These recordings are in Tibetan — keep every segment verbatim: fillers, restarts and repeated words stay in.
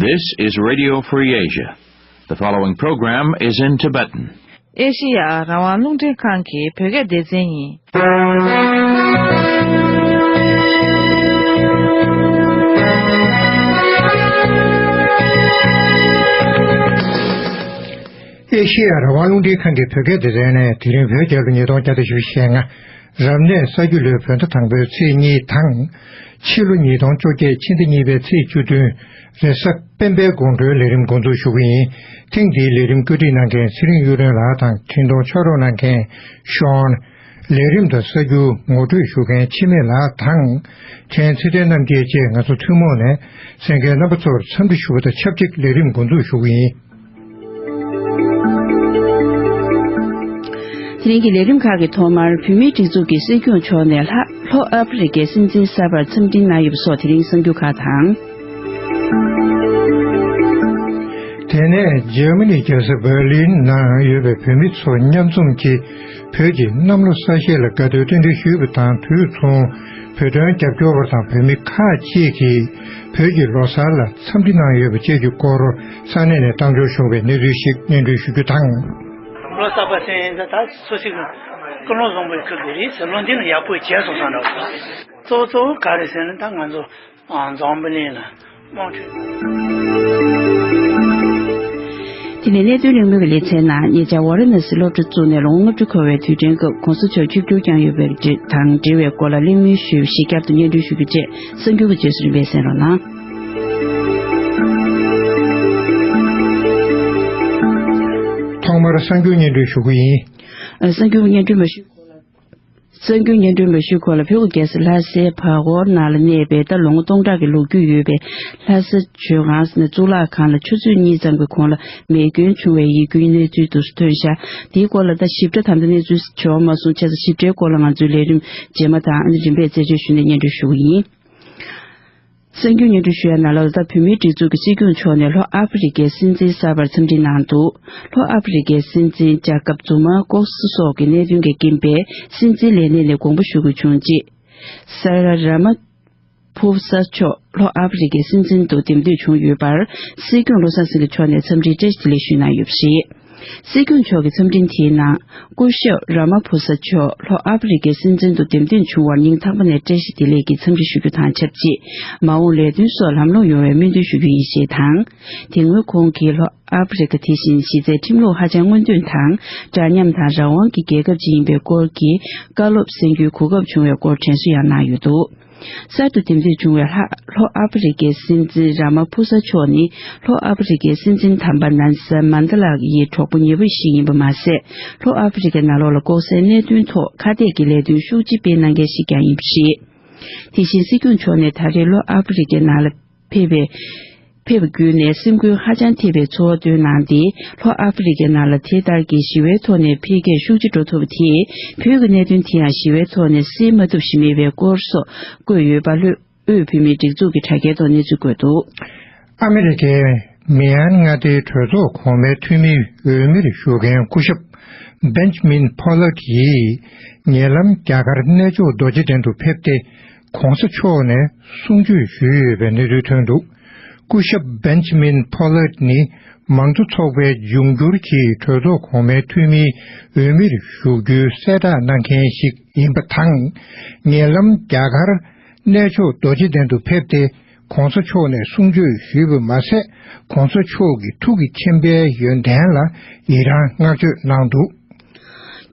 This is Radio Free Asia. The following program is in Tibetan. ཨེ་ཤེ་ཡ་རང་དབང་རླུང་འཕྲིན་ཁང་གི་བོད་སྐད་སྡེ་ཚན་ཡིན། ཨེ་ཤེ་ཡ་རང་དབང་རླུང་འཕྲིན་ཁང་གི་བོད་སྐད་སྡེ་ཚན་ནས། དེ་རིང་བོད་རྒྱལ་ལོ་ཉིས་སྟོང་བརྒྱ་དང་བཞི་བཅུ་ཞེ་ལྔ། རབ་གནས་ས་རྒྱུས་ལོའི་བོད་ཟླ་དང་པོའི་ཚེས་གཉིས་དང་། ཕྱི་ལོ་ཉིས་སྟོང་བཅོ་བརྒྱད་ཕྱི་ཟླ་གཉིས་པའི་ཚེས་བཅུ་བདུན། རེས་གཟའ་སྤེན་པའི་དགོང་དྲོའི་ལས་རིམ་འགོ་འཛུགས་ཞུ་གི་ཡིན། ཐེངས་འདིའི་ལས་རིམ་བཀོད་སྒྲིག་གནང་མཁན་ཚེ་རིང་གཡུ་སྒྲོན་ལགས་དང་འཕྲིན་གཏོང་ཕྱག་རོགས་གནང་མཁན་ཤོན། ལས་རིམ་དང་གསར་འགྱུར་ངོ་སྤྲོད་ཞུ་མཁན་འཆི་མེད་ལགས་དང་། ཕྲན་ཚེ་བརྟན་རྣམ་རྒྱལ་བཅས་ང་ཚོ་ཐུན་མོང་ནས་གསན་མཁན་རྣམ་པ་ཚོར་འཚམས་འདྲི་ཞུ་བ་དང་ཆབས་ཅིག་ལས་རིམ་འགོ་འཛུགས་ཞུ་གི་ཡིན། དེ་རིང་གི་ལས་རིམ་ཁག་གི་ཐོག་མར། བོད་མིའི་སྒྲིག་འཛུགས་ཀྱི་སྲིད་སྐྱོང་མཆོག་ནས་ལྷ་ལྷོ་ཨ་ཕི་རི་ཀའི་སྲིད་འཛིན་གསར་པར་འཚམས་འཕྲིན་གནང་ཡོད་པ་སོགས་དེ་རིང་གསར་འགྱུར་ཁག་དང་། དེ་ནས་འཇར་མ་ནི་རྒྱལ་ས་འབར་ལིན་ནང་ཡོད་པའི་བོད་མི་ཚོ་མཉམ་འཛོམས་ཀྱིས་བོད་ཀྱི་གནམ་ལོ་གསར་བཞད་ལ་དགའ་སྟོན་རྟེན་འབྲེལ་ཞུས་པ་དང་དུས་མཚུངས། བོད་དོན་རྒྱབ་སྐྱོར་བ་དང་བོད་མི་ཁག་ཅིག་གིས་བོད་ཀྱི་ལོ་གསར་ལ་འཚམས་འདྲི་གནང་ཡོད་པ་བཅས་ཀྱི་སྐོར་ས་གནས་ནས་བཏང་འབྱོར་བྱུང་བའི་གནས་ཚུལ་ཞིག་སྙན་སྒྲོན་ཞུ་རྒྱུ་དང་། ལོ་གསར་པ་ཟེར་ཡིན་ད་ད་སོ་སོའི་ཀུན་སློང་བཟང་པོའི་ཁུར་དགོས་རེད་ཟེར། བློ་འདི་ནི་ཡག་པོ་བྱས་སོང་བསམ་འདྲ་བ། གཙོ་བོ་གཙོ་བོ་ག་རེ་ཟེར་ན་ད་ང་ཚོ་འཛམ་བུ་གླིང་ལ་དམངས་ཁྲོད། དེ་ནས་གནད་དོན་གླེང་མོལ་གྱི་ལེ་ཚན་ནང་ཉེ་ཆར་ཝཱ་ར་ཎ་སི་སློབ་གྲྭ་བཙུགས་ནས་ལོ་ངོ་ལྔ་བཅུ་འཁོར་བའི་དུས་དྲན་སྐབས་གོང་ས་མཆོག་ཆིབས་བསྒྱུར་བསྐྱངས་ཡོད་པའི་དང་འབྲེལ་བའི་སྐོར་ལ་གླེང་མོལ་ཞུས་པ་ཞིག་བསྐྱར་དུ་སྙན་སྒྲོན་ཞུ་རྒྱུ་བཅས་གསར་འགྱུར་གྱི་རྗེས་སུ་རིམ་པས་གསན་རོགས་གནང་། ཐོག་མར་གསར་འགྱུར་སྙན་སྒྲོན་ཞུ་གི་ཡིན། གསར་འགྱུར་སྙན་སྒྲོན་མ་ཞུས་གོང་ལ། གསར་འགྱུར་སྙན་སྒྲོན་མ་ཞུས་གོང་ལ། བོད་ཀྱི་རྒྱལ་ས་ལྷ་སའི་བར་སྐོར་ནང་ལ་གནས་པའི་ད་ལོ་ངོ་སྟོང་ཕྲག་གི་ལོ་རྒྱུས་ཡོད་པའི་ལྷ་ས་ཇོ་ཁང་ཟེར་ན་གཙུག་ལག་ཁང་ལ་ཆུ་ཚོད་གཉིས་ཙམ་གྱི་གོང་ལ་མེ་སྐྱོན་བྱུང་བའི་ཡིད་སྐྱོའི་གནས་ཚུལ་དུ་ཐོན་ཤག་དེའི་སྐོར་ལ་ད་ཞིབ་ཕྲ་ད་ལྟ་གནས་ཚུལ་བྱུང་མ་སོང་། བྱས་ཙང་ཞིབ་ཕྲའི་སྐོར་ལ་ང་ཚོའི་ལས་རིམ་རྗེས་མ་དང་ཨ་ནི་རིམ་པས་རྩད་གཅོད་ཞུས་ནས་སྙན་སྒྲོན་ཞུ་གི་ཡིན། གསར་འགྱུར་སྙན་སྒྲོན་ཞུ་ཡ་ནང་ལོགས་ལ། ད་བོད་མིའི་སྒྲིག་འཛུགས་ཀྱི་སྲིད་སྐྱོང་མཆོག་ནས་ལྷོ་ཨ་ཕི་རི་ཀའི་སྲིད་འཛིན་གསར་པར་འཚམས་འདྲི་གནང་འདུག་ལྷོ་ཨ་ཕི་རི་ཀའི་སྲིད་འཛིན་ཇ་ཀབ་ཛུ་མ་ལྐོག་ཟ་སོགས་ཀྱི་གནད་དོན་གྱི་རྐྱེན་པས་སྲིད་འཛིན་ལས་གནས་ནས་དགོངས་པ་ཞུ་དགོས་བྱུང་རྗེས། སར་ར་མ་ཕུ་ས་མཆོག་ལྷོ་ཨ་ཕི་རི་ཀའི་སྲིད་འཛིན་དུ་འདེམས་ཐོན་བྱུང་ཡོད་པར། སྲིད་སྐྱོང་བློ་བཟང་སེང་གེ་མཆོག་ནས་འཚམས་འདྲིའི་བཀྲ་ཤིས་བདེ་ལེགས་ཞུས་གནང་ཡོད་པ་རེད། སྲིད་སྐྱོང་མཆོག་གི་འཚམས་འཕྲིན་དེའི་ནང་། སྐུ་ཞབས་ར་མ་ཕུ་ས་མཆོག་ལྷོ་ཨ་ཕི་རི་ཀའི་སྲིད་འཛིན་དུ་འདེམས་ཐོན་བྱུང་བར་སྙིང་ཐག་པ་ནས་བཀྲ་ཤིས་བདེ་ལེགས་ཀྱི་འཚམས་འདྲི་ཞུ་རྒྱུ་དང་ཆབས་ཅིག་མ་འོངས་ལས་དོན་སོགས་ལམ་ལྷོང་ཡོང་བའི་སྨོན་འདུན་ཞུ་རྒྱུ་ཡིན་ཞེས་དང་། དེ་སྔོན་ཁོང་གིས་ལྷོ་ཨ་ཕི་རི་ཀ་དེ་བཞིན་གཞི་རྩའི་ཁྲིམས་ལུགས་ཧ་ཅང་སྔོན་ཐོན་དང་འདྲ་མཉམ་དང་རང་དབང་གི་རྒྱལ་ཁབ་ཅིག་ཡིན་པའི་སྐོར་གྱི་བཀའ་སློབ་གསན་རྒྱུའི་གོ་སྐབས་བྱུང་བའི་སྐོར་དྲན་གསོ་ཡང་གནང་ཡོད་འདུག་གསར་དུ་འདེམས་ཐོན་བྱུང་བའི་ལྷ་ལྷོ་ཨ་ཕི་རི་ཀའི་སྲིད་འཛིན་ར་མ་ཕུ་ས་མཆོག་ནི་ལྷོ་ཨ་ཕི་རི་ཀའི་སྲིད་འཛིན་དམ་པ་ནན་སན་མན་ད་ལ་ཡི་གྲོགས་པོ་ཉེ་བོ་ཞིག་ཡིན་པ་མ་ཟད། ལྷོ་ཨ་ཕི་རི་ཀའི་ནང་ལོགས་ལ་ལྐོག་ཟའི་གནད་དོན་ཐོག་ཁ་གཏད་ཀྱི་ལས་དོན་ཤུགས་ཆེ་སྤེལ་གནང་མཁན་ཞིག་ཀྱང་ཡིན་པ་རེད། དེ་བཞིན་སྲིད་སྐྱོང་མཆོག་ནས་ད་རེས་ལྷོ་ཨ་ཕི་རི་ཀའི་ནང་ལ་ཕེབས་པའི་ཕེབས་པ་བརྒྱུད་ནས་སེམས་འགུལ་ཧ་ཅང་ཐེབས་པའི་ཚོར་བ་བཏོན་གནང་སྟེ། ལྷོ་ཨ་ཕི་རི་ཀའི་ནང་ལ་དེ་ལྟར་གྱི་ཞི་བའི་ཐོག་ནས་འཕེལ་རྒྱས་ཤུགས་ཆེ་འགྲོ་ཐུབ་པ་དེས། བོད་ཀྱི་གནད་དོན་དེ་ཡང་ཞི་བའི་ཐོག་ནས་སེལ་མ་ཐུབ་བཞིན་མེད་པའི་སྐོར་སོགས་བཀོད་ཡོད་པ། ལྷོ་དབུས་བོད་མིའི་སྒྲིག་འཛུགས་ཀྱི་དྲ་རྒྱའི་ཐོག་གནས་ཚུལ་བཀོད་འདུག་ཨ་མི་རི་ཀའི་མི་ཡན་མངའ་སྡེའི་གྲོས་ཚོགས་གོང་མའི་འཐུས་མིའི་འོས་མིར་ཞུགས་མཁན་སྐུ་ཞབས་Benjamin Pollard ཡིས་ཉེ་ལམ་རྒྱ་གར་གནས་མཆོག་རྡོ་རྗེ་གདན་དུ་ཕེབས་ཏེ། གོང་ས་མཆོག་ནས་གསུང་ཆོས་ཞུས་ཡོད་པའི་གནས་ཚུལ་ཐོན་འདུག་སྐུ་ཞབས་Benjamin Pollard ནི་མང་གཙོ་ཚོགས་པའི་འབྱུང་འགྱུར་གྱི་གྲོས་ཚོགས་གོང་མའི་འཐུས་མིའི་འོས་མིར་ཞུགས་རྒྱུའི་གསལ་བསྒྲགས་གནང་མཁན་ཞིག་ཡིན་པ་དང་། ཉེ་ལམ་རྒྱ་གར་གནས་མཆོག་རྡོ་རྗེ་གདན་དུ་ཕེབས་ཏེ། གོང་ས་མཆོག་ནས་གསུང་ཆོས་ཞུས་པ་མ་ཟད། གོང་ས་མཆོག་གི་ཐུགས་ཀྱི་མཁྱེན་པའི་ཡོན་ཏན་ལ་ཡི་རང་བསྔགས་བརྗོད་གནང་འདུག་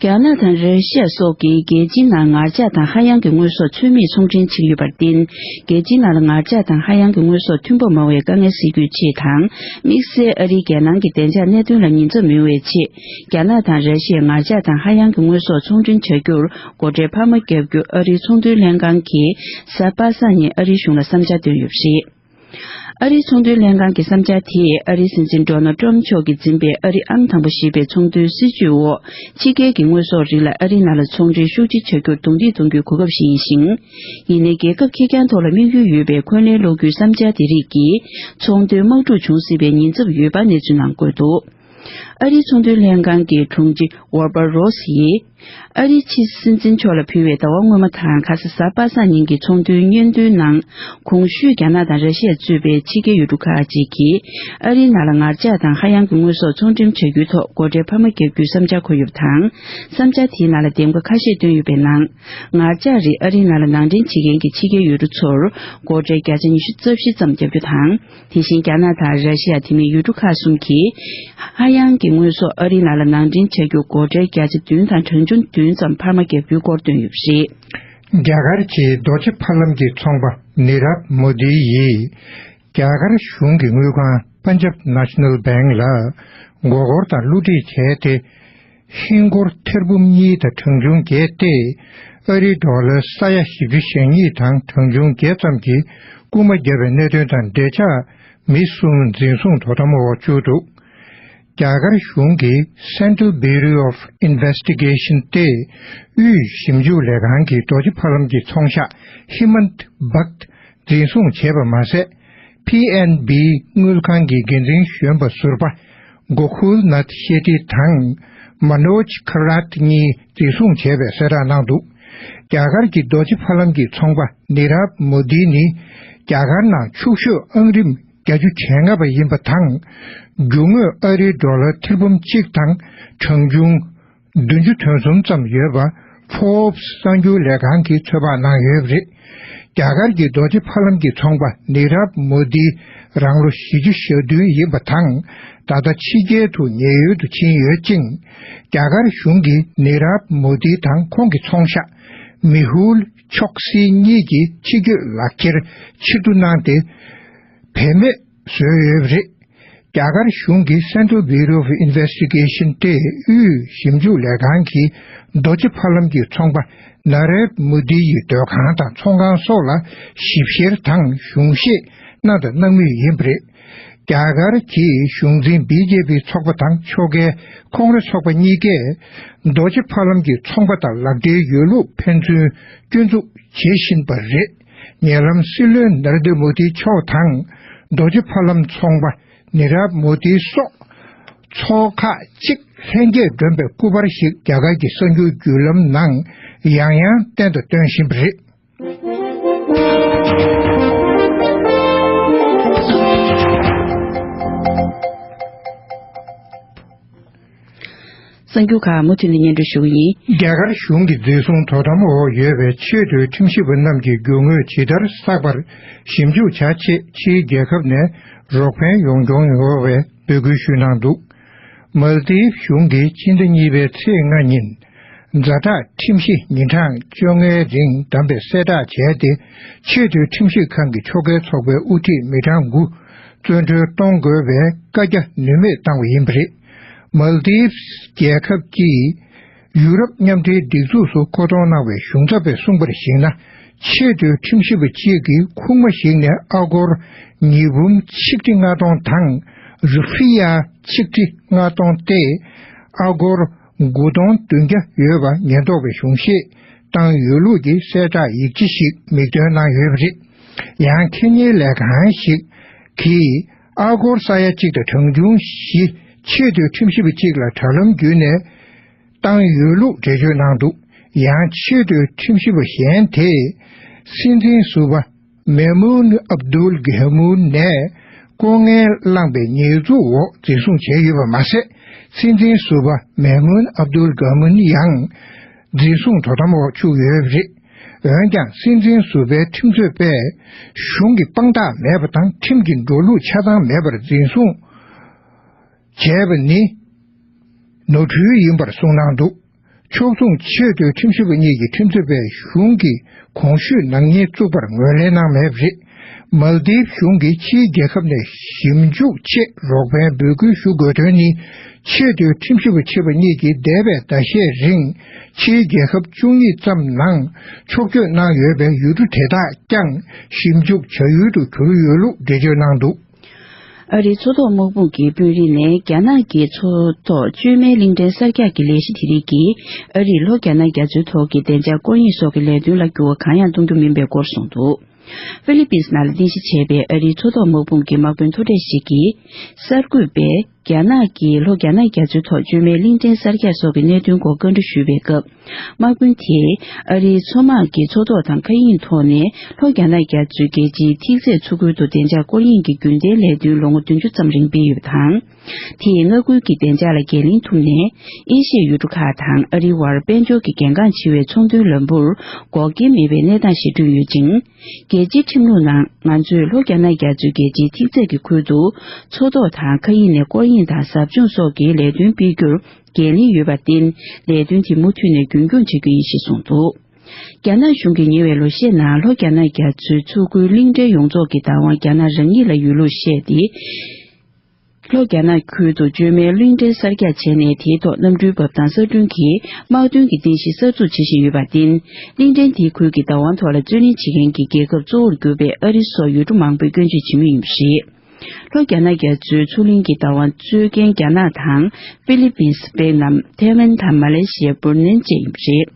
རྒྱ་ནག་དང་ར་ཤི་ཡ་སོགས་ཀྱིས་རྒྱལ་སྤྱིའི་ནང་ངར་ལྕགས་དང་ཧ་ཡང་གི་དངོས་ཟོག་ཚུལ་མིན་ཚོང་འདྲེན་བྱེད་ཀྱི་ཡོད་པར་བརྟེན། རྒྱལ་སྤྱིའི་ནང་ལ་ངར་ལྕགས་དང་ཧ་ཡང་གི་དངོས་ཟོག་མཐུན་པ་མང་བའི་དཀའ་ངལ་སེལ་རྒྱུའི་ཆེད་དང་། དམིགས་བསལ་ཨ་རིའི་རྒྱལ་ནང་གི་བདེ་འཇགས་གནད་དོན་ལ་ཉེན་ཚབས་མི་ཡོང་བའི་ཆེད། རྒྱ་ནག་དང་ར་ཤི་ཡས་ངར་ལྕགས་དང་ཧ་ཡང་གི་དངོས་ཟོག་ཚོང་འདྲེན་བྱ་རྒྱུར་སྒོ་ཁྲལ་འཕར་མ་བརྒྱབ་རྒྱུ། ཨ་རིའི་ཚོང་དོན་ལྷན་ཁང་གིས་གཟའ་པ་སངས་ཉིན་ཨ་རིའི་གཞུང་ལ་བསམ་འཆར་བཏོན་ཡོད་པ་རེད། ཨ་རིའི་ཚོང་དོན་ལྷན་ཁང་གི་བསམ་འཆར་དེས་ཨ་རིའི་སྲིད་འཛིན་ཌོ་ནལ་ཏྲམ་མཆོག་གིས་འཛིན་པའི་ཨ་རི་ཨང་དང་པོ་བཞི་པའི་ཚོང་དོན་སྲིད་ཇུས་འོག་ཕྱི་རྒྱལ་གྱི་དངོས་ཟོག་རིགས་ལ་ཨ་རིའི་ནང་ལ་ཚོང་འབྲེལ་ཤུགས་ཆེ་བྱ་རྒྱུར་རྡུང་རྡེག་གཏོང་རྒྱུའི་གོ་སྐབས་ཤིག་ཡིན་ཞིང་། ཡིན་ནའི་རྒྱལ་ཁབ་ཁེར་རྐྱང་ཐོག་ལ་དམིགས་ཡུལ་ཡོད་པའི་འཁོན་ལན་སློག་རྒྱུའི་བསམ་འཆར་དེ་རིགས་ཀྱིས་ཚོང་དོན་དམག་འཁྲུག་འབྱུང་སྲིད་པའི་ཉེན་ཚབས་ཡོད་པ་གནས་ཚུལ་ནང་བཀོད་འདུག་ཨ་རིའི་ཚོང་དོན་ལྷན་ཁང་གི་དྲུང་ཆེ་ཝོལ་པར་རོ་སི་ཡིས། ཨ་རིའི་ཕྱི་སྲིད་འཛིན་མཆོག་ལ་ཕུལ་བའི་ཟླ་བ་སྔོན་མ་དང་ཁ་ས་གཟའ་པ་སངས་ཉིན་གྱི་ཚོགས་འདུའི་སྙན་ཐོའི་ནང་། གོང་ཞུས་རྒྱ་ནག་དང་ར་ཤི་ཡ་གཙོས་པའི་ཕྱི་རྒྱལ་ཡུལ་གྲུ་ཁག་ཅིག་གིས་ཨ་རིའི་ནང་ལ་ངར་ལྕགས་དང་ཧ་ཡང་གི་དངོས་ཟོག་ཚོང་འགྲེམས་བྱ་རྒྱུའི་ཐོག་སྒོ་ཁྲལ་འཕར་མ་བརྒྱབ་རྒྱུའི་བསམ་འཆར་འཁོད་ཡོད་པ་དང་། བསམ་འཆར་དེའི་ནང་ལ་འདེམས་ཀ་ཁ་ཤས་བཏོན་ཡོད་པའི་ནང་། ངར་ལྕགས་རིགས་ཨ་རིའི་ནང་ལ་ནང་འདྲེན་བྱེད་མཁན་གྱི་ཕྱི་རྒྱལ་ཡུལ་གྲུ་ཚོར་སྒོ་ཁྲལ་བརྒྱ་ཆ་ཉི་ཤུ་རྩ་བཞི་ཙམ་བརྒྱབ་རྒྱུ་དང་། དེ་བཞིན་རྒྱ་ནག་དང་ར་ཤི་ཡ་དེ་མིན་ཡུལ་གྲུ་ཁག་གསུམ་གྱིས། ཧ་ཡང་གི་དངོས་ཟོག་ཨ་རིའི་ནང་ལ་ནང་འདྲེན་བྱ་རྒྱུ་སྒོ་ཁྲལ་བརྒྱ་ཆ་བདུན་དང་གྲངས་ཆུང་བདུན་ཙམ་འཕར་མ་བརྒྱབ་རྒྱུའི་སྐོར་བཏོན་ཡོད་པ་རེད། རྒྱ་གར་གྱི་རྡོ་རྗེ་ཕ་ལམ་གྱི་ཚོང་པ་ནི་རབ་མོ་དི་ཡིས། རྒྱ་གར་གཞུང་གི་དངུལ་ཁང་Punjab National Bank ལ་མགོ་སྐོར་དང་བསླུ་བྲིད་བྱས་ཏེ། ཧིན་སྒོར་ཐེར་འབུམ་གཉིས་དང་གྲངས་ཆུང་བརྒྱད་སྟེ། ཨ་རིའི་ཌོ་ལར་ས་ཡ་བཞི་བཅུ་ཞེ་གཉིས་དང་གྲངས་ཆུང་བརྒྱད་ཙམ་གྱི་རྐུ་མ་བརྒྱབ་པའི་གནད་དོན་དང་འབྲེལ་ཆགས་མི་གསུམ་འཛིན་བཟུང་དོ་དམ་འོག་བཅུག་འདུག་རྒྱ་གར་གཞུང་གི་Central Bureau of Investigation སྟེ། དབུས་ཞིབ་འཇུག་ལས་ཁང་གི་རྡོ་རྗེ་ཕ་ལམ་གྱི་ཚོང་ཤག་Hemant Bhatt འཛིན་བཟུང་བྱས་པ་མ་ཟད། P N B དངུལ་ཁང་གི་འགན་འཛིན་གཞོན་པ་ཟུར་པ་Gokul Nath Shetty དང་Manoj Khairat གཉིས་འཛིན་བཟུང་བྱས་པའི་གསལ་བསྒྲགས་གནང་འདུག་རྒྱ་གར་གྱི་རྡོ་རྗེ་ཕ་ལམ་གྱི་ཚོང་པ་ནི་རབ་མོ་དི་ནི་རྒྱ་གར་ནང་ཕྱུག་ཤོས་ཨང་རིམ་བརྒྱད་ཅུ་གྱ་ལྔ་པ་ཡིན་པ་དང་། རྒྱུ་དངོས་ཨ་རིའི་ཌོ་ལར་ཐེར་འབུམ་གཅིག་དང་གྲངས་ཆུང་བདུན་ཅུ་དོན་གསུམ་ཙམ་ཡོད་པ་Forbes གསར་འགྱུར་ལས་ཁང་གིས་ཚོད་དཔག་གནང་ཡོད་པ་རེད། རྒྱ་གར་གྱི་རྡོ་རྗེ་ཕ་ལམ་གྱི་ཚོང་པ་ནི་རབ་མོ་དི་རང་ལོ་བཞི་བཅུ་ཞེ་བདུན་ཡིན་པ་དང་། ད་ལྟ་ཕྱི་རྒྱལ་དུ་ཉེན་གཡོལ་དུ་ཕྱིན་ཡོད་ཅིང་། རྒྱ་གར་གཞུང་གིས་ནི་རབ་མོ་དི་དང་ཁོང་གི་ཚོང་ཤག་Mehul Choksi གཉིས་ཀྱི་ཕྱི་སྐྱོད་ལག་འཁྱེར་ཕྱིར་བསྡུ་གནང་སྟེ། བེད་མེད་བཟོས་ཡོད་པ་རེད། རྒྱ་གར་གཞུང་གི་Central Bureau of Investigation སྟེ་དབུས་ཞིབ་འཇུག་ལས་ཁང་གིས་རྡོ་རྗེ་ཕ་ལམ་གྱི་ཚོང་པ་ན་རེབ་མུ་དི་ཡི་སྡོད་ཁང་དང་ཚོང་ཁང་སོགས་ལ་ཞིབ་བཤེར་དང་གཞུང་བཞེས་གནང་དང་གནང་མུས་ཡིན་པ་རེད། རྒྱ་གར་གྱི་གཞུང་འཛིན་བི་ཇེ་པི་ཚོགས་པ་དང་ཕྱོགས་འགལ་ཁོང་རེ་ཚོགས་པ་གཉིས་ཀས་རྡོ་རྗེ་ཕ་ལམ་གྱི་ཚོང་པ་དང་ལག་འབྲེལ་ཡོད་ལུགས་ཕན་ཚུན་སྐྱོན་འཛུགས་བྱེད་བཞིན་པ་རེད། ཉེ་ལམ་སྲིད་བློན་ནར་དི་མོ་དི་མཆོག་དང་རྡོ་རྗེ་ཕ་ལམ་ཚོང་པ་ནི་རབ་མོ་དི་སོགས་ཚོགས་ཁག་ཅིག་ལྷན་རྒྱས་བསྒྲོན་པའི་སྐུ་པར་ཞིག་རྒྱ་གར་གྱི་གསར་འགྱུར་བརྒྱུད་ལམ་ནང་ཡང་ཡང་བསྟན་དང་སྟོན་བཞིན་པ་རེད། གསར་འགྱུར་ཁག་མུ་མཐུད་ནས་སྙན་སྒྲོན་ཞུ་གི་ཡིན། རྒྱ་གར་གཞུང་གི་འཛིན་བཟུང་དོ་དམ་འོག་ཡོད་པའི་ཆེས་མཐོའི་ཁྲིམས་ཞིབ་པ་རྣམས་ཀྱི་རྒྱུ་དངོས་ཇི་ལྟར་བསགས་པར་ཞིབ་འཇུག་བྱ་ཆེད་ཕྱིའི་རྒྱལ་ཁབ་ནས་རོགས་ཕན་ཡོང་སྐྱོང་ཡོང་བའི་འབོད་སྐུལ་ཞུས་གནང་འདུག་མལ་དིབ་གཞུང་གིས་ཕྱི་ཟླ་གཉིས་པའི་ཚེས་ལྔ་ཉིན། ཛ་དྲག་ཁྲིམས་གཞི་ཉིན་གྲངས་བཅོ་ལྔའི་རིང་བདམས་པའི་གསལ་བསྒྲགས་བྱས་ཏེ། ཆེས་མཐོའི་ཁྲིམས་ཞིབ་ཁང་གི་ཕྱོགས་འགལ་ཚོགས་པའི་དབུ་ཁྲིད་མི་གྲངས་དགུ་བཙོན་གྲོལ་གཏོང་དགོས་པའི་བཀའ་རྒྱ་ནུས་མེད་བཏང་བ་ཡིན་པ་རེད། མལ་དིབ་རྒྱལ་ཁབ་ཀྱིས་ཡུ་རོབ་མཉམ་འབྲེལ་སྒྲིག་འཛུགས་སུ་མཁོ་གཏོང་གནང་བའི་གཞུང་ཚབ་པས་གསུངས་པར་གཞིགས་ན། ཆེས་མཐོའི་ཁྲིམས་ཞིབ་པ་གཅིག་གིས་ཁུག་མ་ཞིག་ནས་ཨ་སྒོར་ཉིས་འབུམ་ཆིག་ཁྲི་ལྔ་སྟོང་དང་རུ་ཕི་ཡ་ཆིག་ཁྲི་ལྔ་སྟོང་སྟེ། ཨ་སྒོར་དགུ་སྟོང་བདུན་བརྒྱ་ཡོད་པ་ཉེན་རྟོག་པའི་གཞུང་བཞེས་བཏང་ཡོད་ལུགས་ཀྱི་གསལ་བསྒྲགས་ཡིག་ཆ་ཞིག་མིག་སྟོན་གནང་ཡོད་པ་རེད། ཡང་ཁེ་ཉེན་ལས་ཁང་ཞིག་གིས་ཨ་སྒོར་ས་ཡ་གཅིག་དང་གྲངས་ཆུང་བཞི་ཆེས་མཐོའི་ཁྲིམས་ཞིབ་པ་གཅིག་ལ་དྲ་ལམ་བརྒྱུད་ནས་བཏང་ཡོད་ལུགས་འགྲེལ་བརྗོད་གནང་འདུག་ཡང་ཆེས་མཐོའི་ཁྲིམས་ཞིབ་པ་གཞན་དེས་སྲིད་འཛིན་ཟུར་པ་མེ་མུན་ཨབ་དུལ་གྷ་མུན་ནས་ལྐོག་རྔན་བླངས་པའི་ཉེས་འཛུགས་འོག་འཛིན་བཟུང་བྱས་ཡོད་པ་མ་ཟད། སྲིད་འཛིན་ཟུར་པ་མེ་མུན་ཨབ་དུལ་གྷ་མུན་ཡང་འཛིན་བཟུང་དོ་དམ་འོག་བཅུག་ཡོད་པ་རེད། འོན་ཀྱང་། སྲིད་འཛིན་ཟུར་པའི་ཁྲིམས་རྩོད་པས་གཞུང་གི་དཔང་རྟགས་མེད་པ་དང་ཁྲིམས་ཀྱི་འགྲོ་ལུགས་ཆ་ཚང་མེད་པར་འཛིན་བཟུང་བྱས་པ་ནི་ནོར་འཁྲུལ་ཡིན་པར་གསུངས་གནང་འདུག་ཕྱོགས་མཚུངས་ཆེས་མཐོའི་ཁྲིམས་ཞིབ་པ་གཉིས་ཀྱི་ཁྲིམས་རྩོད་པས་གཞུང་གི་གོང་ཞུས་ནག་ཉེས་བཙུགས་པར་ངོས་ལེན་གནང་མེད་པ་རེད། མལ་དིབ་གཞུང་གིས་ཕྱིའི་རྒྱལ་ཁབ་ནས་ཞིབ་འཇུག་ཆེད་རོགས་ཕན་འབོད་སྐུལ་ཞུ་དགོས་དོན་ནི། ཆེས་མཐོའི་ཁྲིམས་ཞིབ་པ་ཆེ་བ་གཉིས་ཀྱིས་འདས་པའི་ཟླ་ཤས་རིང་ཕྱིའི་རྒྱལ་ཁབ་བཅུ་གཉིས་ཙམ་ནང་ཕྱོགས་བསྐྱོད་གནང་ཡོད་པའི་ཡུལ་གྲུ་དེ་དག་ཀྱང་ཞིབ་འཇུག་བྱ་ཡུལ་དུ་གྱུར་ཡོད་ལུགས་འགྲེལ་བརྗོད་གནང་འདུག་ཨ་རིའི་མཚོ་ཐོག་དམག་དཔུང་གི་དཔོན་རིགས་ནས་རྒྱ་ནག་གི་མཚོ་ཐོག་བཅོས་མའི་གླིང་ཕྲན་གསར་རྒྱག་གི་ལས་གཞི་དེ་རིགས་ཀྱིས་ཨ་རིས་ལྷོ་རྒྱ་ནག་རྒྱ་མཚོའི་ཐོག་གི་བདེ་འཇགས་སྐོར་གཡེང་སོགས་ཀྱི་ལས་དོན་ལ་འགྱུར་བ་གང་ཡང་གཏོང་རྒྱུ་མིན་པའི་སྐོར་གསུངས་འདུག་ཧྥི་ལི་པིན་ནང་ལ་རྟེན་གཞི་བྱས་པའི་ཨ་རིའི་མཚོ་ཐོག་དམག་དཔུང་གི་དམག་དཔོན་མཐོ་གྲས་ཤིག་གིས་གསར་འགོད་པས། རྒྱ་ནག་གིས་ལྷོ་རྒྱ་ནག་རྒྱ་མཚོའི་ཐོག་བཅོས་མའི་གླིང་ཕྲན་གསར་རྒྱག་སོགས་ཀྱི་གནད་དོན་སྐོར་བཀའ་འདྲི་ཞུས་པའི་སྐབས། དམག་དཔོན་དེས་ཨ་རིའི་མཚོ་དམག་གི་མཚོ་ཐོག་དང་མཁའ་དབྱིངས་ཐོག་ནས་ལྷོ་རྒྱ་ནག་རྒྱ་མཚོའི་རྒྱལ་སྤྱིའི་ཐིག་ཚད་མཚོ་ཁུལ་དུ་བདེ་འཇགས་སྐོར་གཡེང་གི་རྒྱུན་ལྡན་ལས་དོན་ལོ་ངོ་བདུན་ཅུ་ཙམ་རིང་སྤེལ་ཡོད་པ་དང་། དེས་མངའ་ཁུལ་གྱི་བདེ་འཇགས་ལ་འགན་ལེན་ཐུབ་ནས། ཨེ་ཤི་ཡའི་ཡུལ་གྲུ་ཁག་དང་ཨ་རིའི་དབར་དཔལ་འབྱོར་གྱི་གལ་འགངས་ཆེ་བའི་ཚོང་དོན་ལམ་བུར་འགོག་རྐྱེན་མེད་པའི་གནས་སྟངས་ཤིག་བསྐྲུན་ཡོད་ཅིང་། རྒྱལ་སྤྱིའི་ཁྲིམས་ལུགས་ནང་ང་ཚོས་ལྷོ་རྒྱ་ནག་རྒྱ་མཚོའི་རྒྱལ་སྤྱིའི་ཐིག་ཚད་ཀྱི་ཁུལ་དུ་མཚོ་ཐོག་དང་མཁའ་དབྱིངས་ནས་སྐོར་གཡེང་དང་ཟབ་སྦྱོང་སོགས་ཀྱི་ལས་དོན་སྤེལ་རྒྱུར་འགན་ལེན་ཡོད་པར་བརྟེན། ལས་དོན་དེ་མུ་མཐུད་ནས་རྒྱུན་འཁྱོངས་བྱ་རྒྱུ་ཡིན་ཞེས་གསུངས་འདུག་རྒྱ་ནག་གཞུང་གིས་ཉེ་བའི་ལོ་ཤས་ནང་ལྷོ་རྒྱ་ནག་རྒྱ་མཚོའི་མཚོ་ཁུལ་གླིང་ཕྲན་ཡོངས་རྫོགས་ཀྱི་བདག་དབང་རྒྱ་ནག་རང་ཉིད་ལ་ཡོད་ལུགས་བཤད་དེ། ལྷོ་རྒྱ་ནག་ཁུལ་དུ་བཅོས་མའི་གླིང་ཕྲན་གསར་རྒྱག་བྱས་ནས། དེའི་ཐོག་གནམ་གྲུའི་འབབ་ཐང་གསར་སྐྲུན་གྱིས་དམག་དོན་གྱི་རྟེན་གཞི་གསར་འཛུགས་བྱེད་བཞིན་ཡོད་པར་བརྟེན། གླིང་ཕྲན་དེའི་ཁུལ་གྱི་བདག་དབང་ཐོག་ལ་རྩོད་ལེན་བྱེད་མཁན་གྱི་རྒྱལ་ཁབ་གཙོ་བོར་གྱུར་པའི་ཨ་རི་སོགས་ཡུལ་གྲུ་མང་པོས་སྐྱོན་བརྗོད་བྱེད་མུས་ཡིན་པ་རེད། ལྷོ་རྒྱ་ནག་རྒྱ་མཚོའི་མཚོ་གླིང་གི་བདག་དབང་རྩོད་མཁན་རྒྱ་ནག་དང་ཧྥི་ལི་པིན། ཝེ་ཏི་ནམ། ཐའེ་ཝན་དང་མ་ལེ་ཤི་ཡ། བྷུ་རུ་ནན་བཅས་ཡིན་པ་རེད།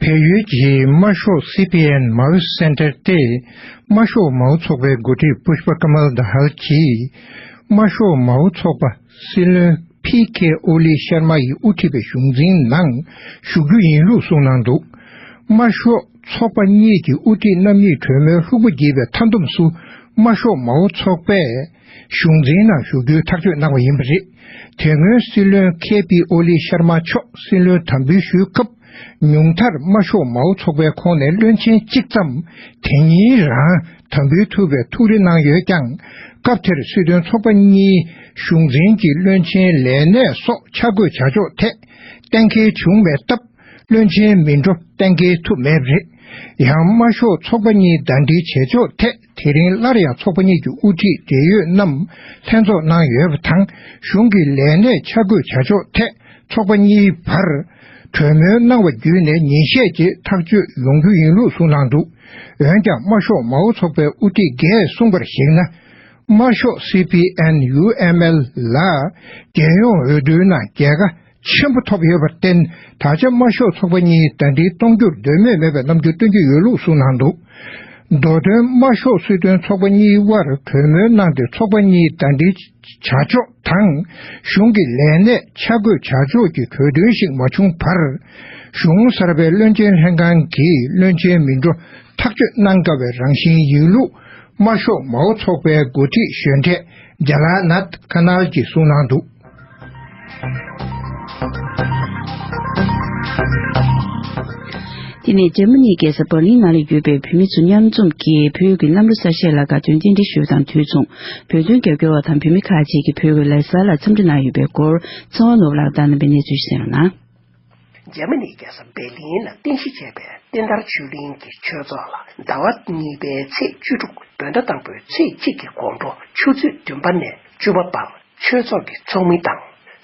བལ་ཡུལ་གྱི་དམར་ཤོག་སི་པི་ཨེན་མའོ་སེན་ཊར་སྟེ། དམར་ཤོག་མའོ་ཚོགས་པའི་འགོ་ཁྲིད་པུཤ་པ་ཀ་མལ་དྷལ་གྱིས། དམར་ཤོག་མའོ་ཚོགས་པ་སྲིད་བློན་ཕི་ཁེ་ཨོ་ལི་ཤར་མ་ཡིས་དབུ་ཁྲིད་པའི་གཞུང་འཛིན་ནང་ཞུགས་རྒྱུ་ཡིན་ལུགས་གསུངས་གནང་འདུག་དམར་ཤོག་ཚོགས་པ་གཉིས་ཀྱི་དབུ་ཁྲིད་རྣམ་གཉིས་གྲོས་མོལ་ལྷུག་པོ་བགྱིས་པའི་མཐའ་བསྡོམས་སུ། དམར་ཤོག་མའོ་ཚོགས་པས་གཞུང་འཛིན་ནང་ཞུགས་རྒྱུའི་ཐག་གཅོད་གནང་བ་ཡིན་པ་རེད། དེ་སྔོན་སྲིད་བློན་ཁེ་པི་ཨོ་ལི་ཤར་མ་མཆོག་སྲིད་བློན་དམ་འབུལ་ཞུས་སྐབས། ཉུང་མཐར་དམར་ཤོག་མའོ་ཚོགས་པའི་ཁོངས་ནས་བློན་ཆེན་གཅིག་ཙམ་དེ་ཉིན་རང་དམ་འབུལ་ཐུབ་པའི་ཐུགས་རེ་གནང་ཡོད་ཀྱང་། སྐབས་དེར་སྲིད་དོན་ཚོགས་པ་གཉིས་གཞུང་འཛིན་གྱི་བློན་ཆེན་ལས་གནས་སོགས་ཆ་བགོས་བྱ་ཕྱོགས་ཐད་གཏན་འཁེལ་བྱུང་མེད་སྟབས། བློན་ཆེན་མི་འགྲོ་གཏན་འཁེལ་ཐུབ་མེད་པ་རེད། ཡང་དམར་ཤོག་ཚོགས་པ་གཉིས་ཟླ་སྒྲིལ་བྱེད་ཕྱོགས་ཐད་དེ་རིང་སླར་ཡང་ཚོགས་པ་གཉིས་ཀྱི་དབུ་ཁྲིད་འབྲེལ་ཡོད་རྣམས་ལྷན་ཚོགས་གནང་ཡོད་པ་དང་། གཞུང་གི་ལས་གནས་ཆ་བགོས་བྱ་ཕྱོགས་ཐད་ཚོགས་པ་གཉིས་བར་གྲོས་མོལ་གནང་བ་བརྒྱུད་ནས་ཉིན་ཤས་རྗེས་ཐག་གཅོད་ཡོང་རྒྱུ་ཡིན་ལུགས་གསུངས་གནང་འདུག་འོན་ཀྱང་། དམར་ཤོག་མའོ་ཚོགས་པའི་དབུ་ཁྲིད་འགས་གསུངས་པར་གཞིགས་ན། དམར་ཤོག་སི་པི་ཨེན་ཡུ་ཨེམ་ཨེལ་ལ་རྒྱལ་ཡོངས་འོས་བསྡུའི་ནང་རྒྱལ་ཁ་ཆེན་པོ་ཐོབ་ཡོད་པར་བརྟེན། ད་ཆ་དམར་ཤོག་ཚོགས་པ་གཉིས་ཟླ་སྒྲིལ་གཏོང་རྒྱུར་འདོད་མོས་མེད་པའི་རྣམ་འགྱུར་སྟོན་གྱི་ཡོད་ལུགས་གསུངས་གནང་འདུག་མདོ་དོན། དམར་ཤོག་སྲིད་དོན་ཚོགས་པ་གཉིས་དབར་གྲོས་མོལ་གནང་སྟེ། ཚོགས་པ་གཉིས་ཟླ་སྒྲིལ་བྱ་ཕྱོགས་དང་། གཞུང་གི་ལས་གནས་ཆ་བགོས་བྱ་ཕྱོགས་ཀྱི་གྲོས་མཐུན་ཞིག་མ་བྱུང་བར། གཞུང་གསར་པའི་བློན་ཆེན་ལྷན་ཁང་གིས་བློན་ཆེན་མི་འགྲོ་ཐག་གཅོད་གནང་དཀའ་བའི་རང་བཞིན་ཡིན་ལུགས། དམར་ཤོག་མའོ་ཚོགས་པའི་འགོ་ཁྲིད་གཞོན་གྲས་ཇ་ལ་ནད་ཁ་ནལ་གྱིས་གསུངས་གནང་འདུག་དེ་ནས་འཇར་མ་ནིའི་རྒྱལ་ས་འབར་ལིན་ནང་ལ་ཡོད་པའི་བོད་མི་ཚོ་མཉམ་འཛོམས་ཀྱིས་བོད་ཀྱི་གནམ་ལོ་གསར་བཞད་ལ་དགའ་སྟོན་རྟེན་འབྲེལ་ཞུ་བ་དང་དུས་མཚུངས། བོད་དོན་རྒྱབ་སྐྱོར་བ་དང་བོད་མི་ཁག་ཅིག་གིས་བོད་ཀྱི་ལོ་གསར་ལ་འཚམས་འདྲི་གནང་ཡོད་པའི་སྐོར། ཚེ་དབང་ནོར་བུ་ལགས་དང་རྣམ་པའི་གནས་ཚུལ་ཞིག་གསན་རོགས་གནང་། འཇར་མ་ནིའི་རྒྱལ་ས་འབེར་ལིན་ལ་རྟེན་གཞི་བྱས་པའི་བསྟན་དར་ཆོས་གླིང་གི་ཆོས་ཚོགས་ལ་ཟླ་བ་གཉིས་པའི་ཚེས་བཅུ་དྲུག་བོད་ཟླ་དང་པོའི་ཚེས་གཅིག་གི་དགོང་དྲོ་ཆུ་ཚོད་བདུན་པ་ནས་བཅུ་པ་བར་ཆོས་ཚོགས་ཀྱི་ཚོགས་མི་དང་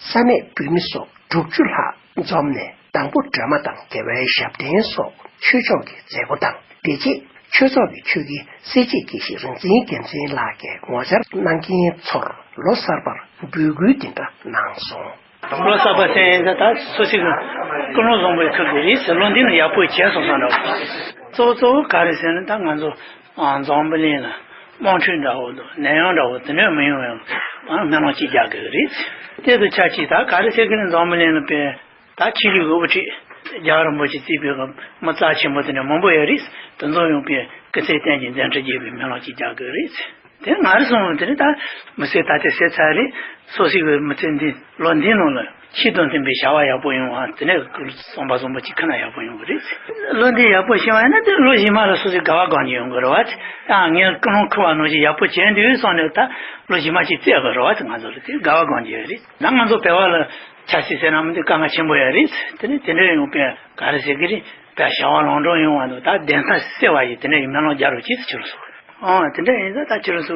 ས་གནས་བོད་མི་སོགས་དྲུག་ཅུ་ལྷག་འཛོམས་ནས། དང་པོ་སྒྲོལ་མ་དང་རྒྱལ་བའི་ཞབས་བརྟན་སོགས་ཆོས་ཕྱོགས་ཀྱི་མཛད་སྒོ་དང་། དེ་རྗེས་ཆོས་ཚོགས་ཀྱི་ཆོས་དགེ་སྲས་བཅས་དགེ་བཤེས་རིག་འཛིན་རྒྱལ་མཚན་ལགས་ཀྱིས་ངོ་བཅར་གནང་མཁན་ཚོར་ལོ་གསར་པར་འབོད་སྐུལ་འདི་འདྲ་གནང་སོང་། ལོ་གསར་པ་ཟེར་ཡིན་ད་ད་སུ་ཞིག་ཀུན་སློང་བཟང་པོའི་ཁུར་གྱི་རེད་ཟེར། བློ་འདི་ནི་ཡག་པོ་བྱས་སོང་བསམ་འདྲ་བོ། གཙོ་བོ་གཙོ་བོ་ག་རེ་ཟེར་ན། ད་ང་ཚོ་འཛམ་བུ་གླིང་ལ་དམག་འཁྲུག་འདྲ་བོ་དང་ནད་ཡམས་འདྲ་བོ་དེ་འདྲ་མི་ཡོང་བའི་སྨོན་ལམ་ཅིག་རྒྱག་དགོས་རེད། དེ་དང་ཆབས་ཅིག་ད་ག་རེ་ཟེར་གི་རེད། འཛམ་བུ་གླིང་ལ་དཔེ་ད་ཕྱི་ལུགས་ཀྱི་དབུ་ཁྲིད་རྒྱལ་བ་རིན་པོ་ཆེ་གཙོས་པའི་མི་རྩ་ཆེན་པོ་དེ་འདྲ་མང་པོ་ཡོད་རེད། དེ་ཚོ་ཡོང་པའི་སྐུ་ཚེ་བརྟན་ཅིང་མཛད་འཕྲིན་རྒྱས་པའི་སྨོན་ལམ་ཅིག་རྒྱག་དགོས་རེད། དེ་ང་རང་གསུངས་དེ་ནི་ད་མི་ཚེ་ད་ལྟའི་ཟད་ཚར་རེད། སོ་སོའི་མི་ཚེ་འདི་ལོ་འདིའི་ནང་ལ་ཆོས་དང་མཐུན་པའི་བྱ་བ་ཡག་པོ་ཡོང་བ། དེ་ནས་བསམ་པ་བཟང་པོ་ཅིག་ཁ་ན་ཡག་པོ་ཡོང་གི་རེད། ལོ་འདི་ཡག་པོ་ཤེས་པ་ཡིན་ན་དེ་ལོ་རྗེས་མ་ལ་སོ་སོས་དགའ་བ་སྒོམ་གྱི་ཡོང་གི་རེད་བ། ཨ་ངས་ཀུན་སློང་འཁོར་བ་ནང་བཞིན་ཡག་པོ་བྱས་འདུག་བསམ་ནས་ད་ལོ་རྗེས་མ་ཅིག་བཙལ་དགོས་རེད་བ། དེ་ང་ཚོ་ལ་དེ་དགའ་བ་སྒོམ་གྱི་ཡོད་རེད། ད་ང་ཚོ་བོད་པ་ལ་ཆབ་སྲིད་ཟེར་ན་མི་འདུག་དཀའ་ངལ་ཆེན་པོ་ཡོད་རེད། དེ་ནས་དེ་འདྲ་ཡོང་པས་ག་རེ་ཟེར་གི་རེད། བོད་བྱ་བ་ལམ་འགྲོ་ཡོང་བ་དང་ད་བདེན་མཐའ་གསལ་བ་ཡིན། དེ་འདྲ་ཡི་སྨོན་ལམ་རྒྱག་རོགས་གྱིས་ཟེར་ཁྱེད་རང་ཚོ། ཨང་། དེ་འདྲ་ཡིན་ཙང་ད་ཁྱེད་རང་ཚོ་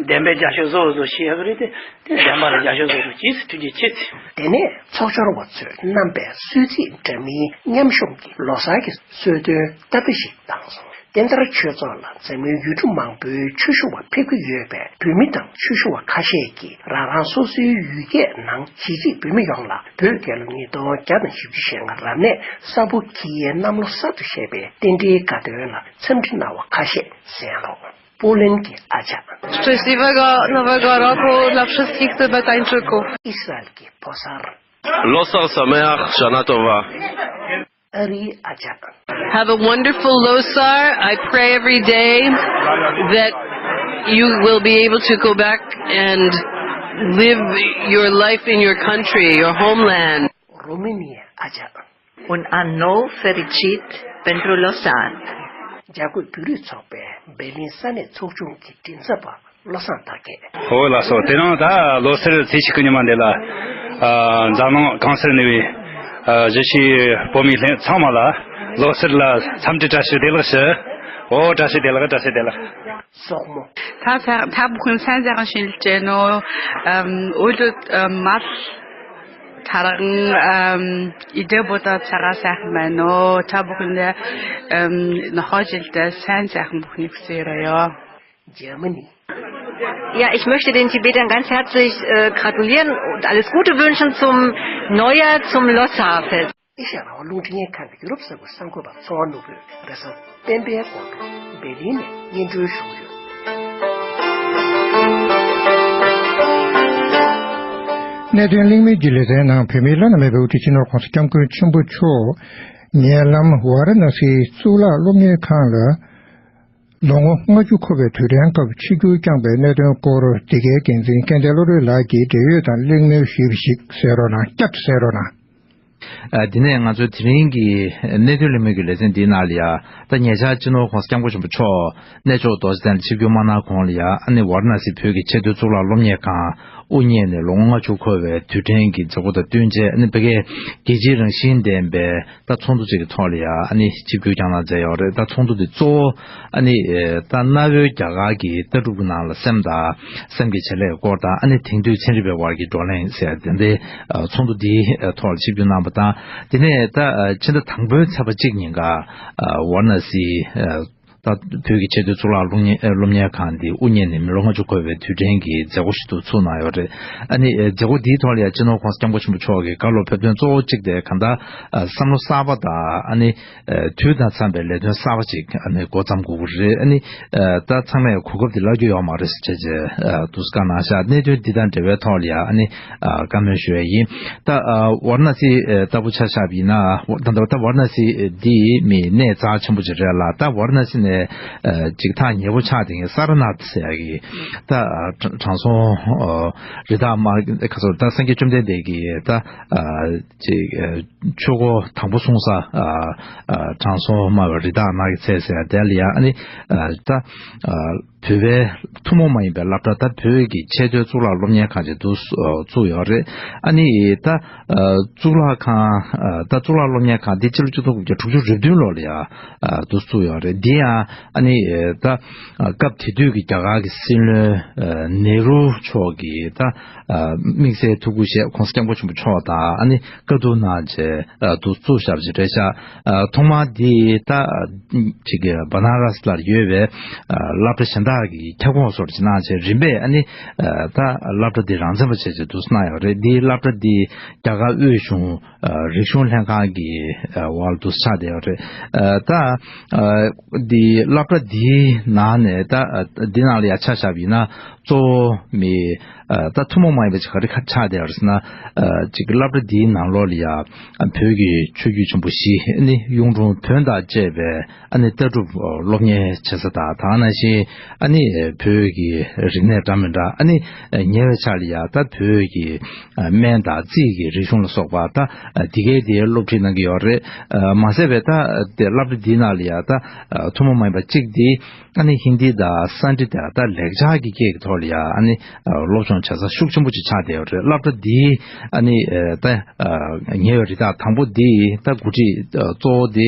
བདེན་པའི་རྒྱབ་སྐྱོར་བཟོ་བཟོ་ཞེས་ཡོད་གི་རེད་དེ། དེ་བདེན་པ་ལ་རྒྱབ་སྐྱོར་བཟོ་རོགས་གྱིས་ཟེར་ཐུགས་རྗེ་ཆེ་ཟེར། དེ་ནས་ཚོགས་འཆར་བ་ཚོས་བསྣམས་པའི་གསོལ་ཚིགས་འདྲ་མིན་མཉམ་ཤོང་གིས་ལོ་གསར་གྱི་གསོལ་སྟོན་སྟབས་བདེ་ཞིག་བཏང་སོང་། བསྟན་དར་ཆོས་ཚོགས་ལ་འཛམ་གླིང་ཡུལ་གྲུ་མང་པོའི་ཆོས་ཞུ་བ་ཕེབས་ཀྱི་ཡོད་པས། བོད་མི་དང་ཆོས་ཞུ་བ་ཁ་ཤས་ཀྱིས་རང་རང་སོ་སོའི་ཡུལ་སྐད་ནང་གཞིས་བྱེས་བོད་མི་ཡོངས་ལ་བོད་རྒྱལ་ལོ་ཉིས་སྟོང་བརྒྱ་དང་བཞི་བཅུ་ཞེ་ལྔ་རབ་གནས་ས་ཕོ་ཁྱི་ཡའི་གནམ་ལོ་གསར་དུ་བཞད་པའི་རྟེན་འབྲེལ་དགའ་སྟོན་ལ་འཚམས་འདྲི་གནང་བ་ཁ་ཤས་གསན་རོགས། པོ་ལན་གྱི་ཨ་ཅག Szczęśliwego Nowego Roku dla wszystkich Tybetańczyków. ཨིསི་རཱཨེལ་གྱི་ཕོ་གསར། Losar Sameach, Shana Tova. ཨ་རིའི་ཨ་ཅག Have a wonderful Losar. I pray every day that you will be able to go back and live your life in your country, your homeland. རོ་མེ་ནིའི་ཨ་ཅག Un anno fericit pentru Losar. འཇར་འགོག་བོད་རིགས་ཚོགས་པས་འབར་ལིན་ས་གནས་ཚོགས་ཆུང་གི་མགྲིན་ཚབ་པ་བློ་བཟང་དར་རྒྱས། ཨོ་ལགས་སོ། དེ་རིང་ད་ལོ་སར་ཚེས་བཅུ་དགུ་ཉི་མ་འདི་ལ། ཨ། འཛམ་གླིང་གང་སར་གནས་པའི། ཨ། གཞིས་བྱེས་བོད་མི་ལྷན་ཚང་མ་ལ་ལོ་སར་ལ་འཚམས་འདྲི་བཀྲ་ཤིས་བདེ་ལེགས་ཞུ། ཨོ་བཀྲ་ཤིས་བདེ་ལེགས། བཀྲ་ཤིས་བདེ་ལེགས། སོག་མོ། ད་ད་ད་བུ་ཁུན་སན་ཛ་གང་ཤིན་ལ་ཅེ་ནོ། ཨམ། ཨོ་ལུ་མར་ཐ་རང་ཨམ་ཨི་ཏྲ་བོ་ད་ཚ་ག་སེ་མ་ནོ། ད་བུ་ཁུན་ལ་ཨམ་ན་ཧོ་ཇིལ་ད་སན་ཛ་གང་བུ་ཁུན་ཁུ་སེ་ར་ཡོ། Germany. Ja, ich möchte den Tibetern ganz herzlich äh, gratulieren und alles Gute wünschen zum Neujahr, zum Losar-Fest. ཨེ་ཤ་ཡ་རང་དབང་རླུང་འཕྲིན་ཁང་གི་ཡུ་རོབ་ས་ཁུལ་གསར་འགོད་པ་ཚོགས་པ་ནོར་བུས་རེས་གཟའ་སྤེན་པའི་དགོང་དྲོ་འབེར་ལིན་ནས་སྙན་སྒྲོན་ཞུ་གི་ཡོད། གནད་དོན་གླེང་མོལ་གྱི་ལེ་ཚན་ནང་བོད་མིའི་བླ་ན་མེད་པའི་དབུ་ཁྲིད་སྤྱི་ནོར་༧གོང་ས་༧སྐྱབས་མགོན་ཆེན་པོ་མཆོག་ཉེ་ལམ་ཝཱ་ར་ཎ་སིའི་གཙུག་ལག་སློབ་གཉེར་ཁང་ལ། ལོ་ངོ་ལྔ་བཅུ་འཁོར་བའི་དུས་དྲན་སྐབས་ཆིབས་བསྒྱུར་བསྐྱངས་པའི་གནད་དོན་སྐོར་འདི་གའི་འགན་འཛིན་སྐལ་ལྡན་བློ་གྲོས་ལགས་ཀྱིས་འབྲེལ་ཡོད་དང་གླེང་མོལ་ཞུས་པ་ཞིག་གསན་རོགས་གནང་། བསྐྱར་དུ་གསན་རོགས་གནང་། ཨ། འདི་ནས་ང་ཚོའི་དེ་རིང་གི་གནད་དོན་གླེང་མོལ་གྱི་ལེ་ཚན་འདིའི་ནང་ལ་ཡ། ད་ཉེ་ཆར་སྤྱི་ནོར་༧གོང་ས་༧སྐྱབས་མགོན་ཆེན་པོ་མཆོག་གནས་མཆོག་རྡོ་རྗེ་གདན་ལ་ཆིབས་བསྒྱུར་མ་གནང་གོང་ལ་ཡ། ཨ་ནི་ཝཱ་ར་ཎ་སི་བོད་ཀྱི་ཆེས་མཐོའི་གཙུག་ལག་སློབ་གཉེར་ཁང་དབུ་བརྙེས་ནས་ལོ་ངོ་ལྔ་བཅུ་འཁོར་བའི་དུས་དྲན་གྱི་མཛད་སྒོ་དང་བསྟུན་བྱས། ཨ་ནི་ཕ་གིའི་རྒྱལ་སྤྱིའི་རང་བཞིན་ལྡན་པའི་ད་ཚོགས་འདུ་གཅིག་གི་ཐོག་ལ་ཡ། ཨ་ནི་ཆིབས་བསྒྱུར་བསྐྱངས་གནང་མཛད་ཡོད་རེད། ད་ཚོགས་འདུ་འདི་གཙོ་བོ་ཨ་ནི་ད་གནའ་བོའི་རྒྱ་གར་གྱི་ལྟ་གྲུབ་ཀྱི་ནང་ལ་སེམས་དང་སེམས་ཀྱི་བྱེད་ལས་སྐོར་དང་། ཨ་ནི་དེང་དུས་ཚན་རིག་པའི་དབར་གྱི་བགྲོ་གླེང་ཟེར་དེ་འདྲའི་ཚོགས་འདུ་འདིའི་ཐོག་ལ་ཆིབས་བསྒྱུར་གནང་བ་དང་། དེ་ནས་ད་ཕྱི་ཟླ་དང་པོའི་ཚེས་པ་གཅིག་ཉིན་ཀ་ཝཱ་ར་ཎ་སི་ད་བོད་ཀྱི་ཆེས་མཐོའི་གཙུག་ལག་སློབ་གཉེར་སློབ་གཉེར་ཁང་འདི་དབུ་བརྙེས་ནས་མི་ལོ་ལྔ་བཅུ་འཁོར་བའི་དུས་དྲན་གྱི་མཛད་སྒོ་ཞིག་ཏུ་ཚུགས་གནང་ཡོད་རེད། ཨ་ནི་མཛད་སྒོ་འདིའི་ཐོག་ལ་ཡང་སྤྱི་ནོར་༧གོང་ས་༧སྐྱབས་མགོན་ཆེན་པོ་མཆོག་གིས་བཀའ་སློབ་ཕེབས་དོན་གཙོ་བོ་གཅིག་དེ་གང་ལྟར་བསམ་བློ་གསར་པ་དང་། ཨ་ནི་དུས་དང་འཚམས་པའི་ལས་དོན་གསར་པ་ཅིག་ཨ་ནི་འགོ་བརྩམས་དགོས་ཀྱི་རེད། ཨ་ནི་ད་ཚང་མས་གོ་སྐབས་འདི་བརླག་རྒྱུ་ཡོད་མ་རེད་ཟེར་བྱས་བྱས་འདུག་སེ་བཀའ་གནང་ཤག་གནད་དོན་འདི་དང་འབྲེལ་བའི་ཐོག་ལ་ཡང་ཨ་ནི་བཀའ་མོལ་ཞུ་ཡ་ཡིན། ད་ཝཱ་ར་ཎ་སི་ལྟ་བུ་ཆ་བཞག་པ་ཡིན་ན། ད་ད་ད་ཝཱ་ར་ཎ་སི་འདི་མི་གནས་རྩ་ཆེན་པོ་ཅིག་རེད་ལ། ད་ཝཱ་ར་ཎ་སི་ནས་ཅིག་ཐག་ཉེ་པོ་ཆགས་བསྡད་མཁན་ས་ར་ནཱཐ་ཟེར་ཡ་གི་ད་དྲང་སྲོང་རི་དྭགས་དམར་ཁ་སོ་ད་སངས་རྒྱས་བཅོམ་ལྡན་འདས་ཀྱི་ད་ཅིག་ཆོས་འཁོར་དང་པོ་གསུངས་ས། དྲང་སྲོང་དམར་བའི་རི་དྭགས་དམར་གྱི་ཚལ་ཟེར་ཡ་དེ་ལ་ཡ། ཨ་ནི་ད་བོད་པའི་ཐུན་མོང་མ་ཡིན་པའི་སློབ་གྲྭ། ད་བོད་ཀྱི་ཆེས་མཐོའི་གཙུག་ལག་སློབ་གཉེར་ཁང་ཅིག་འདུག་བཙུགས་ཡོད་རེད། ཨ་ནི་ད་གཙུག་ལག་ཁང་ད་གཙུག་ལག་སློབ་གཉེར་ཁང་འདི་ཕྱི་ལོ་ཆིག་སྟོང་དགུ་བརྒྱ་དྲུག་ཅུ་རེ་བདུན་ལོ་ལ་ཡ་འདུག་བཙུགས་ཡོད་རེད། འདི་ཡང་ཨ་ནི་ད་སྐབས་དེ་དུས་ཀྱི་རྒྱ་གར་གྱི་སྲིད་བློན་ནེ་རུ་མཆོག་གིས་ད་དམིགས་བསལ་ཐུགས་ཁུར་བཞེས། ༸གོང་ས་༸སྐྱབས་མགོན་ཆེན་པོ་མཆོག་དང་ཨ་ནི་བཀའ་བསྡུར་གནང་བྱས་འདུག་བཙུགས་བཞག་པ་ཅིག་རེད་ཤག་ཐོག་མར་འདི་ད་ཅིག་བ་ན་ར་སི་ལ་ཡོད་པའི་སློབ་གྲྭ་གཞན་དག་གི་ཁྱབ་ཁོངས་སོགས་ཅིག་གནང་བྱས་རིམ་པས་ཨ་ནི་ད་སློབ་གྲྭ་འདི་རང་བཙན་པ་བྱས་བྱས་འདུག་གནང་ཡོད་རེད། འདིའི་སློབ་གྲྭ་འདི་རྒྱ་གར་དབུས་གཞུང་རིག་གཞུང་ལྷན་ཁང་གི་འོག་ལ་འདུག་ཆགས་བསྡད་ཡོད་རེད། ད་འདི་སློབ་གྲྭ་འདིའི་ནང་ནས་ད་འདི་ནང་ལ་ཡ་ཆ་བཞག་པ་ཡིན་ན་གཙོ་བོ་མི་ད་ཐུན་མོང་མ་ཡིན་པ་ཅིག་ག་རེ་ཆགས་བསྡད་ཡོད་རེད་ཟེར་ན། ཅིག་སློབ་གྲྭ་འདིའི་ནང་ལོགས་ལ་ཡ་བོད་ཀྱི་ཆོས་བརྒྱུད་ཆེན་པོ་བཞི་ནི་གཡུང་དྲུང་བོན་དང་བཅས་པའི་ཨ་ནི་ལྟ་གྲུབ་སློབ་གཉེར་བྱེད་ས་དང་། དེ་ནང་བཞིན་ཨ་ནི་བོད་ཀྱི་རིག་གནས་འདྲ་མི་འདྲ། ཨ་ནི་ཉེ་བའི་ཆར་ལ་ཡ་ད་བོད་ཀྱི་སྨན་དང་རྩིས་ཀྱི་རིག་གཞུང་ལ་སོགས་པ་ད་འདི་གའི་དེའི་སློབ་ཁྲིད་གནང་གི་ཡོད་རེད། མ་ཟད་པའི་ད་དེ་སློབ་གྲྭ་འདིའི་ནང་ལ་ཡ་ད་ཐུན་མོང་མ་ཡིན་པ་གཅིག་འདི་ཨ་ནི་ཧིན་དི་དང་སཾ་སྐྲྀཏ་ད་ལེགས་སྦྱར་གྱི་སྐད་ཀྱི་ཐོག་ལ་ཡ་ཨ་ནི་སློབ་སྦྱོང་བྱེད་ས་ཤུགས་ཆེན་པོ་ཅིག་ཆགས་བསྡད་ཡོད་རེད། སློབ་གྲྭ་འདིའི་ཨ་ནི་ད་ཉེ་བའི་རིགས་ད་དང་པོ་འདི་ད་འགོ་ཁྲིད་གཙོ་བོ་འདི་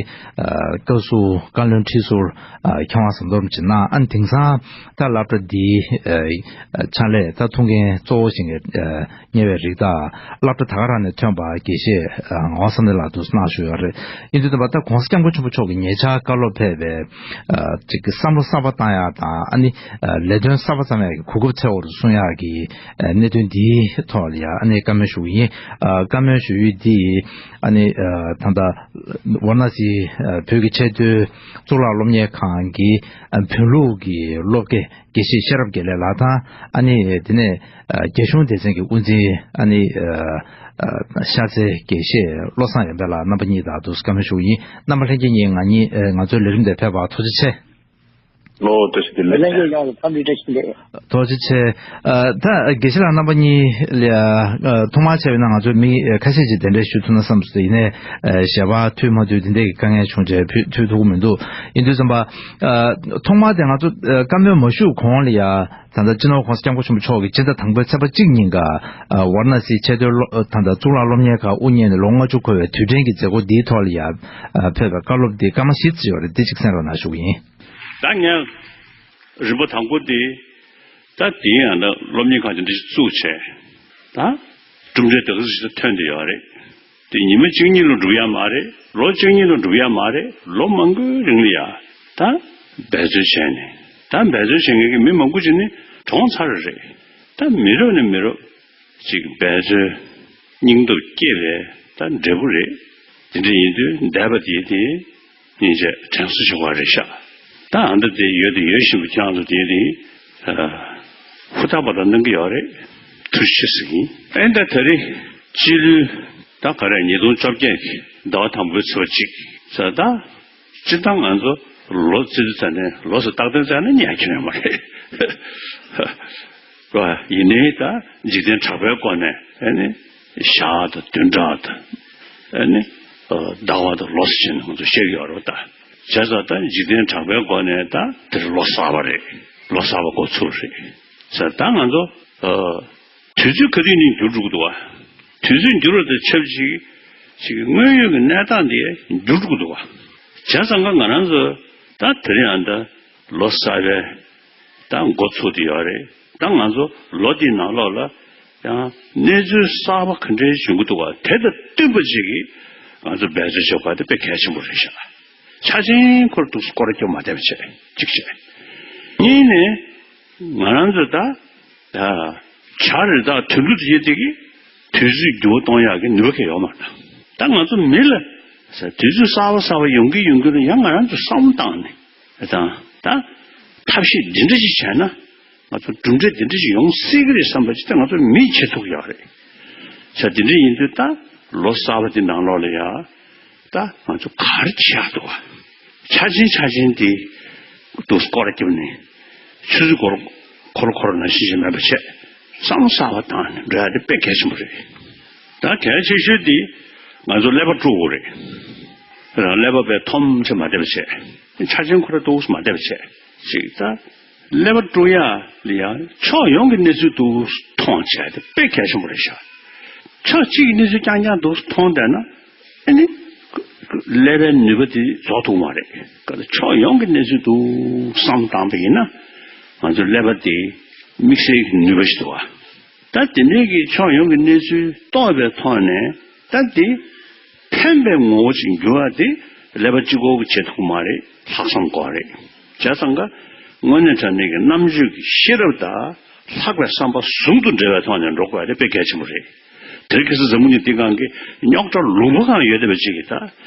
བཀའ་ཟུར་བཀའ་བློན་ཁྲི་ཟུར་མཁས་དབང་ཟམ་གདོང་རིན་པོ་ཆེ་གནང་། ཨ་ནི་དེང་སང་ད་སློབ་གྲྭ་འདིའི་ཕྱག་ལས་ད་ཐུགས་འགན་གཙོ་བོ་བཞེས་མཁན་ཉེ་བའི་རིགས་ད་སློབ་གྲྭ་ད་ག་རང་ནས་ཐོན་པ་དགེ་བཤེས་ངག་དབང་བསམ་གཏན་ལགས་འདུག་གནང་བཞུགས་ཡོད་རེད། ཡིན་དུས་ད་བར་ད་༸གོང་ས་༸སྐྱབས་མགོན་ཆེན་པོ་མཆོག་གིས་ཉེ་ཆར་བཀའ་སློབ་ཕེབས་པའི་ཅིག་བསམ་བློ་གསར་པ་བཏང་ཡག་དང་། ཨ་ནི་ལས་དོན་གསར་པ་བརྩམ་ཡག་གི་གོ་སྐབས་འཚོལ་བར་གསུང་ཡག་གི་གནད་དོན་འདིའི་ཐོག་ལ་ཡ་ཨ་ནི་བཀའ་མོལ་ཞུ་གི་ཡིན། བཀའ་མོལ་ཞུ་ཡུལ་འདི་ཨ་ནི་ད་ལྟ་ཝཱ་ར་ཎ་སི་བོད་ཀྱི་ཆེས་མཐོའི་གཙུག་ལག་སློབ་གཉེར་ཁང་ ནང་གི་ཨ་བོན་ལུགས་ཀྱི་སློབ་དགེ་དགེ་བཤེས་ཤེས་རབ་དགེ་ལེགས་ལགས་དང་། ཨ་ནི་དེ་ནས་ཨ་རྒྱ་གཞུང་སྡེ་ཚན་གྱི་དབུ་འཛིན་ཨ་ནི་ཨ་ཨ་ཤར་རྩེ་དགེ་བཤེས་བློ་བཟང་ཡར་འཕེལ་ལགས། རྣམ་པ་གཉིས་དང་དུ་བཀའ་མོལ་ཞུ་གི་ཡིན། རྣམ་པ་ལྷན་རྒྱས་གཉིས་ང་གཉིས་ཨ་ང་ཚོའི་ལས་རིམ་དེར་ཕེབས་པར་ཐུགས་རྗེ་ཆེ། ལོ་བཀྲ་ཤིས་བདེ་ལེགས། ལྷན་རྒྱས་ཡོངས་ལ་འཚམས་འདྲི་བཀྲ་ཤིས་བདེ་ལེགས། ཐུགས་རྗེ་ཆེ། ཨ་ད་དགེ་བཤེས་ལགས་རྣམ་པ་གཉིས་ལ་ཨ་ཐོག་མར་བྱས་པ་ན་ང་ཚོ་མི་ཨ་ཁ་ཤས་ཅིག་དེ་འདྲ་ཞུ་ཐུབ་ན་བསམ་སོང་། ཡིན་ནའི་ཨ་ཞལ་པར་མཐུད་མ་མཐུད་དེ་འདྲའི་དཀའ་ངལ་བྱུང་བྱས་ཕུལ་ཐུབ་ཀྱི་མི་འདུག་ཡིན་དུས་ཙམ་པ་ཨ་ཐོག་མར་དེ་ང་ཚོ་ཨ་བཀའ་མོལ་མ་ཞུ་གོང་ལ་ཡ། ད་ལྟ་སྤྱི་ནོར་༸གོང་ས་༸སྐྱབས་མགོན་ཆེན་པོ་མཆོག་གིས་སྤྱི་ཟླ་དང་པོའི་ཚེས་པ་གཅིག་ཉིན་ཀ་ཨ་ཝཱ་ར་ཎ་སིའི་ཆེས་མཐོའི་སློབ་ད་ལྟ་གཙུག་ལག་སློབ་གཉེར་ཁང་དབུ་བརྙེས་ནས་ལོ་ལྔ་བཅུ་འཁོར་བའི་དུས་དྲན་གྱི་མཛད་སྒོ་འདིའི་ཐོག་ལ་ཡ་ཨ་ཕེབས་པའི་བཀའ་སློབ་འདི་སྐར་མ་བཞི་ཙམ་ཡོད་རེད། འདི་གཅིག་གསན་རོགས་གནང་ཞུ་གི་ཡིན། ད་ངས་རིམ་པ་དང་པོ་དེ་ད་དེའི་ཡང་ད་སློབ་གཉེར་ཁང་དེ་འདྲ་ཞིག་བཙུགས་བྱས། ད་གྲུབ་འབྲས་དེ་ག་ཚོད་ཞིག་ད་ཐོན་བསྡད་ཡོད་རེད། དེ་ཉི་མ་གཅིག་གཉིས་ལ་འགྲུབ་ཡ་མ་རེད། ལོ་གཅིག་གཉིས་ལ་འགྲུབ་ཡ་མ་རེད། ལོ་མང་པོའི་རིང་ལ་ཡ་ད་འབད་རྩོལ་བྱས་ནས། ད་འབད་རྩོལ་བྱེད་མཁན་གྱི་མི་མང་པོ་ཅིག་ནི་གྲོངས་ཚར་རེད། ད་མི་རབས་ནས་མི་རབས་ཅིག་འབད་རྩོལ་སྙིང་སྟོབས་སྐྱེ་བའི་ད་འབྲས་བུ་རེད། དེ་འདྲ་ཡིན་དུས་འདས་པ་དེ་དེ་སྙིང་རྗེ་དྲན་གསོ་བྱེད་པ་རེད་ཤག་ད་ཨ་འདྲ་དེ་ཡོད་དེ་ཡོད་བཞིན་པ་ཁྱེད་རང་ཚོ་དེ་དེ་ཧུར་ཐག་པ་དང་གནང་གི་ཡོད་རེད། ཐུགས་རྗེ་ཆེ་ཟེར་གྱི་ཡིན། ཨེ་ད་ད་རེས་སྤྱི་ལོའི་ད་ག་རེ་ཉིས་སྟོང་བཅོ་བརྒྱད་ཀྱི་ཟླ་བ་དང་པོའི་ཚེས་པ་གཅིག་ཟེར། ད་སྤྱིར་བཏང་ང་ཚོ་ལོ་བརྩི་དུས་ཙམ་ནས་ལོ་སུ་རྟག་བརྟན་བཙལ་ན་ཉན་གྱི་ཡོད་མ་རེད། ཡིན་ནའི་ད་འཇིག་རྟེན་གྲགས་པའི་སྒོ་ནས་ཨ་ནི་ཞག་དང་བདུན་ཕྲག་དང་ཨ་ནི་ཟླ་བ་དང་ལོ་ཟེར་ནས་ང་ཚོ་བཤད་ཀྱི་ཡོད་རེད། ད་བྱས་ཙང་ད་འཇིག་རྟེན་གྲགས་པའི་སྒོ་ནས་ད་དེར་ལོ་གསར་པ་རེད། ལོ་གསར་པ་འགོ་ཚུགས་རེད་ཟེར། ད་ང་ཚོ་དུས་ཚོད་ག་དུས་ནས་འགྱུར་འགྲོ་གི་འདུག་བ། དུས་ཚོད་འགྱུར་བ་དང་ཆབས་ཅིག་ཅིག་དངོས་ཡོད་ཀྱི་གནས་སྟངས་དེ་འགྱུར་འགྲོ་གི་འདུག་བ། བྱས་ཙང་ཀ་ང་རང་ཚོ་ད་དེ་རིང་ཨ་ད་ལོ་གསར་པའི་ད་འགོ་ཚུགས་བསྡད་ཡོད་རེད། ད་ང་ཚོ་ལོ་འདིའི་ནང་ལོགས་ལ་ཡང་གནས་ཚུལ་གསར་པ་ག་འདྲའི་བྱུང་གི་འདུག་བ། དེ་དང་བསྟུན་པ་ཅིག་གིས་ང་ཚོ་འབད་རྩོལ་བྱེད་དགོས་པ་དེ་དཔེ་གལ་ཆེན་པོ་རེད་ཤག་ཆ་ཆེན་ཁོར་འདུག་སྐོར་སྐྱོད་མ་བསྡད་པ་བྱས་གཅིག་བྱས། གཉིས་ནས་ང་རང་ཚོ་ད་ད་བྱ་རི་དྭགས་དུད་འགྲོ་དེ་དེ་གི་དུས་ཚོད་འགྱུར་བ་གཏོང་ཡག་གི་ནུས་པ་གང་ཡོད་མ་རེད། ད་ང་ཚོ་མི་ལ་དུས་ཚོད་གསར་པ་གསར་པ་ཡོང་གི་ཡོང་གི་རེད། ཡང་ང་རང་ཚོ་བསམ་བློ་བཏང་ནས་དང་ད་ཐབས་ཤེས་འདི་འདྲ་ཞིག་བྱས་ན་ང་ཚོ་གྲུབ་འབྲས་འདི་འདྲ་ཞིག་ཡོང་སྲིད་ཀྱི་རེད་བསམ་པ་ཅིག་ད་ང་ཚོ་མིས་བྱེད་ཐུབ་ཡོད་རེད། ས་འདི་འདྲ་ཡིན་དུས་ད་ལོ་གསར་པ་འདི་ནང་ལོགས་ལ་ཡ། ད་ང་ཚོ་ག་རེ་བྱེད་ཡག་འདུག་བ། ཆ་ཆེན་ཆ་ཆེན་དེ་འདུག་སྐོར་ར་བརྒྱབ་ནས་ཆུ་ཚོད་འཁོར་འཁོར་འཁོར་ནང་བཞིན་ཞིག་མེད་པ་བྱས་བསམ་བློ་གསར་པ་བཏང་ནས་འགྲོ་ཡག་དེ་དཔེ་གལ་ཆེན་པོ་རེད། ད་གལ་ཆེ་ཤོས་དེ་ང་ཚོ་ཀླད་པ་དཀྲུག་དགོས་རེད། རང་ཀླད་པ་དཔེ་འཐོམ་ཆེ་མ་བསྡད་པ་བྱས་ཆ་ཆེན་ཁོ་ར་འདུག་མ་བསྡད་པ་བྱས་ཅིག་ད། ཀླད་པ་དཀྲུག་ཡག་ལ་ཡང་ཕྱོགས་ཡོངས་ཀྱི་གནས་ཚུལ་འདུག་མཐོང་བྱས་ཏེ་དཔེ་གལ་ཆེན་པོ་རེད་ཤག་ཕྱོགས་གཅིག་གི་གནས་ཚུལ་རྐྱང་རྐྱང་འདུག་མཐོང་བསྡད་ན་ཨ་ནི་ཀླད་པའི་ནུས་པ་དེ་རྫོགས་ཐུབ་མ་རེད། ཕྱོགས་ཡོངས་ཀྱི་གནས་ཚུལ་འདུག་བསམ་བཏང་པ་ཡིན་ན་ང་ཚོའི་ཀླད་པ་དེ་དམིགས་བསལ་གྱི་ནུས་པ་ཞིག་འདུག་བ། ད་དེ་འདྲའི་གི་ཕྱོགས་ཡོངས་ཀྱི་གནས་ཚུལ་རྟོགས་པའི་ཐོག་ནས་ད་དེ་ཕན་པའི་ངོ་བོ་ཅིག་འགྱུར་བ་དེ་ཀླད་པ་གཅིག་པོ་གིས་བྱེད་ཐུབ་མ་རེད། ལྷག་བསམ་དགོས་རེད། བྱས་ཙང་ཀ་དངོས་གནས་དྲང་གནས་ཀྱི་རྣམ་དཔྱོད་ཀྱི་ཤེས་རབ་དང་ལྷག་པའི་བསམ་པ་ཟུང་དུ་འབྲེལ་བའི་ཐོག་ནས་འགྲོ་དགོས་པ་དེ་དཔེ་གལ་ཆེན་པོ་རེད། དེ་རིང་ཁ་སང་འཛམ་བུ་གླིང་འདིའི་སྒང་གི་རྙོག་དྲ་ལུང་པ་གང་ཡོད་བསྡད་པ་ཅིག་གིས་ད་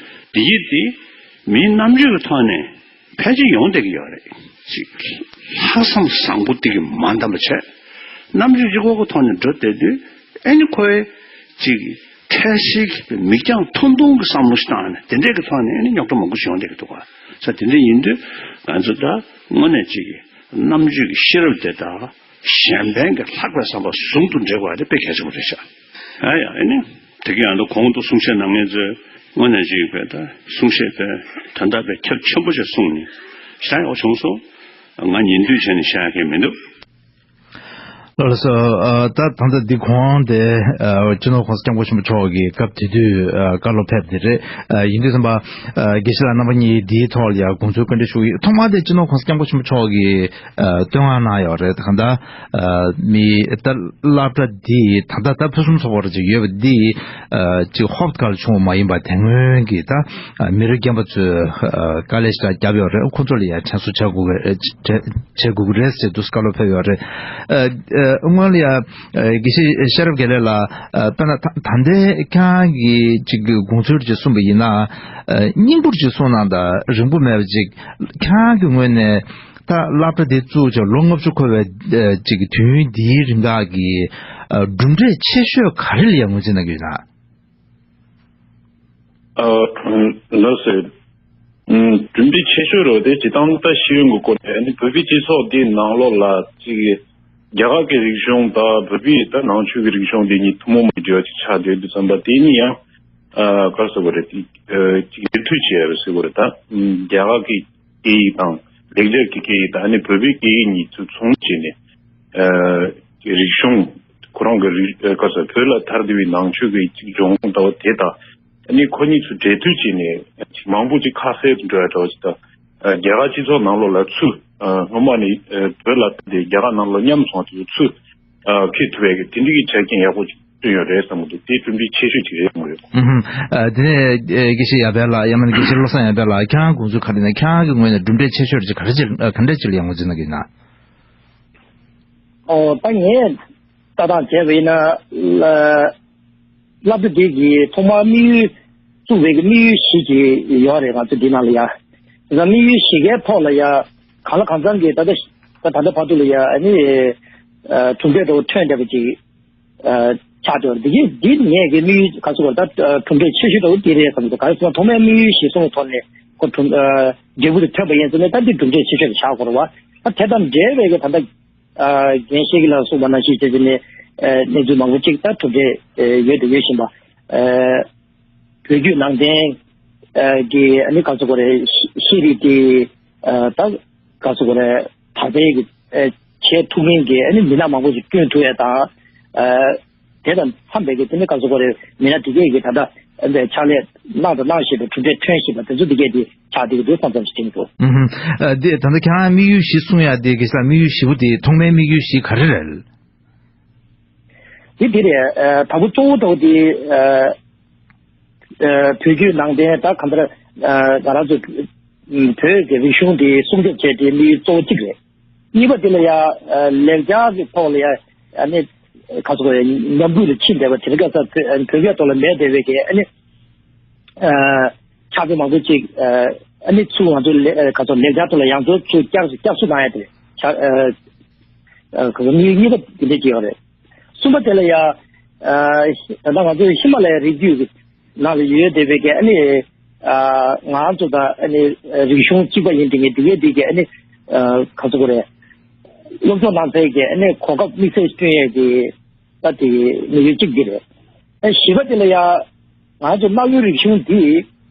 འདི་ཡིད་དེ་མིའི་རྣམ་དཔྱོད་ཀྱི་ཐོག་ནས་ཕལ་ཆེར་ཡོང་བསྡད་ཀྱི་ཡོད་རེད། ཅིག་ལྷག་བསམ་བཟང་པོ་དེ་གི་མ་འདང་བ་བྱས། རྣམ་དཔྱོད་གཅིག་པོ་གི་ཐོག་ནས་འགྲོ་བསྡད་དུས་ཨ་ནི་ཁོའི་ཅིག་འཕྲལ་སེལ་གྱི་མིག་རྒྱང་ཐུང་ཐུང་གི་བསམ་བློ་ཞིག་བཏང་ནས་དེ་འདྲས་ཀྱི་ཐོག་ནས་ཨ་ནི་རྙོག་དྲ་མང་པོ་ཞིག་ཡོང་བསྡད་ཀྱི་འདུག་ག་ས་དེ་འདྲས་ཡིན་དུས་ང་ཚོ་ད་དངོས་གནས་ཅིག་རྣམ་དཔྱོད་ཀྱི་ཤེས་རབ་དེ་དང་གཞན་ཕན་གྱི་ལྷག་པའི་བསམ་པ་ཟུང་དུ་འབྲེལ་དགོས་པ་དེ་དཔེ་གལ་ཆེན་པོ་རེད་ཤག་ཨ་ཡ་ཨ་ནི་དེ་ག་ཡང་ད་གོང་དུ་གསུང་བཤད་གནང་མཁན་ཚོས་དངོས་གནས་ཅིག་དཔེ་ད་གསུང་བཤད་དཔེ་དོན་དག་དཔེ་ཁྱབ་ཆེན་པོ་ཞིག་གསུངས་ནས་ཞེ་དྲག་ཡག་པོ་བྱུང་སོང་། ང་ཉན་འདོད་བྱས་ནས་བཤད་ཡག་གི་མི་འདུག་ལགས་ལགས་སོ། ཨ་ད་ད་ལྟ་འདི་གོང་དེ་ཨ་སྤྱི་ནོར་༸གོང་ས་༸སྐྱབས་མགོན་ཆེན་པོ་མཆོག་གིས་སྐབས་དེ་དུས་ཨ་བཀའ་སློབ་ཕེབས་དེ་རེད། ཨ་ཡིན་དུས་ཙམ་པ་ཨ་དགེ་བཤེས་ལགས་རྣམ་པ་གཉིས་འདིའི་ཐོག་ལ་ཡང་དགོངས་ཚུལ་བཀའ་འདྲི་ཞུ་གི་ཡོད། ཐོག་མར་དེ་སྤྱི་ནོར་༸གོང་ས་༸སྐྱབས་མགོན་ཆེན་པོ་མཆོག་གིས་ཨ་བསྟོད་བསྔགས་གནང་ཡོད་རེད། ད་ག་ད་ཨ་མི་ད་སློབ་གྲྭ་འདི་ད་ལྟ་ད་ཕུན་སུམ་ཚོགས་པ་རེ་ཅིག་ཡོད་པ་འདི་ཨ་ཅིག་ཧོབ་ཏེ་ག་ལ་བྱུང་བ་མ་ཡིན་པ་དེ་སྔོན་གྱི་ད་ཨ་མི་རབས་རྒན་པ་ཚོས་ཨ་དཀའ་ལས་ཞེ་དྲག་བརྒྱབ་ཡོད་རེད། ཁོ་ཚོ་ལ་ཡང་དྲན་གསོ་བྱ་དགོས་ཀྱི་རེད། བྱེད་དགོས་ཀྱི་རེད་ཟེར་དུས་བཀའ་སློབ་ཕེབས་ཡོད་རེད། ཨ་ སྔོན་ལ་ཡ་དགེ་བཤེས་ཤེས་རབ་དགེ་ལེགས་ལགས། དཔེར་ན་ད་ལྟའི་ཁྱེད་རང་གིས་ཅིག་དགོངས་ཚུལ་ཅིག་གསུངས་པ་ཡིན་ན། སྙིང་པོར་ཅིག་གསུངས་གནང་དང་རིང་པོ་མེད་པ་ཅིག་ཁྱེད་རང་གི་ངོས་ནས་ད་སློབ་གྲྭ་འདི་བཙུགས་བྱས་ལོ་ལྔ་བཅུ་འཁོར་བའི་ཅིག་དུས་ཡུན་འདིའི་རིང་ག་གི་གྲུབ་འབྲས་ཆེ་ཤོས་ག་རེ་ལ་ཡང་ངོས་འཛིན་གནང་གི་ཡོད་ན། ལགས་སོ། གྲུབ་འབྲས་ཆེ་ཤོས་རོ་དེ་སྤྱིར་བཏང་ད་ཤེས་ཡོན་གྱི་སྐོར་དེ་ནི་བོད་པའི་སྤྱི་ཚོགས་འདིའི་ནང་ལོགས་ལ་ཅིག་རྒྱ་གར་གྱི་རིག་གཞུང་དང་བོད་པའི་ད་ནང་ཆོས་ཀྱི་རིག་གཞུང་འདི་གཉིས་ཐུན་མོང་མ་ཡིན་འབྲེལ་བ་ཅིག་ཆགས་བསྡད་དུས་ཙམ་པ་དེ་ནི་ཡང་ག་རེ་ཟེར་དགོས་རེད། ཅིག་འབྲེལ་མཐུད་བྱས་རེད་ཟེར་དགོས་རེད། ད་རྒྱ་གར་གྱི་སྐད་ཡིག་དང་ལེགས་སྦྱར་གྱི་སྐད་ཡིག་དང་ཨ་ནི་བོད་པའི་སྐད་ཡིག་གཉིས་ཚུར་ཚོང་བྱས་ནས། རིག་གཞུང་ཁོ་རང་གི་རིག་ག་ས་བོད་ལ་དར་བསྡད་པའི་ནང་ཆོས་ཀྱི་ཅིག་སྦྱོང་ལྟ་བུ་དེ་དང་ཨ་ནི་ཁོ་གཉིས་ཚུར་འབྲེལ་མཐུད་བྱས་ནས་ཅིག་མང་པོ་ཅིག་ཁ་གསལ་དུ་འགྲོ་ཡ་འདྲ་བ་ཅིག་དང་རྒྱ་གར་སྤྱི་ཚོགས་ནང་ལོགས་ལ་ཚུར་སྔོན་མ་ནས་བོད་ལ་དར་ཏེ་རྒྱ་གར་ནང་ལ་མཉམ་སོང་བ་དེ་ཚོ་ཚུར་འཁྱེར་ཐུབ་ཡ་གི་དེ་འདྲ་གི་ཆ་རྐྱེན་ཡག་པོ་ཅིག་བསྐྲུན་ཡོད་རེད་བསམ་གྱི་འདུག་དེ་གྲུབ་འབྲས་ཆེ་ཤོས་ཅིག་རེད་བསམ་གྱི་ཡོད། ཨུ་ཧུམ། ཨ། དེ་ནས་ཨེ་དགེ་བཤེས་ཡར་འཕེལ་ལགས་ཡང་མིན་དགེ་བཤེས་བློ་བཟང་ཡར་འཕེལ་ལགས་ཁྱེད་རང་དགོངས་ཚུལ་ག་རེ་ཡིན་ན། ཁྱེད་རང་གི་ངོས་ནས་གྲུབ་འབྲས་ཆེ་ཤོས་ཅིག་ག་རེ་ཅིག་ག་འདྲ་ཅིག་ལ་ཡང་ངོས་འཛིན་གནང་གི་ཡིན་ན། ཨོ་ད་ངས་ལྟ་སྟངས་བྱས་པ་ཡིན་ན་ལ་སློབ་གྲྭ་འདི་གི་ཐོག་མར་དམིགས་ཡུལ་བཙུགས་པའི་གི་དམིགས་ཡུལ་བཞི་ཅིག་ཡོད་རེད། ང་ཚོ་འདི་ནང་ལ་ཡ་ད་དམིགས་ཡུལ་བཞི་གའི་ཐོག་ལ་ཡ་གང་ལ་གང་འཚམ་གྱི་ད་ལྟ་ད་ད་ལྟ་བར་དུ་ལ་ཡ་ཨ་ནི་གྲུབ་འབྲས་འདྲ་བོ་ཐོན་བསྡད་པ་ཅིག་ཆགས་འདུག་འདི་གི་འདི་ངས་ཀྱི་དམིགས་ཡུལ་ག་ཚོད་བར་ད་གྲུབ་འབྲས་ཆེ་ཤོས་འདྲ་བོ་འདི་རེད་བསམ་འདུག་ག་རེ་ཟེར་ན་ཐོག་མའི་དམིགས་ཡུལ་གཞིར་བཟུང་གི་ཐོག་ནས་ཁོ་གྲུབ་འབྲས་བུ་དེ་ཐོན་པ་ཡིན་ཟེར་ནས་ད་འདི་གྲུབ་འབྲས་ཆེ་ཤོས་དེ་ཆགས་དགོས་རེད་བ། ད་དེ་དང་འབྲེལ་བའི་གི་ད་ལྟ་རྒན་ཤེས་ཀྱི་ལ་གསུངས་པ་ནང་བཞིན་བྱས་ཙང་ནས་གནས་ཚུལ་མང་པོ་ཅིག་ད་གྲུབ་འབྲས་ཡོད་དེ་ཡོད་བཞིན་པ། བོད་བརྒྱུད་ནང་བསྟན་གྱི་ཨ་ནི་ག་ཚོད་དགོས་རེད། ཤེས་རིག་དེ་ད་ག་ཚོད་དགོས་རེད། དར་སྤེལ་གྱི་བྱེད་ཐུབ་མཁན་གྱི་ཨ་ནི་མི་སྣ་མང་པོ་ཞིག་བསྐྲུན་ཐུབ་ཡ་དང་། དེ་དང་འཚམས་པའི་གི་དེ་ནི་ག་ཚོད་དགོས་རེད། མི་སྣ་དེ་གས་ཀྱི་ད་ལྟ་ཕྱག་ལས་གནང་དང་གནང་བཞིན་པའི་གྲུབ་འབྲས་ཐོན་བཞིན་པ་དེ་ཚོ་དེ་གས་དེ་ཆགས་བསྡད་ཀྱི་འདུག་བསམ་བསམ་ཞིག་དྲན་གྱི་འདུག་ཨུ་ཧུམ། ཨ། དེ་ད་ལྟ་ཁྱེད་རང་དམིགས་ཡུལ་བཞི་གསུངས་ཡ་དེ་གི་ས་དམིགས་ཡུལ་བཞི་པོ་དེ་ཐོག་མའི་དམིགས་ཡུལ་བཞི་ག་རེ་རེད། དེ་དེ་རེད། ཨ། དང་པོ་གཙོ་བོ་དང་པོ་དེ་ཨ། ཨ། བོད་བརྒྱུད་ནང་བསྟན་ད་གང་ལྟར་ཨ། ང་རང་ཚོ་བོད་ཀྱི་རིག་གཞུང་དེ་སྲུང་སྐྱོབ་བྱས་ཏེ་དམིགས་ཡུལ་གཙོ་བོ་གཅིག་རེད། གཉིས་པ་དེ་ལ་ཡ་ཨ། ལེགས་སྦྱར་གྱི་ཐོག་ལ་ཡ་ཨ་ནི་ག་ཚོད་ཉམས་རྒུད་ལ་ཕྱིན་བསྡད་པ་དེ་རིགས་ཀ་ས་བོད་བོད་སྐད་ཐོག་ལ་མེད་བསྡད་པའི་གི་ཨ་ནི། ཨ། ཕྱག་དཔེ་མང་པོ་ཅིག་ཨ་ནི་ཚུར་ང་ཚོ་ལེ་ཨ་ག་ཚོད་ལེགས་སྦྱར་ཐོག་ལ་ཡང་བསྐྱར་ཚུར་བསྐྱར་བསྐྱར་གསོ་གནང་ཡ་དེ་ཕྱག་ཨ་ཨ་ག་ཚོད་དམིགས་ཡུལ་གཉིས་པ་དེ་འདྲ་ཅིག་ཡོད་རེད། གསུམ་པ་དེ་ལ་ཡ་ཨ་ད་ལྟ་ང་ཚོ་ཧི་མ་ལ་ཡའི་རི་རྒྱུད་ཀྱི་ནང་ལ་ཡོད་བསྡད་པའི་གི་ཨ་ནི་ཨ་ང་ཚོ་དང་ཨ་ནི་རིག་གཞུང་གཅིག་པ་ཡིན་དེ་ངས་དེ་གའི་དེ་གི་ཨ་ནི་ཨ་ག་ཚོད་དགོས་རེད། སློབ་སྦྱོང་གནང་སའི་གི་ཨ་ནི་གོ་སྐབས་དམིགས་བསལ་བསྐྲུན་ཡས་ཀྱི་ད་དེ་དམིགས་ཡུལ་གཅིག་འདི་རེད། ཨ་བཞི་པ་དེ་ལ་ཡ་ང་ཚོ་གནའ་བོའི་རིག་གཞུང་འདི་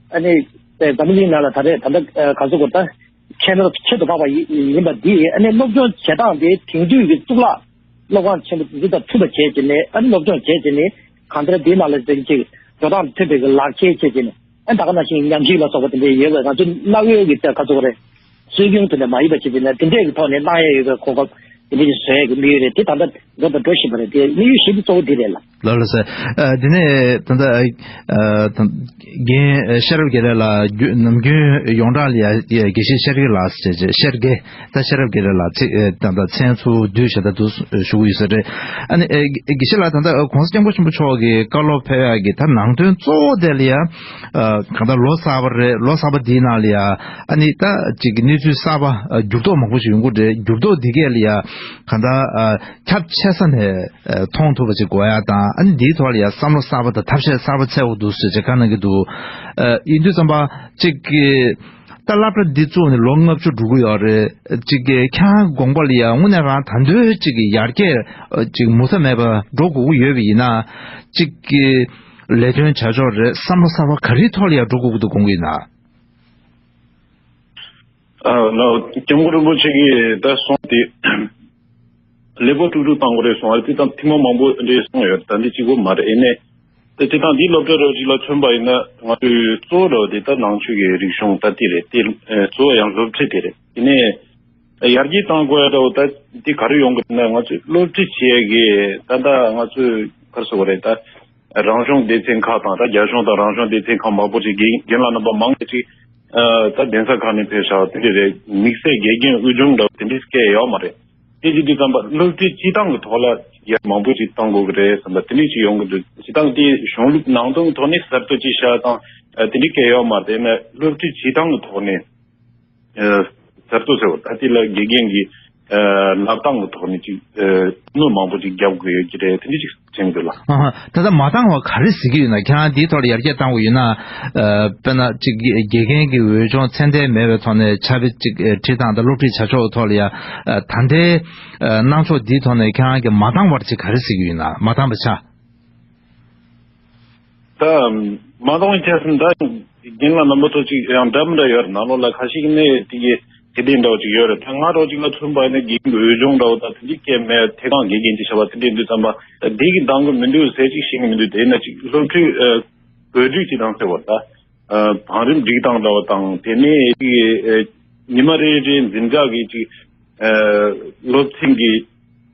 ཨ་ནི་འཛམ་བུ་གླིང་ནང་ལ་ད་རེས་ད་ལྟ་ག་ཚོད་གོ་ད་ཁྱད་ནོར་ཁྱད་དུ་འཕགས་པ་ཡིན་པ་འདི་ཨ་ནི་སློབ་སྦྱོང་བྱེད་སྟངས་དེ་དེང་དུས་ཀྱི་གཙུག་ལག་སློབ་ཁང་ཆེན་པོ་འདི་དང་མཐུན་པ་བྱས་བྱས་ནས་ཨ་ནི་སློབ་སྦྱོང་བྱས་བྱས་ནས་གང་ལྟར་འདིའི་ནང་ལ་ཅིག་ཅིག་འགྲོ་སྟངས་མཐུན་པའི་གི་ལག་ཁྱེར་བྱས་བྱས་ནས་ཨ་ད་ག་ནང་བཞིན་ཉམས་ཞིབ་ལ་སོགས་པ་དེ་འདྲ་ཡོད་པས་ང་ཚོ་གནའ་བོའི་གི་ད་ག་ཚོད་རེད། སྲོལ་རྒྱུན་དུ་ནས་མ་ཡིན་པ་བྱས་བྱས་ནས་དེ་འདྲས་ཀྱི་ཐོག་ནས་གནང་ཡས་ཡོད་པའི་གོ་སྐབས་དེ་འདྲས་ཀྱི་བཟོ་ཡས་ཀྱི་དམིགས་ཡུལ་རེད། དེ་ད་ལྟ་འགྲོ་དང་འགྲོ་བཞིན་པ་རེད། དེ་དམིགས་ཡུལ་བཞི་པོ་གཙོ་བོ་འདི་རེད་ལ། ལགས་ལགས་སོ། ཨ་དེ་ནས་ད་ལྟ་ཨ་ད་རྒན་ཤེས་རབ་དགེ་ལེགས་ལགས་རྒྱུ་ནམ་རྒྱུན་ཡོངས་གྲགས་ལ་ཡ་དགེ་བཤེས་ཤེར་དགེ་ལགས་ཟེར་བྱས་ཤེར་དགེ། ད་ཤེས་རབ་དགེ་ལེགས་ལགས་ཚེ་ཨེ་ད་ལྟ་མཚན་ཚུར་བསྡུས་བྱས་ད་དུ་ཞུ་གི་ཡོད་ས་རེད། ཨ་ནི་ཨེ་དགེ་བཤེས་ལགས་ད་ལྟ་༸གོང་ས་༸སྐྱབས་མགོན་ཆེན་པོ་མཆོག་གིས་བཀའ་སློབ་ཕེབས་ཡག་གི་ད་ནང་དོན་གཙོ་བོ་དེ་ལ་ཡ་ཨ་གང་ལྟར་ལོ་གསར་པ་རེད། ལོ་གསར་པ་འདིའི་ནང་ལ་ཡ་ཨ་ནི་ད་ཅིག་གི་གནས་ཚུལ་གསར་པ་ཨ་འགྱུར་ལྡོག་མང་པོ་ཞིག་ཡོང་གི་རེད། འགྱུར་ལྡོག་འདི་གས་ལ་ཡ་གང་ལྟར་ཨ་ཁྱབ་ཆེ་ས་ནས་ཨ་མཐོང་ཐུབ་པ་ཅིག་དགོས་ཡ་དང་ཨ་ནི་འདིའི་ཐོག་ལ་ཡ་བསམ་བློ་གསར་པ་དང་ཐབས་ཤེས་གསར་པ་འཚོལ་དགོས་འདུག་ཟེར་ཅིག་བཀའ་གནང་གི་འདུག་ཨ་ཡིན་དུས་ཙམ་པ་ཅིག་གི་ད་སློབ་གྲྭ་འདི་བཙུགས་ནས་ལོ་ལྔ་བཅུ་འགྲོ་གི་ཡོད་རེད། ཅིག་གི་ཁྱེད་རང་དགོངས་པ་ལ་ཡང་དངོས་གནས་རང་ད་འདོད་ཅིག་གི་ཡར་རྒྱས་ཅིག་མུ་མཐའ་མེད་པར་འགྲོ་དགོས་ཀྱི་ཡོད་པ་ཡིན་ན། ཅིག་གི་ལས་དོན་བྱ་ཕྱོགས་རེད། བསམ་བློ་གསར་པ་ག་རེའི་ཐོག་ལ་ཡང་འགྲོ་དགོས་ཀྱི་འདུག་དགོངས་ཀྱི་ཡིན་ན། ཨ་ལགས་སྐྱབས་མགོན་རིན་པོ་ཆེ་གིས་ད་གསུངས་ཏེ། ལེགས་པོ་དཀྲུག་དཀྲུག་བཏང་དགོས་རེད་གསུངས་པ་རེད། དེ་དང་ཐུན་མོང་མང་པོ་འདྲ་གསུངས་ཡོད། ད་འདི་གཅིག་པོ་མ་རེད། ཡིན་ནའི་དེ་དེ་དང་འདི་སློབ་གྲྭ་རོ་གཅིག་ལ་མཚོན་པ་ཡིན་ན་ང་ཚོའི་གཙོ་བོ་རོ་དེ་ད་ནང་ཆོས་ཀྱི་རིག་གཞུང་ད་དེ་རེད། དེ་གཙོ་བོ་ཡང་སློབ་ཁྲིད་དེ་རེད། ཡིན་ནའི་ཡར་རྒྱས་གཏང་དགོས་ཡ་འདྲ་བོ་ད་འདི་ག་རེ་ཡོང་གི་རེད་ན། ང་ཚོས་སློབ་ཁྲིད་བྱེད་ཡ་གི་ད་ད་ང་ཚོས་ག་རེ་ཟེར་དགོས་རེད། ད་རང་གཞུང་སྡེ་ཚན་ཁག་དང་ད་རྒྱ་གཞུང་དང་རང་གཞུང་སྡེ་ཚན་ཁག་མང་པོ་ཅིག་རྒན་རྒན་ལགས་རྣམ་པ་མང་པོ་ཅིག་ཨ་ད་གདན་ས་ཁག་ནས་ཕེབས་ཤག་དེ་འདྲ་རེད། དམིགས་བསལ་དགེ་རྒན་དབུས་སྦྱོང་འདྲ་བོ་དེ་འདྲའི་སྐད་ཡོད་མ་རེད། དེ་བྱེད་དུས་ཙམ་པ་སློབ་ཁྲིད་སྤྱི་བཏང་གི་ཐོག་ལ་ཡར་མང་པོ་ཞིག་གཏོང་དགོས་ཀྱི་རེད་བསམ་པ་དེ་འདྲ་ཞིག་ཡོང་གི་འདུག་སྤྱི་བཏང་དེ་གཞུང་ལུགས་ནང་དོན་གྱི་ཐོག་ནས་གསར་གཏོད་ཅིག་བྱ་དང་དེ་འདྲ་སྐད་ཡོད་མ་རེད། དེ་ནས་སློབ་ཁྲིད་སྤྱི་བཏང་གི་ཐོག་ནས་གསར་གཏོད་ཟེར་བ་ད་དེ་ལ་དགེ་རྒན་གྱི་ལབ་སྟངས་ཀྱི་ཐོག་ནས་ཅིག་དངུལ་མང་པོ་ཅིག་རྒྱབ་དགོས་ཡོད་ཀྱི་རེད། དེ་འདྲ་ཅིག་དྲན་གྱི་འདུག་ལ། ཨ་ཧ། ད་ལྟ་མ་འདང་བ་ག་རེ་གཟིགས་ཀྱི་ཡོད་ན། ཁྱེད་རང་འདིའི་ཐོག་ལ་ཡར་རྒྱས་གཏང་དགོས་ཡོད་ན། ཨ། དཔེར་ན་ཅིག་དགེ་རྒན་གྱི་འོས་སྦྱོང་ཚད་ལྡན་མེད་པའི་ཐོག་ནས་ཕྱག་དཔེ་ཅིག་ཨ། ཁྲིད་སྟངས་དང་སློབ་ཁྲིད་བྱ་ཕྱོགས་ཐོག་ལ་ཡ། ཨ། ད་ལྟའི་ཨ། གནང་ཕྱོགས་འདིའི་ཐོག་ནས་ཁྱེད་རང་གི་མ་འདང་བ་ཅིག་ག་རེ་གཟིགས་ཀྱི་ཡོད་ན། མ་འདང་བ་ཆགས། ད་མ་འདང་བའི་ཆ་ཟིན་ད་རྒན་ལགས་རྣམ་པ་ཚོ་ཅིག་ཡང་འདྲ་མི་འདྲ་ཡོད་རེད། ནང་ལོགས་ལ་ཁ་ཤས་ནས་དེ་གི་དེ་འདྲའི་འདྲ་བོ་ཅིག་ཡོད་རེད། ད་ང་རང་ཅིག་ལ་མཚོན་པ་ཡིན་ན་དགེ་རྒན་གྱི་འོས་སྦྱོང་འདྲ་བོ་དང་དེ་འདྲའི་སྐད་མེད། ཐད་གཏོང་དགེ་རྒན་ཅིག་བྱ་བ་དེ་འདྲའི་འདུག་བསམ་པ་དེ་གི་འདང་གི་མི་འདུག་ཟེར་ཅིག་ཤེས་ཀྱི་མི་འདུག་དེ་ན་ཅིག་སློབ་ཁྲིད་ཨ། བཀོད་སྒྲིག་ཅིག་དང་ཟེར་བ་ད་ཨ། བང་རིམ་སྒྲིག་སྟངས་འདྲ་བོ་དང་དེ་ནས་ཅིག་ཨ། ཉི་མ་རེ་རེའི་འཛིན་གྲྭ་གི་ཅིག་ཨ། སློབ་ཚན་གྱི་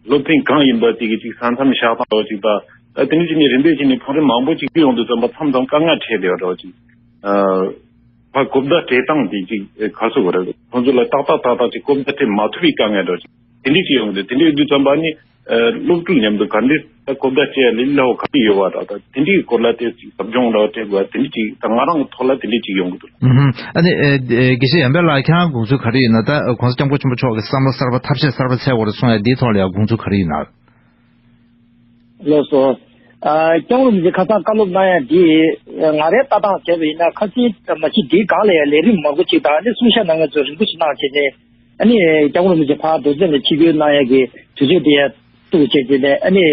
སློབ་ཚན་གང་ཡིན་པ་དེ་གི་ཅིག་ས་མཚམས་བཞག་སྟངས་འདྲ་བོ་ཅིག་དང་ཨ། དེ་ནས་ཅིག་ནས་རིམ་པས་ཅིག་ནས་བང་རིམ་མང་པོ་ཅིག་བརྒྱུད་ཡོང་དུས་ཙམ་པ་མཚམས་མཚམས་དཀའ་ངལ་འཕྲད་བསྡད་པ་འདྲ་བོ་ཅིག་ཨ། ཕར་གོ་བརྡ་སྤྲད་སྟངས་དེ་ཅིག་ག་ཚོད་གོ་རེད། ཁོང་ཚོ་ལ་ཏག་ཏག་ཏག་ཏག་ཅིག་གོ་བརྡ་སྤྲད་མ་ཐུབ་པའི་དཀའ་ངལ་འདྲ་ཅིག་དེ་འདྲས་ཅིག་ཡོང་གི་འདུག་དེ་འདྲས་ཡོང་དུས་ཙམ་པ་ནི་ཨ། སློབ་ཕྲུག་མཉམ་དུ་ག་འདྲས་ད་གོ་བརྡ་སྤྲད་ཡ་ལས་སླ་བོ་ག་རེ་ཡོད་བ་ར། ད་དེ་འདྲས་སྐོར་ལ་དེ་ཅིག་ཟབ་སྦྱོང་འདྲ་བ་སྤྲད་དགོས་པ་དེ་འདྲས་ཅིག་ད་ང་རང་གི་ཐོག་ལ་དེ་འདྲས་ཅིག་ཡོང་གི་འདུག་ཨུ་ཧུམ། ཨ་ནི་ཨེ། ཨེ། དགེ་བཤེས་ཡར་འཕེལ་ལགས་ཁྱེད་རང་དགོངས་ཚུལ་ག་རེ་ཡོད་ན། ད་༸གོང་ས་༸སྐྱབས་མགོན་ཆེན་པོ་མཆོག་གི་བསམ་བློ་གསར་པ་ཐབས་ཤེས་གསར་པ་འཚོལ་དགོས་རེད་གསུང་ཡ་འདིའི་ཐོག་ལ་ཡང་དགོངས་ཚུལ་ག་རེ་ཡོད་ན། ལགས་སོ། ཨ། སྐྱབས་མགོན་རིན་པོ་ཆེ་ཁ་སང་བཀའ་སློབ་གནང་ཡ་འདི་ང་རའི་ལྟ་སྟངས་བྱས་པ་ཡིན་ན་ཁ་སང་མ་གཞི་འདིའི་སྒང་ལ་ཡང་ལས་རིམ་མང་པོ་ཅིག་དང་ཨ་ནི་གསུང་བཤད་གནང་མཁན་ཚོ་རིང་པོ་ཞིག་གནང་བྱས་ནས་ཨ་ནི་སྐྱབས་མགོན་རིན་པོ་ཆེ་ཕར་རྡོ་རྗེ་གདན་ལ་ཆིབས་བསྒྱུར་གནང་ཡ་གི་དུས་ཚོད་དེ་ཡང་གཏུགས་བྱས་བྱས་ནས་ཨ་ནི་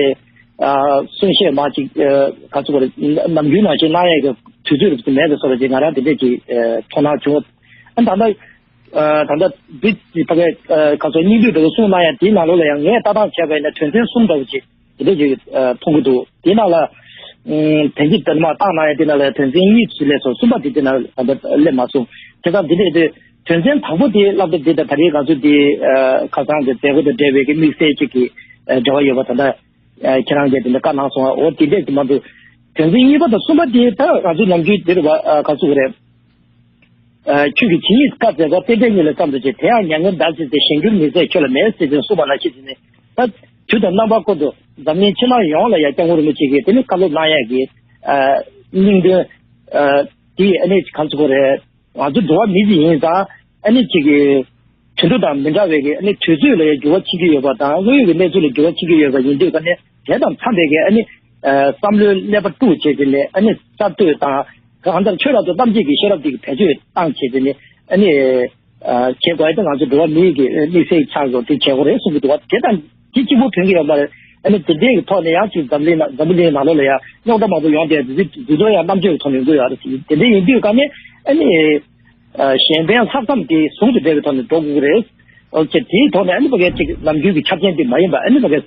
ཨ། གསུང་བཤད་མང་ཅིག་ཨ། ག་ཚོད་གོ་རེད། ནམ་རྒྱུན་ནང་བཞིན་གནང་ཡ་གི་དུས་ཚོད་རེད་མེད་པའི་བཟོ་འདྲ་ཅིག་ང་རང་དེ་འདྲས་ཀྱི་ཨ། ཚོར་སྣང་བྱུང་། ཨ་ནི་ད་ལྟ་ཨ། ད་ལྟ་འདི་ཕ་གི་ཨ། ག་ཚོད་སྙིང་བསྡུས་འདྲ་བོ་གསུང་གནང་ཡ་དེའི་ནང་ལོགས་ལ་ཡང་ངས་ལྟ་སྟངས་བྱས་པ་ཡིན་ན་དོན་ཚན་གསུམ་འདྲ་བོ་ཅིག་དེ་འདྲ་ཞིག་ཨ། མཐོང་གི་འདུག་དེའི་ནང་ལ་ཨམ། དོན་གྱི་དོན་མ་བཏང་གནང་ཡ་དེ་ནང་ལ་དོན་ཚན་གཉིས་ཚུད་ལས་སོ་གསུམ་པ་དེ་དེ་ནང་ད་ལྟ་སླེབས་མ་སོང་། བྱས་ཙང་དེ་འདྲ་དེ་དོན་ཚན་དང་པོ་དེ་བསླབ་གྲྭ་དེ་དང་ད་རེས་ང་ཚོ་དེ་ཨ། ཁ་སང་གི་མཛད་སྒོ་དང་འབྲེལ་བའི་གི་དམིགས་བསལ་ཅིག་གི་ཨ། འབྲེལ་བ་ཡོད་པ་ད་ལྟ་ཨ། ཁྱེད་རང་གིས་དེ་འདྲ་བཀའ་གནང་སོང་བ། འོ་དེ་འདྲ་ཅིག་མ་འདུག་དོན་ཚན་གཉིས་པ་དང་གསུམ་པ་དེ་ད་ང་ཚོ་ནམ་རྒྱུན་དེ་རེད་བ། ཨ། ག་ཚོད་རེད། ཨ། ཁྱོད་ཀྱིས་ཇི་སྙེད་བཀའ་སྩལ་པ། རྟེན་འབྲེལ་ཉིད་ལ་ཙམ་དུ་བྱེད། དེ་ཡང་མྱ་ངན་འདའ་ཕྱིར་ཏེ། གཞན་གྱུར་མི་མཛད་ཁྱོད་ལ་མེད། ཟེར་ཅིང་གསུངས་པ་ནང་བཞིན་ནི། ད་དུས་དང་རྣམ་པ་ཀུན་ཏུ་འཛམ་གླིང་ཕྱི་ནང་ཡོངས་ལ་ཡང་སྐྱབས་མགོན་རིན་པོ་ཆེ་གིས་དེ་ནི་བཀའ་སློབ་གནང་ཡས་ཀྱི་ཨ། སྙིང་དོན་ཨ། དེ་ཨ་ནི་ག་ཚོད་གོ་རེད། ང་ཚོ་འགྲོ་བ་མི་ཞིག་ཡིན་ཙང་ཨ་ནི་ཅིག་གི་དུད་འགྲོ་དང་མི་འདྲ་བའི་གི་ཨ་ནི་དུས་ཚོད་ལ་ཡང་འགྱུར་བ་ཕྱིན་གྱི་ཡོད་པ་དང་དངོས་ཡོད་ཀྱི་གནས་ཚུལ་ལ་འགྱུར་བ་ཕྱིན་གྱི་ཡོད་པ་ཡིན་དུས་ཀ་ནི་དེ་དང་འཚམས་པའི་གི་ཨ་ནི་ཨ། བསམ་བློའི་ཀླད་པ་དཀྲུགས་བྱས་ཏེ་ནི་ཨ་ནི་གསར་གཏོད་དང་གང་ལྟར་ཆོས་རབ་ཏུ་ཐམས་ཅད་ཀྱི་ཤེས་རབ་དེ་གི་བེད་སྤྱོད་བཏང་བྱས་ཏེ་ནི་ཨ་ནི་ཨ། བྱེད་དགོས་ཡ་དེ་ང་ཚོ་འགྲོ་བ་མིའི་གི་དམིགས་བསལ་ཆགས་དགོས་དེ་བྱེད་དགོས་རེད་གསུང་གི་འདུག་བ། དེ་དང་དེ་གཅིག་པོ་ཐོན་གྱི་ཡོད་མ་རེད། ཨ་ནི་དེ་འདྲའི་གི་ཐོག་ནས་ཡང་ཅིག་འཛམ་གླིང་ནང་འཛམ་བུ་གླིང་ནང་ལོགས་ལ་ཡང་རྙོག་དྲ་མང་པོ་ཡོང་བསྡད་དེ་དེ་ཚོ་ཡང་རྣམ་དཔྱོད་ཀྱི་ཐོག་ནས་ཡོང་གི་ཡོད་རེད་ཟེར། དེ་འདྲ་ཡིན་དུས་ཀ་ནི་ཨ་ནི། གཞན་ཕན་ལྷག་བསམ་དེ་ཟུང་དུ་འབྲེལ་བའི་ཐོག་ནས་འགྲོ་དགོས་ཀྱི་རེད། ཨོ་ཅེ་དེའི་ཐོག་ནས་ཨ་ནི་ཕ་གིའི་ཅིག་ནམ་རྒྱུན་གྱི་ཆ་རྐྱེན་དེ་མ་ཡིན་པ་ཨ་ནི་ཕ་གིའི་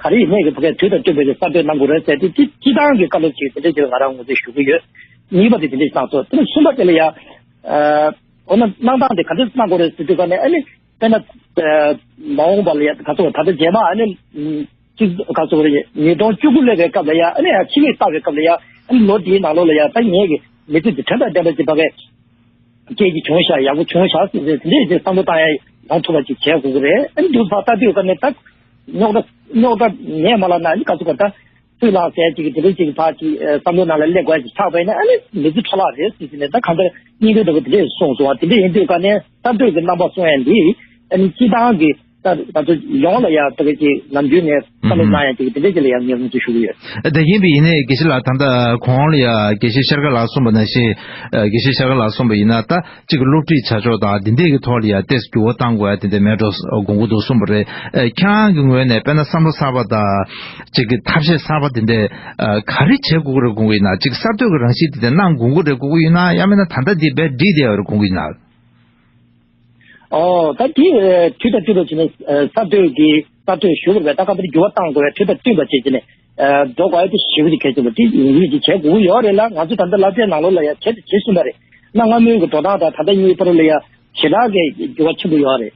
ག་རེ་ཡིན་ནའི་གི་ཕ་གིའི་དུས་དང་བསྟུན་པའི་གི་གསར་གཏོད་གནང་དགོས་རེད་ཟེར་ཏེ་དེ་སྤྱི་བཏང་གི་བཀའ་སློབ་ཅིག་དེ་འདྲ་ཅིག་ང་རང་ངོས་འཛིན་ཞུ་གི་ཡོད། གཉིས་པ་དེ་དེ་འདྲ་ཞིག་གནང་སོང་། དེ་ནས་གསུམ་པ་དེ་ལ་ཡ། ཨོ་ན་གནང་སྟངས་དེ་ག་འདྲ་གནང་དགོས་རེད་ཟེར་དུས་ཀ་ནས་ཨ་ནི་དཔེར་ན། མ་འོངས་པ་ལ་ཡ་ག་ཚོད་ད་ལྟ་རྗེས་མ་ཨ་ནི། གཅིག་ག་ཚོད་རེད། ཉིས་སྟོང་བཅུ་དགུ་སླེབས་པའི་སྐབས་ལ་ཡ་ཨ་ནི་ཡ་ཕྱི་མིག་ལྟ་བའི་སྐབས་ལ་ཡ་ཨ་ནི་ལོ་འདིའི་ནང་ལོགས་ལ་ཡ་ད་ངེད་ཀྱི་མི་ཚེ་འདི་དོན་དང་ལྡན་པ་ཅིག་ཕ་གིའི་སྐྱེས་ཀྱི་བྱུང་ཤག་ཡག་པོ་བྱུང་ཤག་ཟེར་ཟེར་དེ་འདྲས་ཅིག་བསམ་བློ་བཏང་ཡ་ཡོང་ཐུབ་པ་ཅིག་བྱེད་དགོས་ཀྱི་རེད། ཨ་ནི་འདུག་ཕར་ལྟ་དུས་ཀ་ནས་ད་རྙོག་དྲ་རྙོག་དྲ་ངས་མ་ལབ་ན་ཨ་ནི་ག་ཚོད་ག་ད་སུས་ལངས་ཟེར་ཅིག་དེ་འདྲས་ཅིག་ཕར་ཅིག་བསམ་བློ་ནང་ལ་སླེབས་དགོས་ཅིག་ཆགས་པ་ཡིན་ན་ཨ་ནི་མི་ཚེ་འཕྲོ་བརླག་རེད་ཟེར་ཟེར་ནས་ད་གང་ལྟར་སྙིང་དོན་འདྲ་པོ་དེ་འདྲས་གསུངས་སོང་བ། དེ་འདྲས་ཡིན་དུས་ཀ་ནས་གསར་གཏོད་ཀྱི་རྣམ་པ་གསུང་ཡ་འདི་ཨ་ནི་སྤྱི་བཏང་གི་ད་ང་ཚོ་ཡོངས་ལ་ཡ་ད་ག་ཅིག་ནམ་རྒྱུན་ནས་བསམ་བློ་གནང་ཡ་ཅིག་དེ་འདྲ་ཅིག་ལ་ཡ་ངས་ངོས་འཛིན་ཞུ་གི་ཡོད། ད་ཡིན་པ་ཡིན་ནའི་དགེ་བཤེས་ལགས་ད་ལྟ་གོང་ལ་ཡ་དགེ་བཤེས་ཤར་དགའ་ལགས་གསུངས་པ་ནང་བཞིན་དགེ་བཤེས་ཤར་དགའ་ལགས་གསུངས་པ་ཡིན་ན་ད་གཅིག་གི་སློབ་ཁྲིད་བྱ་ཕྱོགས་དང་འདི་འདྲས་ཀྱི་ཐོག་ལ་ཡ་ཏོག་ཙམ་འགྱུར་བ་གཏང་དགོས་ཡ་དེ་འདྲ་མེད་འགྲོ་དགོངས་ཀྱི་འདུག་གསུངས་པ་རེད། ཁྱེད་རང་གི་ངོས་ནས་དཔེར་ན་བསམ་བློ་གསར་པ་དང་གཅིག་གི་ཐབས་ཤེས་གསར་པ་དེ་འདྲས་ག་རེ་བྱེད་དགོས་ཀྱི་རེད་དགོངས་ཀྱི་ཡིན་ན། གཅིག་གསར་གཏོད་ཀྱི་རང་བཞིན་དེ་འདྲས་གནང་དགོས་ཀྱི་རེད་དགོངས་ཀྱི་ཡིན་ན། ཡང་མིན་ན་ད་ལྟ་འདི་རྦད་འགྲིག་བསྡད་ཡོད་རེད་དགོངས་ཀྱི་ཡིན་ན། ཨོ། ད་དེ་དུས་དང་དུས་དང་བྱས་ནས་གསར་གཏོད་ཀྱི་གསར་གཏོད་ཞུ་དགོས་པའི་ད་ག་པར་འགྱུར་བ་གཏང་དགོས་པའི་དུས་དང་བསྟུན་པ་བྱས་བྱས་ནས་འགྲོ་དགོས་ཡ་དེ་ཞེ་པོ་ཅིག་གལ་ཆེན་པོ་དེ་ཡིན་ཡིད་ཀྱི་བྱེད་དགོས་ཀྱི་ཡོད་རེད་ལ། ང་ཚོས་ད་ལྟ་སློབ་གྲྭའི་ནང་ལོགས་ལ་ཡ་བྱས་དང་བྱེད་བཞིན་པ་རེད། གནའ་སྔ་མོའི་གི་འགྲོ་སྟངས་དང་ད་ལྟ་གཉིས་བར་ལ་ཡ་ཞེ་དྲག་གི་འགྱུར་བ་ཆེན་པོ་ཡོད་རེད།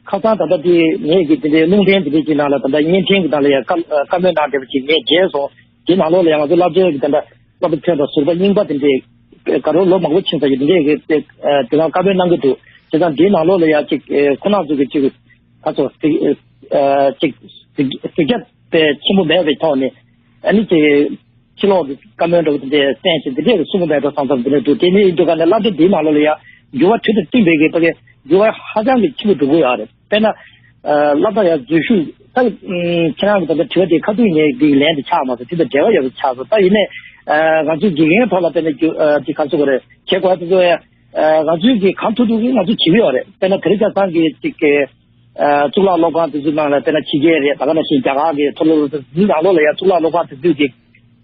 ཁ་སང་ད་ལྟ་དེ་ངས་ཀྱི་དེ་འདྲའི་རླུང་འཕྲིན་དེ་འདྲའི་ཅིག་ནང་ལ་ད་ལྟ་བརྙན་འཕྲིན་གྱི་ནང་ལ་ཡ་བཀའ་བཀའ་མོལ་གནང་བསྡད་པ་ཅིག་ངས་མཇལ་སོང་། དེའི་ནང་ལོགས་ལ་ཡང་ང་ཚོ་སློབ་གྲྭའི་གི་ད་ལྟ་སློབ་གྲྭ་ཐོན་པ་ཟུར་པ་རྙིང་པ་དེ་འདྲའི་དགའ་རབ་ལོ་མང་པོ་ཕྱིན་ཚར་གྱི་དེ་འདྲའི་གི་དེ་དེ་སྒང་བཀའ་མོལ་གནང་གི་འདུག་བྱས་ཙང་དེའི་ནང་ལོགས་ལ་ཡ་ཅིག་ཁོ་རང་ཚོ་གི་ཅིག་ ཁ་ཚོ་གཟིགས་ཨ་ཅིག་གཟིགས་གཟིགས་རྒྱ་དཔེ་ཆེན་པོ་མེད་པའི་ཐོག་ནས་ཨ་ནི་ཅིག་ཕྱི་ལོགས་ཀྱི་བཀའ་མོལ་འདྲ་བོ་དེ་འདྲའི་གསན་བྱས་དེ་འདྲའི་གསུང་གི་མེད་འགྲོ་བསམ་བསམ་དེ་འདྲ་འདུག་དེ་ནས་ཡིན་དུས་ག་ནས་སློབ་གྲྭ་འདིའི་ནང་ལོགས་ལ་ཡང་འགྱུར་བ་དུས་དང་བསྟུན་པའི་གི་ཕ་གི་འགྱུར་བ་ཧ་ཅང་གི་ཆེན་པོ་འགྲོ་གི་ཡོད་རེད། དཔེར་ན། ཨ་སློབ་གྲྭ་ཡར་འཛུལ་ཞུགས་ད་ཨམ་ཁྱེད་རང་གི་ད་ལྟ་དྲི་བ་དེ་ཁ་ཐུག་ངས་འདི་ལན་དེ་ཆགས་མ་སོང་། དེ་དང་འབྲེལ་བ་ཡོད་པ་ཆགས་སོང་། ད་ཡིན་ནའི་ཨ་ང་ཚོའི་དགེ་རྒན་ཐོག་ལ་དཔེར་ན་རྒྱུ་ཨ་དེ་ག་ཚོད་ག་རེ་བྱེད་དགོས་དེ་ཚོ་ཡང་ཨ་ང་ཚོའི་གི་གང་ཐུབ་ཐུབ་ཀྱིས་ང་ཚོས་བྱེད་ཀྱི་ཡོད་རེད། དཔེར་ན་དེ་རིང་ཆ་ཚང་གི་ཅིག་གི་ཨ་གཙུག་ལག་སློབ་ཁང་དེ་ཚོའི་ནང་ལ་དཔེར་ན་ཕྱི་རྒྱལ་རེད། ད་ག་ནང་བཞིན་རྒྱ་གར་གི་མཐོ་སློབ་དེ་ཚོའི་ནང་ལོགས་ལ་ཡང་གཙུག་ལག་སློབ་ཁང་དེ་ཚོའི་གི་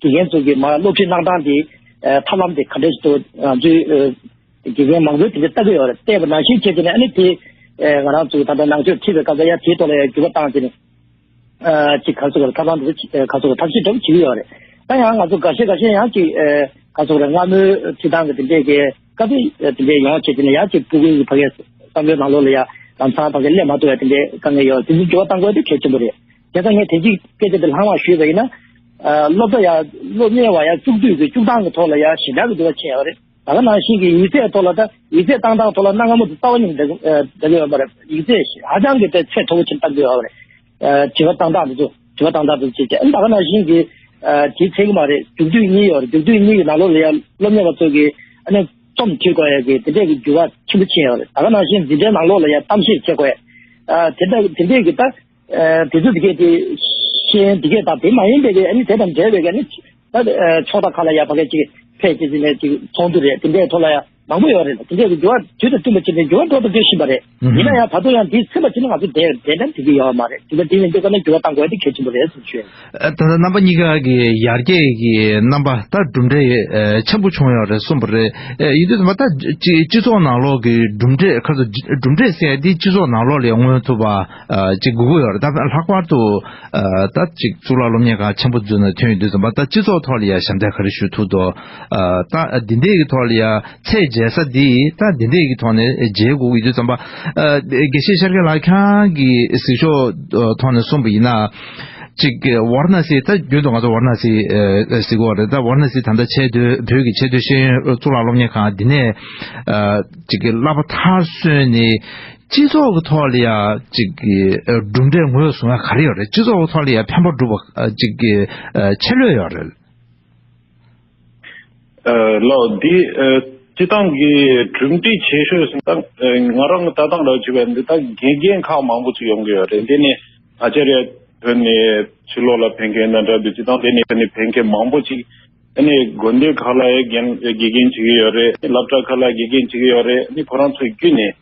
དགེ་རྒན་ཚོ་གི་མ་སློབ་ཁྲིད་གནང་སྟངས་དེ་ཨ་ཐབས་ལམ་དེ་ག་འདྲས་ཞིག་འདུག་ང་ཚོའི་ཨ། དགེ་རྒན་མང་པོས་དེ་འདྲ་ལྟ་གི་ཡོད་རེད། བལྟས་པ་ནང་བཞིན་བྱས་ཏེ་ནས་ཨ་ནི་དེ་ཨེ་ང་རང་ཚོས་ད་ལྟ་ནང་ཆོས་ཁྲིད་པའི་སྐབས་ལ་ཡང་དེའི་ཐོག་ལ་ཡང་འགྱུར་བ་བཏང་བྱས་ནས་ཨ་ཅིག་ག་ཚོད་ཀྱི་ཐབས་ལམ་དེ་ཚོ་ག་ཚོད་ཀྱི་ཐབས་ཤེས་འདྲ་བོ་བྱེད་ཀྱི་ཡོད་རེད། ད་ཡང་ང་ཚོ་འགའ་ཤས་འགའ་ཤས་ཡང་ཅིག་ཨེ་ག་ཚོད་ཀྱི་སྔ་མོའི་ཁྲིད་སྟངས་ཀྱི་དེ་འདྲས་ཀྱི་སྐབས་དེ་དེ་འདྲས་ཡོང་བྱས་ཏེ་ནས་ཡང་ཅིག་ཕྲུ་གུའི་ཕ་གིའི་བསམ་བློའི་ནང་ལོགས་ལ་ཡང་ལམ་སང་ཕ་གིར་སླེབས་མ་ཐུབ་པའི་དེ་འདྲས་དཀའ་ངལ་ཡོད་རེད། དེ་ཚོ་འགྱུར་བ་གཏང་དགོས་དེ་གལ་ཆེན་པོ་རེད། བྱས་ཙང་ངས་དེ་གཅིག་སྐད་ཆ་དེ་ལྷག་མ་ཞུས་པ་ཡིན་ན། ཨ་སློབ་གྲྭ་ཡར་སློབ་གཉེར་བ་ཡར་བཅུག་དུས་ཀྱི་བཅུག་སྟངས་ཀྱི་ཐོག་ལ་ཡང་ཞེ་དྲག་གི་འགྱུར་བ་ཕྱིན་ཡོད་རེད། ད་ག་ནང་བཞིན་གྱི་ཡིག་ཚད་ཐོག་ལ་ད་ཡིག་ཚད་བཏང་སྟངས་ཐོག་ལ་གནའ་སྔ་མོ་དང་རྩ་བ་ཉིད་ནས་འདྲ་གི་འདྲ་གི་ཡོད་མ་རེད། ཡིག་ཚད་ཧ་ཅང་གི་དེ་ཚད་མཐོ་པོ་ཅིག་བཏང་གི་ཡོད་རེད། ཨ་དྲི་བ་བཏང་སྟངས་དེ་ཚོ་དྲི་བ་བཏང་སྟངས་དེ་ཚོ་བྱས་ཙང་ཨ་ད་ག་ནང་བཞིན་གྱི་ཨ་དེ་ཚད་གི་མ་རེད། རྒྱུགས་དུས་གཉིས་ཡོད་རེད། རྒྱུགས་དུས་གཉིས་ཀྱི་ནང་ལོགས་ལ་ཡང་སློབ་གཉེར་བ་ཚོ་གིས་ཨ་ནི་རྩོམ་འབྲི་དགོས་ཡ་གི་དེ་འདྲས་ཀྱི་འགྱུར་བ་ཆེན་པོ་ཕྱིན་ཡོད་རེད། ད་ག་ནང་བཞིན་འཛིན་གྲྭའི་ནང་ལོགས་ལ་ཡང་གཏམ་བཤད་བྱེད་དགོས་ཡ་ཨ་དེ་འདྲ་དེ་འདྲས་ཀྱི་ད། ཨ་དེ་ཚོ་དེ་གས་དེ་ཤེས་ཡོན་དེ་གས་དང་དེ་མ་ཡིན་པའི་གི་ཨ་ནི་དེ་དང་འབྲེལ་བའི་གི་ཨ་ནི་ད་ཨ་ཕྱོགས་མཐའ་ཁག་ལ་ཡ་ཕ་གི་ཅིག་ཕེབས་ཅིག་ཅིག་ནས་ཅིག་ཚོགས་འདུ་རེད། དེ་འདྲའི་ཐོག་ལ་ཡ་མང་པོ་ཡོད་རེད། དེ་འདྲའི་གི་འགྱུར་བ་དུས་དང་བསྟུན་པ་བྱས་ནས་འགྱུར་བ་འགྲོ་དང་འགྲོ་བཞིན་པ་རེད། ཨུ་ཧུམ། ཡིན་ན་ཡང་ད་དུང་ཡང་འདི་ཚིམ་པ་བྱས་ན་ང་ཚོ་དེ་དེ་འདྲ་འགྲིག་གི་ཡོད་མ་རེད། དེ་འདྲ་དེ་ཡིན་དུས་ཀ་ནས་འགྱུར་བ་གཏང་དགོས་ཡ་དེ་གལ་ཆེན་པོ་རེད་ཟེར་ཞུ་ཡ་ཡིན། ད་ལྟ་རྣམ་པ་གཉིས་ཀ་གི་ཡར་རྒྱས་ཀྱི་རྣམ་པ་ད་གྲུབ་འབྲས་ཆེན་པོ་བྱུང་ཡོད་རེད་གསུངས་པ་རེད། ཡིན་དུས་ཙམ་པ་ད་སྤྱི་སྤྱི་ཚོགས་ནང་ལོགས་ཀྱི་གྲུབ་འབྲས་ཁ་ཚོ་གྲུབ་འབྲས་ཟེར་ཡ་འདི་སྤྱི་ཚོགས་ནང་ལོགས་ལ་མངོན་ཐུབ་པ་ཅིག་དགོས་ཀྱི་ཡོད་རེད། ད་ལྷག་པར་དུ་ད་ཅིག་གཙུག་ལག་སློབ་གཉེར་ཁང་ཆེན་པོ་འཛུལ་ནས་ཐོན་ཡོང་དུས་ཙམ་པ་ད་སྤྱི་ཚོགས་ཐོག་ལ་ཡ་ཞབས་འདེགས་ག་རེ་ཞུ་ཐུབ་འདུག་ད་འདི་འདྲས་ཀྱི་ཐོག་ལ་ཡ་ཚད་འཇལ་ས་འདི་ད་འདི་འདྲས་ཀྱི་ཐོག་ནས་འཇལ་དགོས་ཀྱི་ཡོད་དུས་ཙམ་པ། དགེ་བཤེས་ཤར་རྒྱག་ལགས་ཁྱེད་རང་གི་གཟིགས་ཕྱོགས་ཐོག་ནས་གསུངས་པ་ཡིན་ན། ཅིག་ཝཱ་ར་ཎ་སི་ད་རྒྱུན་དུ་ང་ཚོ་ཝཱ་ར་ཎ་སི་ཟེར་གྱི་ཡོད་རེད། ད་ཝཱ་ར་ཎ་སི་ད་ལྟ་ཆེས་མཐོའི་བོད་ཀྱི་ཆེས་མཐོའི་ཤེས་ཡོན་གཙུག་ལག་སློབ་གཉེར་ཁང་འདི་ནས་ཅིག་གི་བསླབ་པ་མཐར་སོན་ནས་སྤྱི་ཚོགས་ཀྱི་ཐོག་ལ་ཡ་ཅིག་གི་གྲུབ་འབྲས་ངོས་བཟུང་ཡ་ག་རེ་ཡོད་རེད། སྤྱི་ཚོགས་ཀྱི་ཐོག་ལ་ཡ་ཕན་པ་སྒྲུབ་པ་ཅིག་གི་ཆེ་ལོས་ཡོད་རེད། ལགས་འདི་སྤྱི་བཏང་གི་གྲུབ་འབྲས་ཆེ་ཤོས་ཟེར་ན་ང་རང་གི་ལྟ་སྟངས་ལ་བྱས་པ་འདི་ད་དགེ་རྒན་ཁག་མང་པོ་ཅིག་ཡོང་གི་ཡོད་རེད། འདི་ནི་ཨ་ཅཱརྱ་ཐོན་ནས་ཕྱི་ལོགས་ལ་ཕེབས་མཁན་དང་འདྲ་འདུག་སྤྱི་བཏང་དེ་ནས་ཕེབས་མཁན་མང་པོ་ཅིག་ཨ་ནི་དགོན་སྡེ་ཁག་ལ་ཡང་དགེ་རྒན་བྱེད་ཀྱི་ཡོད་རེད། སློབ་གྲྭ་ཁག་ལ་དགེ་རྒན་བྱེད་ཀྱི་ཡོད་རེད། ཨ་ནི་ཁོ་རང་ཚོའི་བརྒྱུད་ནས་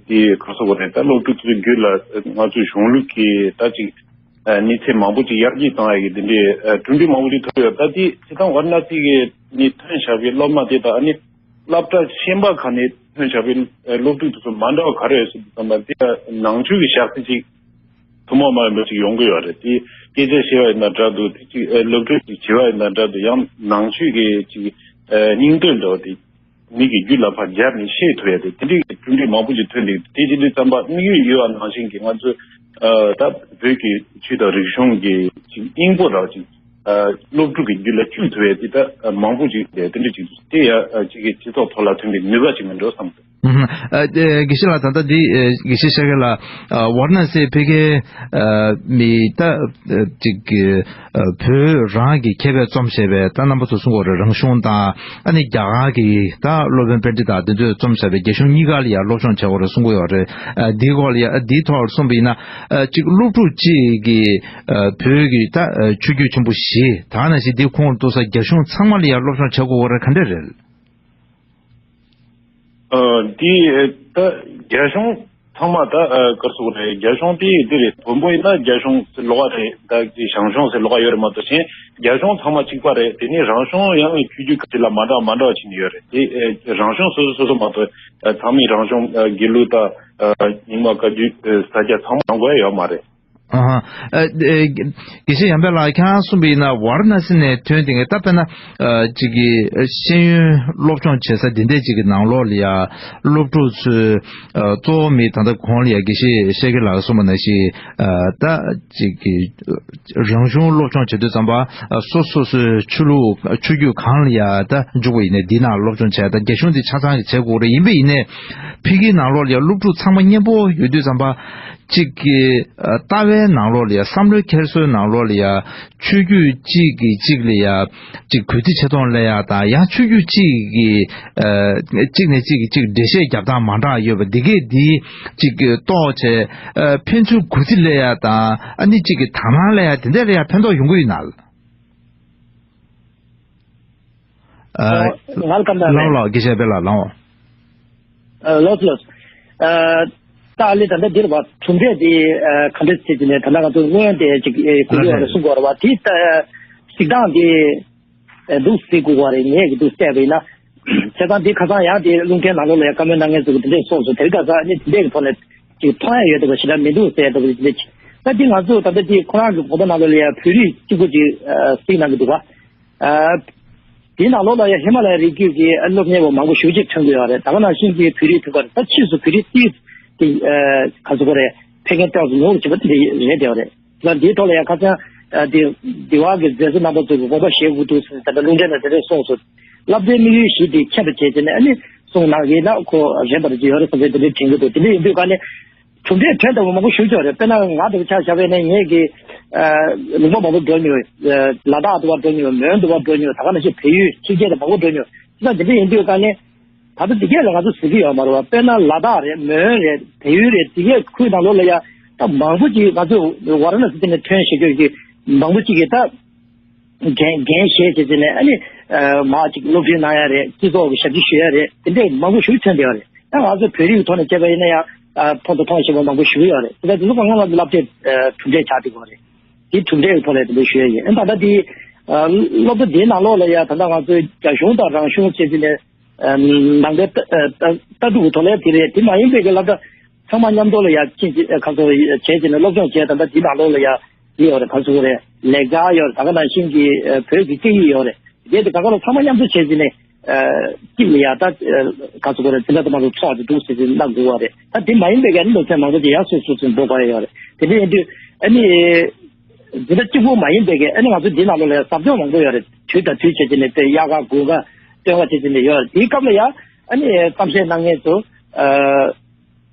དེ་ག་རེ་ཟེར་དགོས་རེད། ད་སློབ་ཕྲུག་ཚོའི་བརྒྱུད་ལ་ང་ཚོའི་གཞུང་ལུགས་ཀྱི་ད་ཅིག་གནས་ཚད་མང་པོ་ཅིག་ཡར་རྒྱས་བཏང་ཡག་གི་དེ་འདྲའི་གྲུབ་འབྲས་མང་པོ་ཅིག་ཐོབ་ཡོད། ད་དེ་སྤྱི་བཏང་ཝཱ་ར་ཎ་སི་གི་ནས་ཐོན་བཞག་པའི་སློབ་མ་དེ་དང་ཨ་ནི་སློབ་གྲྭ་གཞན་པ་ཁག་ནས་ཐོན་བཞག་པའི་སློབ་ཕྲུག་དེ་ཚོ་མ་འདྲ་བ་ག་རེ་ཡོད་ཟེར་དུས་ཙམ་པ་དེ་ནང་ཆོས་ཀྱི་ཞག་རྩི་ཅིག་ཐུན་མོང་མ་ཡིན་པ་ཅིག་ཡོང་གི་ཡོད་རེད། དེ་སྐད་ཆ་བཤད་པ་ཡིན་ན་འདྲ་འདུག་དེ་ཅིག་སློབ་ཁྲིད་ཅིག་བྱེད་པ་ཡིན་ན་འདྲ་འདུག་ཡང་ནང་ཆོས་ཀྱི་ཅིག་སྙིང་དོན་འདྲ་བ་དེ་མིག་གི་རྒྱུད་ལ་ཕར་སྦྱར་ནས་ཤེས་ཐུབ་ཡ་དེ་དེ་འདྲའི་གྲུབ་འབྲས་མང་པོ་ཅིག་ཐོན་འདུག་དེ་བྱེད་དུས་ཙམ་པ་དམིགས་ཡུལ་ཡོད་པ་ནང་བཞིན་གྱི་ང་ཚོས་ད་བོད་ཀྱི་ཆོས་དང་རིག་གཞུང་གི་ཅིག་སྙིང་པོ་འདྲ་བ་ཅིག་སློབ་ཕྲུག་གི་རྒྱུད་ལ་བཅུག་ཐུབ་ཡ་དེ་ད་མང་པོ་ཅིག་དེ་འདྲ་ཅིག་འདུག་དེ་ཡ་ཅིག་གི་སྤྱི་ཚོགས་ཐོག་ལ་ཐོན་པའི་ནུས་པ་ཅིག་མིན་འགྲོ་བསམ་འདུག་ཨུ་ཧུམ། ཨ་དེ་དགེ་བཤེས་ལགས་ད་ལྟ་འདི་ཨེ་དགེ་བཤེས་ཤཱཀྱ་ལགས་ཨ་ཝཱ་ར་ཎ་སིའི་ཕ་གིའི་ཨ་མི་ད་ཨ་ཅིག་ཨ་བོད་རང་གི་མཁས་པས་རྩོམ་བྱས་པའི་ད་རྣམ་པ་ཚོ་གསུང་གི་ཡོད་རེད། རང་གཞུང་དང་ཨ་ནི་རྒྱ་གར་གྱི་ད་སློབ་དཔོན་པཎྜི་ཏ་དེ་ཚོས་རྩོམ་བྱས་པའི་རྒྱ་གཞུང་གཉིས་ཀ་ལ་ཡང་སློབ་སྦྱོང་བྱེད་དགོས་རེད་གསུང་གི་ཡོད་རེད། ཨ་འདིའི་སྐོར་ལ་ཡང་ཨ་འདིའི་ཐོག་ལ་གསུངས་པ་ཡིན་ན་ཨ་ཅིག་སློབ་ཕྲུག་གཅིག་གིས་ཨ་བོད་ཀྱི་ད་ཨ་ཆོས་བརྒྱུད་ཆེན་པོ་བཞི་དེ་ནང་བཞིན་འདིའི་ཁོངས་གཏོགས་ས་རྒྱ་གཞུང་ཚང་མ་ལ་ཡང་སློབ་སྦྱོང་བྱེད་དགོས་རེད་ག་འདྲ་རེད། ཨ་འདི་ད་རྒྱ་གཞུང་ཚང་མ་ད་ཨ་ག་རེ་ཟེར་དགོས་རེད། རྒྱ་གཞུང་དེ་འདི་རེད། བོན་པོ་ཡིན་ན་རྒྱ་གཞུང་ཟེར་ལབ་པ་རེད། ད་དེ་ཞང་ཞུང་ཟེར་ལབ་པ་ཡོད་རེད་མ་གཏོགས་གཞན་རྒྱ་གཞུང་ཚང་མ་གཅིག་པ་རེད། དེ་ནས་རང་གཞུང་ཡང་ཆོས་བརྒྱུད་ཁག་ཅིག་ལ་མ་འདྲ་མ་འདྲ་བ་བྱས་ནས་ཡོད་རེད། དེ་ཨ་རང་གཞུང་སོ་སོ་སོ་སོ་མ་གཏོགས་ཨ་ཚང་མས་རང་གཞུང་ཨ་དགེ་ལུགས་དང་ཨ་རྙིང་མ་བཀའ་བརྒྱུད་ཨ་ས་སྐྱ་ཚང་མ་ཡོང་དགོས་ཡ་ཡོད་མ་རེད། ཨ་ཧ། ཨ། ཨེ། དགེ་བཤེས་ཡར་འཕེལ་ལགས། ཁྱེད་རང་གསུངས་པ་ཡིན་ན་ཝཱ་ར་ཎ་སི་ནས་ཐོན་དེ་ངས་ད་དཔེར་ན་ཨ་ཅིག་གི་ཤེས་ཡོན་སློབ་སྦྱོང་བྱེད་ས་འདི་འདྲས་ཅིག་གི་ནང་ལོགས་ལ་ཡ་སློབ་ཕྲུག་ཚོས་ཨ་གཙོ་བོ་མི་ད་ལྟ་གོང་ལ་ཡ་དགེ་བཤེས་ཤེས་རྒྱ་ལགས་གསུངས་པ་ནང་བཞིན་ཨ་ད་ཅིག་གི་རང་གཞུང་སློབ་སྦྱོང་བྱེད་དུས་ཙམ་པ་ཨ་སོ་སོ་སོའི་ཆོས་ལུགས་ཆོས་བརྒྱུད་གང་ལ་ཡ་ད་འཇུག་པ་ཡིན་ནའི་འདི་ནང་སློབ་སྦྱོང་བྱས། ད་རྒྱ་གཞུང་འདི་ཆ་ཚང་གི་བྱེད་དགོས་རེད། ཡིན་པ་ཡིན་ནའི་ཕ་གིའི་ནང་ལོགས་ལ་ཡ་སློབ་ཕྲུག་ཚང་མ་མཉམ་པོ་ཡོད་དུས་ཙམ་པ། གཅིག་གི་ཨ་ལྟ་བའི་ནང་ལོགས་ལ་ཡ་བསམ་བློའི་འཁྱེར་སོའི་ནང་ལོགས་ལ་ཡ་ཆོས་བརྒྱུད་གཅིག་གིས་གཅིག་ལ་ཡ་གཅིག་གུས་བརྩི་ཆེ་མཐོང་སླེབས་ཡ་དང་། ཡང་ཆོས་བརྒྱུད་གཅིག་གིས་ཨ་གཅིག་ནས་གཅིག་གིས་གཅིག་འགྲེལ་བཤད་རྒྱབ་སྟངས་མ་འདྲ་ཡོད་པ་འདི་གས་འདི་གཅིག་གི་རྟོགས་བྱས། ཨ་ཕན་ཚུན་གུས་བརྩི་སླེབས་ཡ་དང་། ཨ་ནི་གཅིག་གི་དག་སྣང་སླེབས་ཡ་དེ་འདྲ་ལ་ཡ་ཕན་ཐོགས་ཡོང་གི་ཡོད་ན། ཨ། ང་ལ་སྐར་མ་ལངས་རེད། ལགས་ལགས། དགེ་བཤེས་ཡར་འཕེལ་ལགས་ལངས། ཨ། ལགས་སོ་ལགས་སོ། ཨ། ད་ཨ་ལེ་ད་ལྟ་འདིར་བ་གྲུབ་འབྲས་དེ་ཨ་ག་འདྲ་ཟེར་གྱི་ནས། ད་ལྟ་ང་ཚོ་སྔོན་དེ་ཅིག་ཨེ་གོ་རྒྱུ་བ་རེད་གསུང་དགོས་རེད་བ། དེ་ལྟ་གཟིགས་སྟངས་དེ་ཨ་འདུག་ཟེར་དགོས་བ་རེད། ངས་ཀྱི་འདུག་བལྟས་པ་ཡིན་ན། བྱས་ཙང་དེ་ཁ་སང་ཡང་དེ་རླུང་འཕྲིན་ནང་ལོགས་ལ་ཡང་བཀའ་མོལ་གནང་མཁན་ཚོ་གི་དེ་འདྲས་གསུངས་སོང་། དེ་རིང་ཁ་སང་ནི་དེ་འདྲས་ཀྱི་ཐོག་ནས་ཅིག་མཐོང་ཡ་ཡོད་འདུག་པ་ཞེ་དྲག་མི་འདུག་ཟེར་འདུག་པ། དེ་འདྲས་ཅིག་ད་དེ་ང་ཚོ་ད་ལྟ་དེ་ཁོ་རང་གི་དགོངས་པ་ནང་ལོགས་ལ་ཡང་བོད་རིགས་གཅིག་པུ་ཅིག་ཨ་གཟིགས་གནང་གི་འདུག་བ། ཨ། དེའི་ནང་ལོགས་ལ་ཡང་ཧི་མ་ལ་ཡའི་རི་རྒྱུད་ཀྱི་སློབ་གཉེར་བ་མང་པོ་ཞེ་པོ་ཅིག་ཐོན་གྱི་ཡོད་རེད། ད་ག་ནང་བཞིན་གྱི་བོད་རིགས་ཐོན་པ་རེད། ད་ཕྱིས་སུ་བོད་རིགས་ཏོག་ཙམ་དེ་ཨ་ག་ཚོད་གོ་རེད། ཕེབས་མཁན་ཏོག་ཙམ་ཉུང་རུ་ཕྱིན་པ་དེ་འདྲ་རེད་བསྡད་ཡོད་རེད། ད་དེའི་ཐོག་ལ་ཡང་ཁ་སང་ཨ་དེ་དེ་བ་གི་མཛད་གཙོ་རྣམ་པ་ཚོ་གི་དགོངས་པ་བཞེས་དགོས་འདུག་ཟེར་ནས་ད་ལྟ་རླུང་འཕྲིན་ནང་དེ་འདྲ་གསུངས་སོང་། སློབ་གྲྭའི་དམིགས་ཡུལ་བཞི་དེ་མཁྱེན་པ་བྱས་བྱས་ནས་ཨ་ནི་གསུངས་གནང་གི་ཡིན་ན་ཁོ་རན་པ་རེད་ཅིག་ཡོད་རེད་བསམ་པའི་དེ་འདྲ་དྲན་གྱི་འདུག་དེ་འདྲ་ཡིན་དུས་ག་ནས། གྲུབ་འབྲས་ཐོན་ཐུབ་པ་མང་པོ་ཞིག་ཡོད་རེད། དཔེར་ན་ང་དང་ཆ་བཞག་པ་ཡིན་ན་ངས་ཀྱི་ཨ་ལུང་པ་མང་པོ་འགྲོ་མྱོང་། ཨ་ལ་དྭགས་དུ་བ་འགྲོ་མྱོང་། མོན་དུ་བ་འགྲོ་མྱོང་། ད་ག་ནང་བཞིན་བལ་ཡུལ་ཕྱི་རྒྱལ་དུ་མང་པོ་འགྲོ་མྱོང་། ད་དེ་འདྲ་ཡིན་དུས་ག་ནས་ད་ལྟ་དེ་གས་ལ་ང་ཚོ་ཟེར་གྱི་ཡོད་མ་རེད་བ། དཔེར་ན་ལ་དྭགས་རེད། མོན་རེད། བལ་ཡུལ་རེད། དེ་གས་ཁུལ་ནང་ལོགས་ལ་ཡ་ད་མང་པོ་ཅིག་ང་ཚོ་ཝཱ་ར་ཎ་སི་དེ་ནས་ཐོན་ཞེས་གྱོད་ཀྱི་མང་པོ་ཅིག་གིས་ད་འགན་འགན་བཞེས་བྱས་བྱས་ནས་ཨ་ནི་ཨ་མར་ཅིག་སློབ་ཁྲིད་གནང་ཡ་རེད། སྤྱི་ཚོགས་ཀྱི་ཞབས་ཕྱི་ཞུ་ཡ་རེད། དེ་འདྲས་མང་པོ་ཞིག་ཐོན་བསྡད་ཡོད་རེད། ད་ང་ཚོ་བོད་རིགས་ཀྱི་ཐོག་ནས་བྱས་པ་ཡིན་ན་ཡང་ཨ་ཕན་ཐོགས་མཐོང་ཆེན་པོ་མང་པོ་ཞིག་ཡོད་རེད། དེ་ལྟར་དེ་ཚོ་སྒང་ག་ང་ཚོ་སློབ་གྲྭའི་ཨ་གྲུབ་འབྲས་ཆགས་བསྡད་ཡོད་རེད། དེའི་གྲུབ་འབྲས་ཀྱི་ཐོག་ནས་དེ་འདྲ་ཞུ་ཡ་ཡིན། ཨ་ད་ལྟ་དེ་ཨ་སློབ་གྲྭ་དེའི་ནང་ལོགས་ལ་ཡ་ད་ལྟ་ང་ཚོའི་རྒྱ་གཞུང་དང་རང་གཞུང་བྱས་ཙང་ནས་ཨ་ནང་པའི་ལྟ་ལྟ་ལྟ་གྲུབ་ཀྱི་ཐོག་ལ་དེ་རེད། དེ་མ་ཡིན་པའི་གི་སློབ་གྲྭ་ཚང་མ་མཉམ་དུ་ལ་ཡ་ཕྱིན་ཅི་ཁ་སོ་བྱས་ཙང་ནས་སློབ་སྦྱོང་བྱས། ད་ལྟ་དེའི་ནང་ལོགས་ལ་ཡ་ཡོད་རེད། ག་ཚོད་རེད། ལེགས་སྦྱར་ཡོད་རེད། ད་ག་ནང་བཞིན་གྱི་ཨ་བོད་ཀྱི་སྐད་ཡིག་ཡོད་རེད། དེ་དེ་ག་ག་ལ་ཚང་མ་མཉམ་དུ་བྱས་ཙང་ནས་ཨ་གཅིག་ལ་ཡ་ད་ཨ་ག་ཚོད་རེད། དེ་འདྲ་དུ་མ་གཏོགས་ཚོགས་ཀྱི་འདུག་ཟེར་ཙང་གནང་དགོས་པ་རེད། ད་དེ་མ་ཡིན་པའི་གི་ཨ་ནི་ལོ་ཚད་མང་པོ་ཅིག་ཡར་སོ་སོ་སོ་འགྲོ་དགོས་ཡ་ཡོད་རེད། དེ་འདྲ་ཡིན་དུས་ཨ་ནི་འཛིན་གྲྭ་གཅིག་པོ་མ་ཡིན་པའི་གི་ཨ་ནི་ང་ཚོ་འདི་ནང་ལོགས་ལ་ཡ་ཟབ་སྦྱོང་མང་པོ་ཡོད་རེད། དུས་དང་དུས་བྱས་ཙང་ནས་དཔེ་དབྱར་ཁ་དགུན་ཁ་སྟོན་ཁ་བྱས་ཙང་ནས་ཡོད་རེད། དེའི་སྐབས་ལ་ཡ་ཨ་ནི་གཏམ་བཤད་གནང་མཁན་ཚོ་ཨ།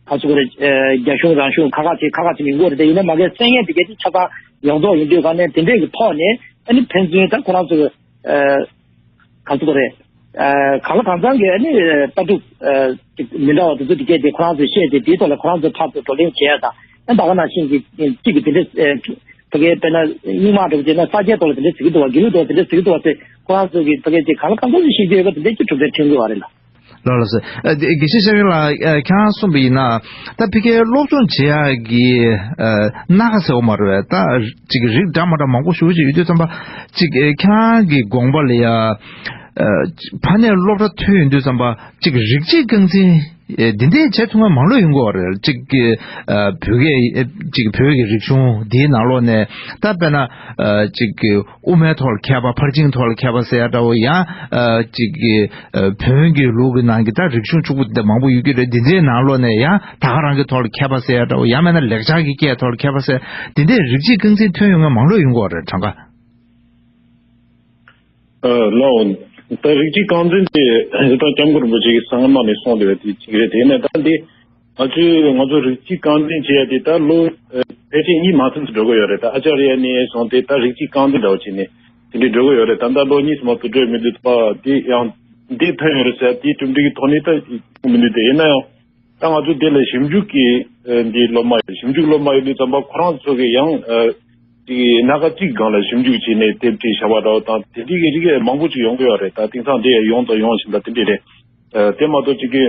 ག་ཚོད་རེད། ཨ་རྒྱ་གཞུང་རང་གཞུང་ཁ་ཁ་བྱེད་ཁ་ཁ་བྱེད་མི་དགོས་རེད། དེ་ཡིན་ན་མ་གི་གསན་མཁན་དེ་གའི་དེ་ཆ་ཚང་ཡོངས་རྫོགས་ཡིན་དུས་ག་ནས་དེ་འདྲས་ཀྱི་ཐོག་ནས་ཨ་ནི་ཕན་ཚུན་ད་ཁོ་རང་ཚོ་ཨ་ག་ཚོད་རེད། ཨ་གང་ལ་གང་འཚམ་གྱི་ཨ་ནི་ལྟ་གྲུབ་ཨ་ཅིག་མི་འདྲ་བ་དེ་ཚོ་དེ་གའི་དེ་ཁོ་རང་ཚོས་བཤད་དེ་དེའི་ཐོག་ལ་ཁོ་རང་ཚོས་ཕར་ཚུར་བགྲོ་གླེང་བྱེད་ཡ་དང་། ཨ་ད་ག་ནང་བཞིན་གྱི་གཅིག་གི་དེ་འདྲས་ཨ་ཕ་གིའི་དཔེར་ན་རྙིང་མ་འདྲ་བོ་བྱས་ན་ས་སྐྱའི་ཐོག་ལ་དེ་འདྲས་ཟེར་གྱི་འདུག་བ། དགེ་ལུགས་ཐོག་དེ་འདྲས་ཟེར་གྱི་འདུག་བ་ཟེར་ཁོ་རང་ཚོ་གི་ཕ་གིའི་དེ་གང་ལ་གང་འཚམ་ཞིག་བཤད་རྒྱུ་ཡོད་པ་དེ་འདྲས་ཀྱི་གྲུབ་འབྲས་ཐོན་གྱི་ཡོད་རེད་ལ། ལགས་ལགས་སོ། ཨ་དེ་དགེ་བཤེས་ཤཱཀྱ་ལགས། ཨ་ཁྱེད་རང་གསུངས་པ་ཡིན་ན་ད་ཕ་གིའི་སློབ་སྦྱོང་བྱེད་ཡག་གི་ཨ་སྣ་ཁ་ཟེར་བ་མ་རེད་པས། ད་ཅིག་རིགས་འདྲ་མ་འདྲ་མང་པོ་ཞེ་པོ་ཅིག་ཡོད་དུས་ཙམ་པ་ཅིག་ཨ་ཁྱེད་རང་གི་དགོངས་པ་ལ་ཡ་ཨ་ཕ་ནས་སློབ་གྲྭ་ཐོན་ཡོང་དུས་ཙམ་པ་ཅིག་རིགས་གཅིག་རྐང་འཛིན་ཨ་འདི་འདྲས་བྱེད་ཐུབ་མཁན་མང་པོ་ཡོང་གི་ཡོད་རེད། ཅིག་ཨ་བོད་སྐད་ཨ་ཅིག་བོད་ཀྱི་རིག་གཞུང་འདིའི་ནང་ལོགས་ནས་ད་དཔེར་ན་ཨ་ཅིག་དབུ་མའི་ཐོག་ལ་མཁས་པ། ཕར་ཕྱིན་ཐོག་ལ་མཁས་པ་ཟེར་ཡ་འདྲ་བོ། ཡང་ཨ་ཅིག་གི་ཨ་བོན་གྱི་ལུགས་ཀྱི་ནང་གི་ད་རིག་གཞུང་གཅིག་པུ་འདི་མང་པོ་ཡོད་ཀྱི་རེད། འདི་འདྲའི་ནང་ལོགས་ནས་ཡང་ད་ག་རང་གི་ཐོག་ལ་མཁས་པ་ཟེར་ཡ་འདྲ་བོ། ཡང་མིན་ན་ལེགས་སྦྱར་གྱི་སྐད་ཐོག་ལ་མཁས་པ་ཟེར། འདི་འདྲའི་རིགས་གཅིག་རྐང་འཛིན་ཐོན་ཡོང་མཁན་མང་པོ་ཡོང་གི་ཡོད་རེད། གྲངས་ཀ། ཨ་ལགས། ད་རིགས་གཅིག་རྐང་འཛིན་དེ་ད་སྐྱབས་མགོན་རིན་པོ་ཆེ་གིས་སྔ་མ་ནས་གསུངས་བསྡད་པ་དེ་གཅིག་རེད། དེ་ནས་ད་འདི་ང་ཚོས་ང་ཚོ་རིགས་གཅིག་རྐང་འཛིན་བྱེད་ཡ་དེ་ད་ལོ་ཨ་ཕལ་ཆེར་གཉིས་མ་ཟིན་ཙམ་འགྲོ་གི་ཡོད་རེད། ད་ཨ་ཅཱརྱ་ནས་བཟུང་སྟེ་ད་རིགས་གཅིག་རྐང་འཛིན་འདྲ་བོ་བྱས་ནས་དེ་འདྲའི་འགྲོ་གི་ཡོད་རེད། ད་ལྟ་ལོ་གཉིས་ཙམ་མ་གཏོགས་འགྲོ་མི་འདུག་པ། དེ་ཡང་འདི་ཐོན་ཡོད་རེད་ཟེར་དེའི་གྲུབ་འབྲས་ཀྱི་ཐོག་ནས་ད་མི་འདུག་དེ་ཡིན་ན་ཡང་ད་ང་ཚོ་འདི་ལ་ཞིབ་འཇུག་གི་ཨ་འདི་སློབ་མ་ཡོད། ཞིབ་འཇུག་སློབ་མ་ཡོད་དུས་ཙམ་པ་ཁོ་རང་ཚོ་གི་ཡང་ཨ་དེ་གི་སྣ་ཁ་གཅིག་སྒང་ལ་ཞིབ་འཇུག་བྱས་ནས་དེབ་ཁྲིད་བྱ་བ་འདྲ་བོ་དང་དེ་འདྲའི་གི་རིགས་མང་པོ་ཅིག་ཡོང་གི་ཡོད་རེད། ད་དེང་སང་འདི་ཡོང་དང་ཡོང་བཞིན་པ་དེ་འདྲ་རེད། ཨ་དེ་མ་གཏོགས་ཅིག་གི་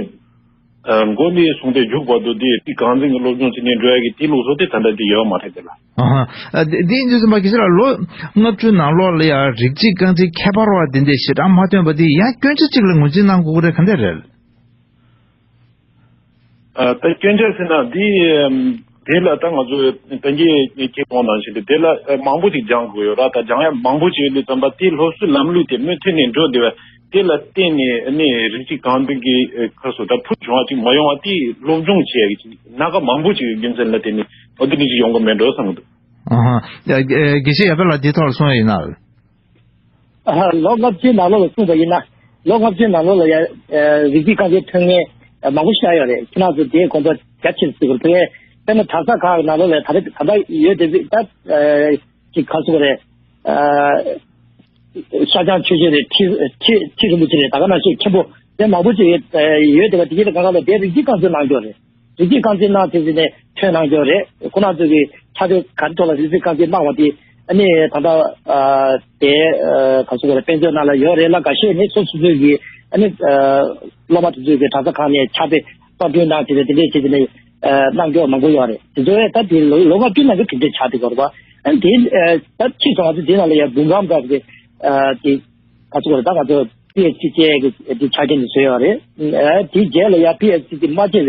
ཨ་མགོ་ནས་བཟུང་སྟེ་མཇུག་བར་དུ་འདི་རིགས་གཅིག་རྐང་འཛིན་གྱི་སློབ་སྦྱོང་བྱས་ནས་འགྲོ་ཡ་གི་དེ་ལུགས་སྲོལ་དེ་ད་ལྟ་འདི་ཡོད་མ་རེད་དེ་ལ། ཨ་ཧ། ཨ་དེ་དེ་ཡིན་དུས་ཙམ་པ་དགེ་བཤེས་ལགས་ལོ་ལྔ་བཅུ་ནང་ལོགས་ལ་ཡ་རིགས་གཅིག་རྐང་འཛིན་ཁྱད་པར་བ་དེ་འདྲ་ཞེ་དྲག་མ་ཐོན་པ་དེ་ཡང་སྐྱོན་ཆ་གཅིག་ལ་ངོས་འཛིན་གནང་དགོས་ཀྱི་རེད། ག་འདྲ་རེད། ཨ་ད་སྐྱོན་ཆ་ཟེར་ན་འདི་ཨམ་ དེ་ལ་ད་ང་ཚོས་ད་གིན་ཁྱེད་གོང་ནང་བཞིན་དུ་དེ་ལ་མང་པོ་ཅིག་སྦྱང་དགོས་ཡོད་ར། ད་སྦྱང་ཡ་མང་པོ་ཅིག་ཡོད་དུས་ཙམ་པ་དེའི་སློབ་གསོའི་ལམ་ལུགས་དེ་མུ་མཐུད་ནས་འགྲོ་བསྡད་པ་དེ་ལ་བརྟེན་ནས་ཨ་ནི་རིགས་གཅིག་རྐང་འཛིན་གྱི་ཁ་སོ་ད་ཕུལ་བྱུང་བ་ཅིག་མ་ཡོང་བ་དེ་སློབ་སྦྱོང་བྱེད་ཡ་གི་ཅིག་སྣ་ཁ་མང་པོ་ཅིག་ཡོད་རྒྱུ་མཚན་ལ་བརྟེན་ནས་འོ་དེ་འདྲ་ཅིག་ཡོང་གི་མེད་འགྲོ་བསམ་གི་འདུག་ཨ་ཧ། ཡ་དགེ་བཤེས་ཡར་འཕེལ་ལགས་འདིའི་ཐོག་ལ་གསུང་ཡ་ཡིན་ན། ལོ་ལྔ་བཅུའི་ནང་ལོགས་ལ་གསུངས་པ་ཡིན་ན། ལོ་ལྔ་བཅུའི་ནང་ལོགས་ལ་ཡ། རིགས་གཅིག་རྐང་འཛིན་ཐོན་མཁན་མང་པོ་ཞིག་ཆགས་ཡོད་རེད། ཁྱེད་རང་ཚོ་དེའི་དགོངས་པ་རྒྱ་ཆེར་བཞེས་དགོས་རེད། དཔེར་ན་གྲྭ་ས་ཁག་གི་ནང་ལོགས་ལ་ད་ལྟ་ད་ལྟ་ཡོད་དེ་ད། ཅིག་ག་ཟེར་དགོས་རེད། ཤར་བྱང་ཆོས་རྗེ་རེད། ཁྲི་ཁྲི་ཁྲི་རིན་པོ་ཆེ་རེད། ད་ག་ནང་བཞིན་མཁན་པོ་དེ་མང་པོ་ཅིག་ཡོད་ཡོད་དེ་བ་དེ་གའི་སྒང་ག་ལ་དེ་རིགས་གཅིག་རྐང་འཛིན་གནང་ཀྱོག་རེད། རིགས་གཅིག་རྐང་འཛིན་གནང་དེ་ཟིན་ནས་ཐོན་གནང་ཀྱོག་རེད། ཁོ་རང་ཚོ་གི་ཕྱག་དེབ་ག་རེ་ཐོག་ལ་རིགས་གཅིག་རྐང་འཛིན་གནང་བ་དེ་ཨ་ནི་ད་ལྟ་དེ་ག་ཚོད་ག་ལ་དཔེ་མཛོད་ནང་ལ་ཡོད་རེད་ལ། འགའ་ཤས་ནི་སོ་སོ་ཚོའི་གི་ཨ་ནི་སློབ་མ་དེ་ཚོའི་གི་གྲྭ་ས་ཁག་ནས་ཕྱག་དེབ་གསར་སྐྲུན་གནང་བྱས་ཏེ་དེ་འདྲས་བྱས་ཏེ་ནས་གནང་ཀྱོག་མང་པོ་ཡོད་རེད། དེ་ཚོ་ད་དེ་ལོ་ལོ་ལྔ་བཅུ་ནང་གི་གྲུབ་འབྲས་ཆགས་བསྡད་ཀྱོག་རེད་པ། ཨ་ནི་དེ་ད་ཕྱིས་སུ་ང་ཚོ་དེ་ནང་ལ་ཡང་འབུམ་རམས་པ་གི་དེ། ག་ཚོད་རེད། ད་ང་ཚོ་པི་ཨེཆ་ཌི་བཅས་ཀྱི་དེ་ཆ་རྐྱེན་དེ་བཟོས་ཡོད་རེད། ཨ་དེའི་རྗེས་ལ་ཡང་པི་ཨེཆ་ཌི་དེ་མ་བྱས་པའི་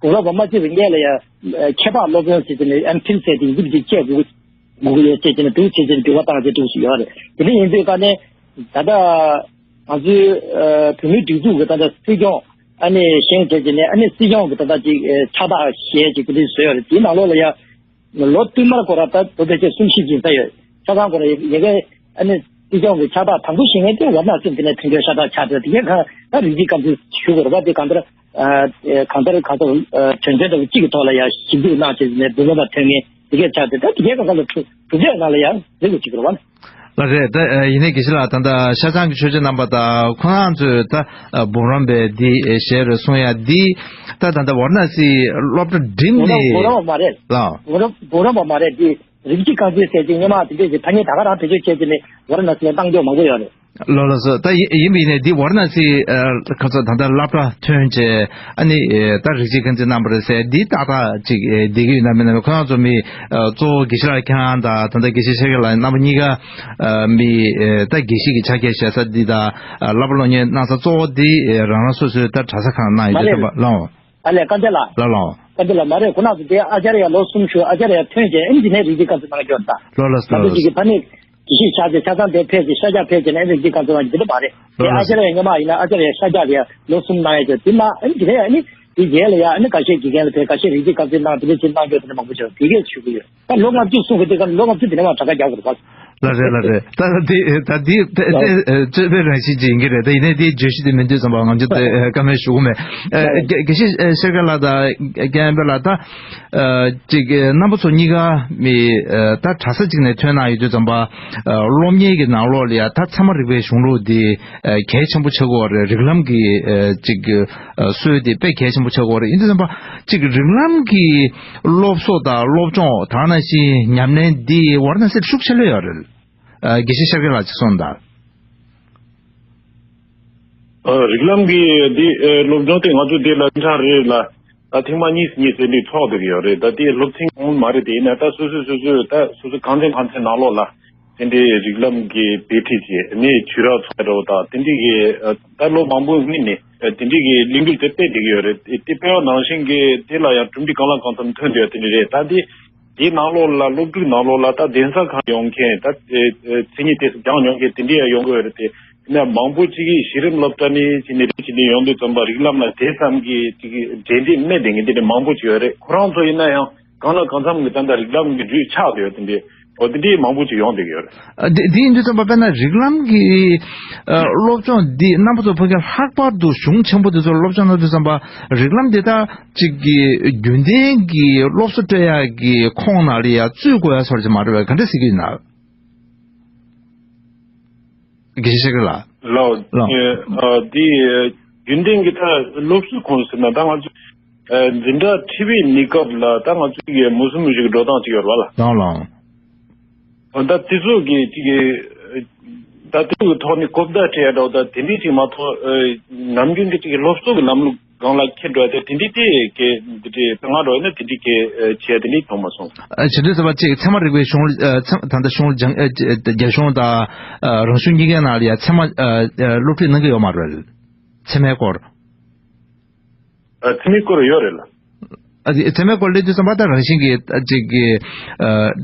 དགུང་ལོ་བ་མ་བྱས་པའི་སྔས་ལ་ཡང་ཁྱད་འཕགས་སློབ་དཔོན་ཟེར་ཏེ་ནས་ཨེམ་ཕིལ་ཟེར་དེ་འདི་བྱས་དགོས་དགོས་ཀྱི་ཡོད་ཅེས་བྱས་ནས་འདུག་བྱས་བྱས་ནས་འགྱུར་བ་བཏང་བྱས་འདུག་ཞུས་ཡོད་རེད། དེ་འདྲ་ཡིན་དུས་ཀ་ནས་ད་ལྟ་ང་ཚོའི་བོད་མིའི་སྒྲིག་འཛུགས་ཀྱི་ད་ལྟ་སྲིད་སྐྱོང་ཨ་ནི་བཞེངས་བྱས་བྱས་ནས་ཨ་ནི་སྲིད་སྐྱོང་གི་ད་ལྟ་ཅིག་ཕྱག་རྟགས་ཞེས་ཅིག་དེ་འདྲ་བཟོས་ཡོད་རེད། དེའི་ནང་ལོགས་ལ་ཡང་ལོ་བསྟུད་མར་སྐོར་ལ་ད་བོད་པའི་ཆེད་གསུམ་བཞི་ཡིན་ས་ཡོད། ཆ་ཚང་སྐོར་ལ་ཡ་གི་ཨ་ནི་སྲིད་སྐྱོང་གི་ཕྱག་རྟགས་དང་པོ་བཞེངས་མཁན་དེ་ཝར་ན་སིང་དེ་ནས་ཐོན་རྒྱུ་ཤ་སྟག་ཆགས་བསྡད། དེ་གས་གང་ད་རིགས་གཅིག་རྐང་འཛིན་ཞུ་དགོས་རེད་པ། དེ་གང་ལྟར་གང་ལྟར་གང་ལྟར་དོན་ཚན་འདྲ་བོ་གཅིག་གི་ཐོག་ལ་ཡ་ཞིབ་འཇུག་གནང་བྱས་ནས་བུ་མེད་པ་ཐོན་མཁན་དེ་གས་ཆགས་བསྡད། ད་དེ་གས་གང་ག་ལ་གྲུབ་གྲུབ་འབྲས་ནང་ལ་ཡ་རེད་དགོས་ཅིག་རེད་པ། ལགས་རེད། ད་ཡིན་ནའི་དགེ་བཤེས་ལགས་ད་ལྟ་ཤར་བྱང་གི་ཆོས་རྗེ་རྣམ་པ་དང་ཁོ་རང་ཚོས་ད་འབུམ་རམས་པའི་འདི་ཞལ་རེ་གསུང་ཡ་འདི་ད་ད་ལྟ་ཝར་ན་སིའི་སློབ་གྲྭ་འགྲིམས་འབུམ་རམས་ནས་འབུམ་རམས་པ་མ་རེད། ལགས། འབུམ་རམས་འབུམ་རམས་པ་མ་རེད། འདི་རིགས་གཅིག་རྐང་འཛིན་ཟེར་གྱི་སྔོན་མ་དེ་འདྲས་ཀྱི་ཐ་སྙད་ད་ག་རང་བེད་སྤྱོད་བྱས་ཀྱི་ནི་ཝར་ན་སི་ལ་བཏང་རྒྱུ་མང་པོ་ཡོད་རེད། ལགས་ལགས་སོ། ད་ཡིན་ཡིན་པ་ཡིན་ནའི་འདི་ཝར་ན་སི་ཁ་ཚ་ད་ལྟ་སློབ་གྲྭ་ཐོན་བྱས་ཨ་ནི་ད་རིགས་གཅིག་རྐང་འཛིན་གནང་བ་རེད་ཟེར་འདི་ཏག་ཏག་ཅིག་བསྡད་ཀྱི་ཡོད་ན་མིན་ན། ཁོ་རང་ཚོ་མི་གཙོ་བོ་དགེ་བཤེས་ལགས་ཁྱེད་རང་དང་ད་ལྟ་དགེ་བཤེས་ཤེས་རྒྱ་ལགས་རྣམ་པ་གཉིས་ཀ་མི་ད་དགེ་བཤེས་ཀྱི་ཕྱག་འཁྱེར་བཞེས་ས་འདི་དང་བསླབ་པ་སློབ་གཉེར་གནང་ས་གཙོ་བོ་འདི་རང་རང་སོ་སོའི་ད་གྲྭ་ས་ཁག་གནང་ཡོད་དུས་ཙམ་པ་ལགས། ཨ་ལས་བཀའ་འདྲི་ལ། ལགས་ལགས། བཀའ་འདྲི་ལ་མ་རེད། ཁོ་རང་ཚོ་དེ་ཨ་ཅར་ཡ་ལོ་གསུམ་བཞུགས། ཨ་ཅར་ཡ་ཐོན་རྗེས་ཨེམ་ཆི་ནས་རིགས་གཅིག་རྐང་འཛིན་གནང་རྒྱུ་ད། ལགས་ལགས་ང་ཚོ་ལགས་ཅིག་གི་ཕ་མེས་དགེ་བཤེས་ཆགས་རྗེས་ཆ་ཚང་དེ་ཕེབས་རྗེས་ཤར་རྒྱག་ཕེབས་རྗེས་ནས་ཨེ་རིགས་གཅིག་རྐང་འཛིན་བ་འདི་འདྲ་མ་རེད། དེ་ལགས་ཨ་ཅར་ཡ་སྔོན་མ་ཡིན་ན་ཨ་ཅར་ཡ་ཤར་རྒྱག་དེ་ལོ་གསུམ་གནང་ཡ་ཅིག་དེ་མ་ཨེམ་ཆི་ནས་ཨ་ནི་དེ་རྗེས་ལ་ཡ་ཨ་ནི་ཁ་ཤས་དགེ་རྒན་ལ་ཕེབས། ཁ་ཤས་རིགས་གཅིག་རྐང་འཛིན་གནང་དེ་འདྲ་ཅིག་གནང་རྒྱུ་དེ་འདྲ་མང་པོ་བྱུང་། དེ་གས་ཞུ་གི་ཡོད། ད་ལོ་ལྔ་བཅུ་གསུང་གི་དེ་ག་ལོ་ལྔ་བཅུ་དེ་ནས་མར་དྲ་ཁ་རྒྱག་དགོས་རེད་པ། ལགས་རེད་ལགས་རེད། ད་ད་འདི་ད་འདི་ད་ལགས། རྩོད་པའི་རང་བཞིན་ཅིག་ཡིན་གྱི་རེད། ད་ཡིན་ནའི་འདིའི་བརྗོད་གཞི་དེ་མི་འདུག་བསམ་པ་ང་ཚོ་དེ་བཀའ་མོལ་ཞུ་གི་མེད། ལགས། དགེ་དགེ་བཤེས་ཤེས་རྒྱ་ལགས་དང་རྒན་པ་ལགས་ད་ཅིག་རྣམ་པ་ཚོ་གཉིས་ཀ་མི་ད་གྲྭ་ས་ཅིག་ནས་ཐོན་གནང་ཡོད་དུས་ཙམ་པ་སློབ་གཉེར་གྱི་ནང་ལོགས་ལ་ཡ་ད་ཚད་མ་རིག་པའི་གཞུང་ལུགས་འདི་གལ་ཆེན་པོ་ཆགས་ཀྱི་ཡོད་རེད། རིགས་ལམ་གྱི་ཅིག་སྲོལ་དེ་དཔེ་གལ་ཆེན་པོ་ཆགས་ཀྱི་ཡོད་རེད། ཡིན་དུས་ཙམ་པ་ཅིག་རིགས་ལམ་གྱི་སློབ་གསོ་དང་སློབ་སྦྱོང་དེ་ནང་བཞིན་ཉམས་ལེན་འདི་ཝཱ་ར་ཎ་སིར་ཤུགས་ཆེ་ལོས་ཡོད་རེད། དགེ་བཤེས་ཤར་རྒྱག་ལགས་ཅིག་གསུངས་དང་། རིགས་ལམ་གྱི་འདི་སློབ་སྦྱོང་དེ་ང་ཚོ་འདི་ལ་ཁྲ་རེ་ལ་ད་ཐེངས་མ་གཉིས་གཉིས་ཟེར་འདི་ཚོགས་བསྡད་ཀྱི་ཡོད་རེད། ད་དེ་སློབ་ཚན་གང་མ་རེད། དེ་ཡིན་ན་ད་སོ་སོས་སོ་སོས་ད་སོ་སོ་གང་ཚན་གང་ཚན་ནང་ལོགས་ལ་དེ་འདྲའི་རིགས་ལམ་གྱི་དཔེ་ཁྲིད་བྱས་ནས་ཆོས་ར་ཚོགས་འདྲ་བོ་དང་དེ་འདྲའི་གི་ད་ལོ་མང་པོའི་སྔོན་ནས་དེ་འདྲའི་གི་གླེང་སྟེགས་དེ་སྤེལ་བསྡད་ཀྱི་ཡོད་རེད། དེ་དེ་སྤེལ་བ་ནང་བཞིན་གྱི་དེ་ལ་ཡང་གྲུབ་འབྲས་གང་ལ་གང་འཚམ་ཐོན་བསྡད་ཡ་དེ་འདྲ་རེད། ད་དེ་དེའི་ནང་ལོགས་ལ་སློབ་ཕྲུག་ནང་ལོགས་ལ་ད་གདན་ས་ཁག་ཡོང་མཁན་ད་མཚན་ཉིད་དེ་སྦྱངས་མྱོང་མཁན་དེ་འདྲའི་ཡང་ཡོང་གི་ཡོད་རེད། དེ་ཡིན་ན་མང་པོ་ཅིག་གིས་གཞི་རིམ་སློབ་གྲྭ་ནས་ཕྱིན་ནས་རིམ་བྱས་ནས་ཡོང་དུས་ཙམ་པ་རིགས་ལམ་ལ་དེ་ཙམ་གྱི་ཅིག་འབྲེལ་འདྲིས་མེད་བསྡད་མཁན་དེ་འདྲ་མང་པོ་ཅིག་ཡོད་རེད། ཁོ་རང་ཚོ་ཡིན་ན་ཡང་གང་ལ་གང་འཚམ་གྱི་ད་ལྟ་རིགས་ལམ་གྱི་འགྲོས་ཆགས་བསྡད་ཡོད་དེ་འདྲའི་འོ་དེ་འདྲའི་མང་པོ་ཅིག་ཡོང་བསྡད་ཀྱི་ཡོད་རེད། ཨ་འདི་འདི་ཡིན་དུས་ཙམ་པ་དཔེར་ན་རིགས་ལམ་གྱི་ཨ་སློབ་སྦྱོང་འདི་རྣམ་པ་ཚོ་ཕ་གི་ལྷག་པར་དུ་གཞུང་ཆེན་པོ་འདི་ཚོར་སློབ་སྦྱོང་གནང་དུས་ཙམ་པ་རིགས་ལམ་འདི་དག་ཅིག་གི་རྒྱུན་ལྡན་གྱི་སློབ་གསོ་སྤྲད་ཡག་གི་ཁོངས་ནང་ལ་ཡ་བཙུད་དགོས་ཡ་སོགས་ཅིག་མ་རེད་པས། ག་འདྲ་ཟེར་གྱི་ཡིན་ན། དགེ་བཤེས་ཤེས་རིག་ལགས། ལགས། ལགས། ཨ་འདི་རྒྱུན་ལྡན་གྱི་ད་སློབ་གསོའི་ཁོངས་སུ་ཟེར་ན་ད་ང་ཚོ་འཛིན་གྲྭ་ཁྲིད་པའི་གནས་སྐབས་ལ་ད་ང་ཚོའི་གི་མུ་གསུམ་མུ་བཞི་གི་འགྲོ་སྟངས་ཅིག་ཡོད་རེད་པ་ལགས། ལགས་ལགས། ད་དེ་ཚོ་གི་ཅིག་གི་ད་དེ་ཚོ་གི་ཐོག་ནས་གོ་བརྡ་སྤྲད་ཡ་འདྲ་བོ་ད་དེ་འདྲའི་ཅིག་མ་གཏོགས་ནམ་རྒྱུན་གྱི་ཅིག་གི་སློབ་གསོ་གི་ལམ་ལུགས་སྒང་ལ་འཁྱེར་འགྲོ་ཡ་དེ་དེ་འདྲའི་དེ་གི་འདི་འདྲའི་ད་ང་འདྲ་བོ་ཡིན་ན་དེ་འདྲའི་གི་བྱས་དེ་འདྲའི་མཐོང་མ་སོང་། བྱེད་འདོད་ཟེར་བ་ཅིག་ཚད་མ་རིག་པའི་གཞུང་ད་ལྟ་གཞུང་ལ་སྦྱང་རྒྱ་གཞུང་དང་རང་གཞུང་གཉིས་ཀའི་ནང་ལ་ཡ་ཚད་མ་སློབ་ཁྲིད་གནང་གི་ཡོད་མ་རེད། ཚད་མའི་སྐོར། ཚད་མའི་སྐོར་ཡོད་རེད་ལགས། ཨ་དེ་ཚད་མའི་སྐོར་སླེབས་དུས་ཙམ་པ་ད་རང་བཞིན་གྱིས་ཨ་ཅིག་གི་ཨ་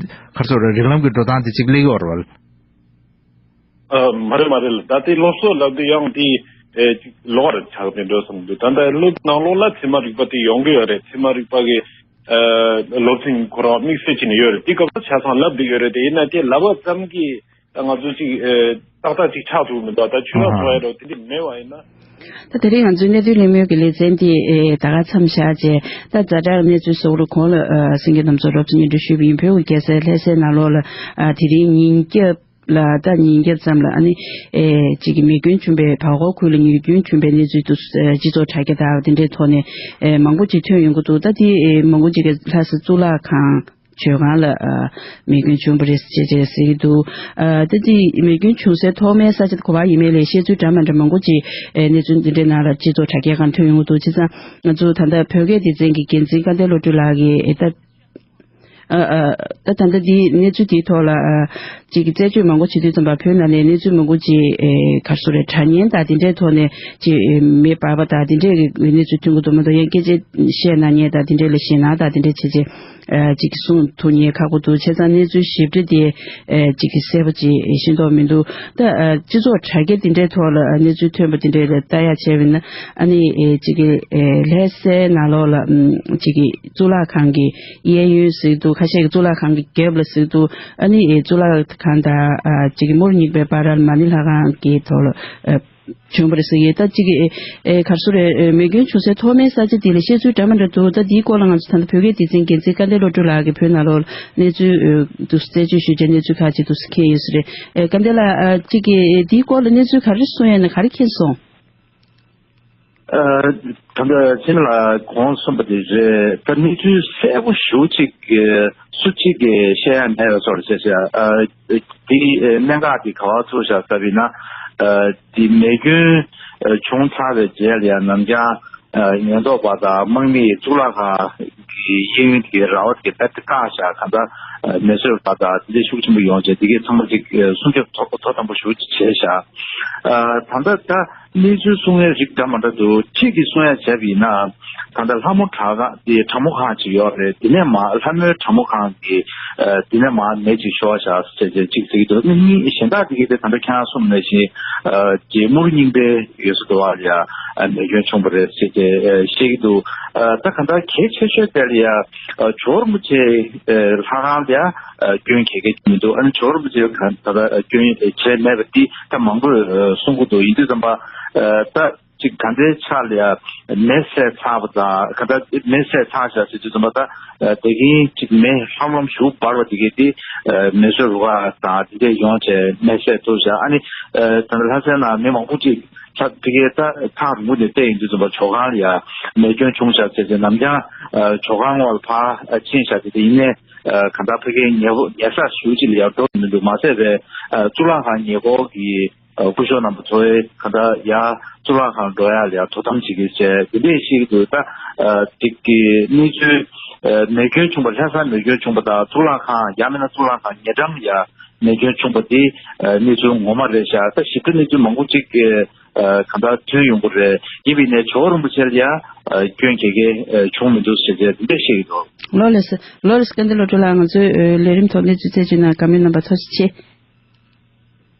ག་རེ་ཟེར་རེད། རིགས་ལམ་གྱི་འགྲོ་སྟངས་དེ་ཅིག་སླེབས་ཡོད་རེད་བ། ཨ་མ་རེད་མ་རེད། ད་དེ་སློབ་གསོ་ལབ་དུས་ཡང་དེ་ཨེ་ཅིག་ལོགས་རེ་ཆགས་པའི་འགྲོ་སོང་འདུག་ད་ལྟ་སློབ་ནང་ལོགས་ལ་ཚད་མ་རིག་པ་དེ་ཡོང་གི་ཡོད་རེད། ཚད་མ་རིག་པ་གི་ཨ་སློབ་ཚན་ཁོ་རང་དམིགས་བསལ་བྱས་ནས་ཡོད་རེད། དེ་སྐབས་ལ་ཆ་ཚང་ལབ་བསྡད་ཡོད་རེད། དེ་ཡིན་ན་དེ་ལབ་པ་ཙམ་གྱིས་ད་ང་ཚོ་ཅིག་ཨེ་ཏག་ཏག་ཅིག་ཆགས་ཐུབ་མི་འདུག་ད་ཆོས་ར་ཚོ་ཡ་རོ་དེ་འདྲ་མེད་པ་ཡིན་ན། ད་དེ་རིང་ང་ཚོའི་གནད་དོན་གླེང་མོལ་གྱི་ལེ་ཚན་འདི་ཨེ་ད་ག་མཚམས་བཞག་རྗེས། ད་ཛ་དྲག་གནས་ཚུལ་གསལ་པོ་གོང་ལ་ཨ་གསན་མཁན་རྣམ་ཚོར་རོབ་ཙམ་སྙན་སྒྲོན་ཞུས་པ་ཡིན། བོད་ཀྱི་རྒྱལ་སའི་ལྷ་སའི་ནང་ལོགས་ལ་ཨ་དེ་རིང་ཉིན་རྒྱབ་ལ་ད་ཉིན་རྒྱབ་ཙམ་ལ་ཨ་ནི་ཨེ་ཅིག་གི་མེ་སྐྱོན་བྱུང་བའི་བར་སྐོར་ཁུལ་ལ་མེ་སྐྱོན་བྱུང་བའི་གནས་ཚུལ་དུ་ཨེ་སྤྱི་ཚོགས་དྲ་རྒྱ་དང་དེ་འདྲའི་ཐོག་ནས་ཨེ་མང་པོ་ཅིག་ཐོན་ཡོང་གི་འདུག་ད་དེ་ཨེ་མང་པོ་ཅིག་གི་ལྷ་ས་གཙུག་ལག་ཁང་མཆོད་ཁང་ལ་ཨ་མེ་སྐྱོན་བྱུང་བ་རེད་ཅེས་ཅེས་ཟེར་གྱི་འདུག་ཨ་ད་དེ་མེ་སྐྱོན་བྱུང་སའི་ཐོག་མའི་ས་ཆ་དེ་ག་པར་ཡིན་མིན་ལ་བཤད་ཚུལ་འདྲ་མི་འདྲ་མང་པོ་ཅིག་ཨེ་གནས་ཚུལ་འདི་འདྲའི་ནང་ལ་སྤྱི་ཚོགས་དྲ་རྒྱའི་སྒང་ཐོན་ཡོང་གི་འདུག་བྱས་ཙང་ང་ཚོ་ད་ལྟ་བོད་སྐད་སྡེ་ཚན་གྱི་འགན་འཛིན་སྐལ་ལྡན་བློ་གྲོས་ལགས་ཀྱིས་ཨེ་ད། ཨ་ཨ་ད་ད་ལྟ་འདི་གནས་ཚུལ་འདིའི་ཐོག་ལ་ཨ་ཅིག་གི་རྩད་གཅོད་མང་པོ་བྱེད་དུས་ཙམ་པ་བོད་ནང་ནས་གནས་ཚུལ་མང་པོ་ཅིག་ཨེ་ག་རེ་ཟེར་རེད། དྲ་བརྙན་དང་དེ་འདྲའི་ཐོག་ནས་ཅིག་ཨེ་མེ་འབར་བ་དང་དེ་འདྲའི་གི་གནས་ཚུལ་ཐོན་གྱི་འདུག་མ་གཏོགས་ཡང་སྐད་ཆ་བཤད་གནང་མཁན་དང་དེ་འདྲའི་ལ་ཞེད་སྣང་དང་དེ་འདྲའི་བྱས་རྗེས་ཨ་ཅིག་གི་གསུང་ཐུབ་མཁན་ཁག་པོ་འདུག་བྱས་ཙང་གནས་ཚུལ་ཞིབ་ཕྲ་དེ་ཨ་ཅིག་གི་གསལ་པོ་ཅིག་ཤེས་རྟོགས་མི་འདུག་ད་ཨ་སྤྱི་ཚོགས་དྲ་རྒྱ་དེ་འདྲའི་ཐོག་ལ་ཨ་གནས་ཚུལ་ཐོན་པ་དེ་འདྲའི་ལ་ལྟ་ཡག་བྱས་པ་ཡིན་ན་ཨ་ནི་ཨེ་ཅིག་གི་ཨེ་ལྷ་སའི་ནང་ལོགས་ལ་ཨམ་ཅིག་གི་གཙུག་ལག་ཁང་གི་གཡས་གཡོན་ཟེར་གྱི་འདུག་ཁ་ཤས་ཀྱིས་གཙུག་ལག་ཁང་གི་རྒྱབ་ལ་ཟེར་གྱི་འདུག་ཨ་ནི་ཨེ་གཙུག་ལག་ཁང་དང་ཨ་ཅིག་གི་མུར་གཉིས་པའི་བར་ལ་མ་ཎི་ལྷ་ཁང་གི་ཐོག་ལ་ཨ་བྱུང་བ་རེད་ཟེར་གྱི། ད་ཅིག་གི་ཨེ་ག་རེ་ཟེར་རེད། མེ་སྐྱོན་བྱུང་སའི་ཐོག་མའི་ས་ཆ་དེ་ལ་བཤད་ཚུལ་འདྲ་མི་འདྲ་འདུག་ད་འདིའི་སྐོར་ལ་ང་ཚོ་ད་ལྟ་བོད་སྐད་སྡེ་ཚན་འགན་འཛིན་སྐལ་ལྡན་བློ་གྲོས་ལགས་ཀྱིས་བོད་ནང་ལོགས་གནས་ཚུལ་ཨེ་དུ་རྩད་གཅོད་ཞུ་བྱའི་གནས་ཚུལ་ཁག་ཅིག་འདུག་སེ་མཁྱེན་ཡོད་ས་རེད། ཨེ་སྐལ་ལྡན་ལགས་ཨ་ཅིག་གི་ཨེ་འདིའི་སྐོར་ལ་གནས་ཚུལ་ག་རེ་གསུངས་ཡོད་ན་ག་རེ་མཁྱེན་སོང་། ཨ་ད་ལྟ་ཕྱི་ལ་གོང་གསུངས་པ་དེ་རེད། ད་གནས་ཚུལ་གསལ་པོ་ཞེ་པོ་ཅིག་སུ་གཅིག་གིས་བཤད་ཡ་མེད་པའི་བཟོ་འདྲ་བྱས་བྱས། ཨ་དེ་གནད་འགག་དེ་ག་པར་ཐུག་བཞག་ཟེར་བ་ཡིན་ན། ཨ་དེ་མེ་སྐྱོན་ཨ་བྱུང་ཚར་བའི་རྗེས་ལ་ཡང་ནམ་རྒྱང་ཨ་ཉེན་རྟོག་པ་དང་དམག་མིས་གཙུག་ལག་ཁང་གི་གཡས་གཡོན་དེ་ར་བ་དེ་རྦད་དེ་བཀག་བཞག་གང་ལྟར་ཨ་མེ་གསོད་པ་དང་དེ་འདྲ་ཤུགས་ཆེན་པོ་ཡོང་བྱས་དེ་གས་ཚང་མ་ཅིག་ཨ་སྲུང་སྐྱོབ་ཐོག་ཐོག་དམ་པོ་ཞེ་པོ་ཅིག་བྱས་བཞག་ཨ་ད་ལྟ་ད། གནས་ཚུལ་གསུང་ཡ་རིགས་འདྲ་མི་འདྲ་འདུག་གཅིག་གིས་གསུང་ཡ་བྱས་པ་ཡིན་ན། ད་ལྟ་ལྷ་མོ་བྲག་དེ་གྲྭ་མོ་ཁང་ཅིག་ཡོད་རེད། དེ་ནས་མར་ལྷ་མོའི་གྲྭ་མོ་ཁང་གི་ཨ་དེ་ནས་མར་མེ་ཅིག་ཤོར་བཞག་ཟེར་བྱས་ཅིག་ཟེར་གྱི་འདུག་གཉིས་གཞན་དག་དེ་གའི་དེ་ད་ལྟ་ཁྱེད་རང་གསུངས་ནང་བཞིན་ཨ་རྗེ་མུར་རྙིང་པའི་ཡུལ་ས་དུ་བ་ལ་ཡ་ཨ་མེ་སྐྱོན་བྱུང་བ་རེད་ཟེར་བྱས་ཨ་བཤད་ཀྱི་འདུག་ཨ་ད་ག་ད་གལ་ཆེ་ཤོས་དེ་ལ་ཡ་ཨ་ཇོ་བོ་རིན་པོ་ཆེ་ཨ་ལྷ་ཁང་ལ་ཡ་ཨ་སྐྱོན་ག་གེ་མི་འདུག་ཨ་ནི་ཇོ་བོ་རིན་པོ་ཆེ་ག་ད་ལྟ་ཨ་སྐྱོན་བྱས་མེད་པ་འདི་ད་མང་པོས་ཨ་གསུང་གི་འདུག་ཡིན་དུས་ཙམ་པ་ཨ་ད། ཅིག་ག་འདྲའི་ཆ་ལ་ཡ་མེ་བསད་ཚར་བ་དང་ག་འདྲ་མེ་བསད་ཚར་བཞག་ཟེར་དུས་ཙམ་པ་ད་དེ་གིན་ཅིག་མེ་ལྷམ་ལྷམ་ཞུགས་འབར་བ་དེ་གས་དེ་མེ་གསོད་རུ་ཁག་དང་དེ་འདྲས་ཡོང་བྱས་མེ་བསད་ཐུབ་བཞག་ཨ་ནི་ད་ལྟ་ལྷ་སའི་ནང་མི་མང་པོ་ཅིག་ཆ་དེ་གས་ད་ཐག་རིང་པོ་ནས་བལྟས་ཡིན་དུས་ཙམ་པ་ཇོ་ཁང་ལ་ཡ་མེ་སྐྱོན་བྱུང་བཞག་ཟེར་ཏེ་ནམ་རྒྱང་ཇོ་ཁང་ངོགས་ལ་ཕར་ཕྱིན་བཞག་དེ་དེ་ཡིན་ནའི་ག་འདྲ་ཕ་གིའི་ཉེ་ཉེ་ས་ཞུ་ཅིག་ལ་ཡ་འགྲོ་མི་འདུག་མ་ཟད་པའི་གཙུག་ལག་ཁང་ཉེ་འཁོར་གྱི། སྐུ་ཞབས་རྣམ་པ་ཚོ་ག་འདྲ་ཡ་གཙུག་ལག་ཁང་འགྲོ་ཡ་ལ་ཡ་དོ་དམ་བྱེད་ཀྱི་བྱས་དེ་འདྲས་ཤིག་འདུག་ད་དེ་གི་གནས་ཚུལ་མེ་སྐྱོན་བྱུང་བ་ལྷ་སར་མེ་སྐྱོན་བྱུང་བ་དང་གཙུག་ལག་ཁང་ཡང་མིན་ན་གཙུག་ལག་ཁང་ཉེ་འགྲམ་ལ་ཡ་མེ་སྐྱོན་བྱུང་བ་དེ་གནས་ཚུལ་ངོ་མ་རེད་ཤག་ད་ཞིབ་ཕྲ་གནས་ཚུལ་མང་པོ་ཅིག་ག་འདྲ་ཐོན་ཡོང་གི་རེད། ཡིན་པའི་ནས་ཇོ་བོ་རིན་པོ་ཆེ་ལ་ཡ་སྐྱོན་ག་གེ་བྱུང་མི་འདུག་ཟེར་བྱས་དེ་འདྲས་ཤིག་འདུག་ལོ་ལེགས་སེ་ལོ་ལེགས་སེ་སྐལ་ལྡན་བློ་གྲོས་ལགས། ང་ཚོའི་ལས་རིམ་ཐོག་གནས་ཚུལ་བཙལ་བྱས་ན་བཀའ་མོལ་རྣམ་པ་ཐུགས་རྗེ་ཆེ།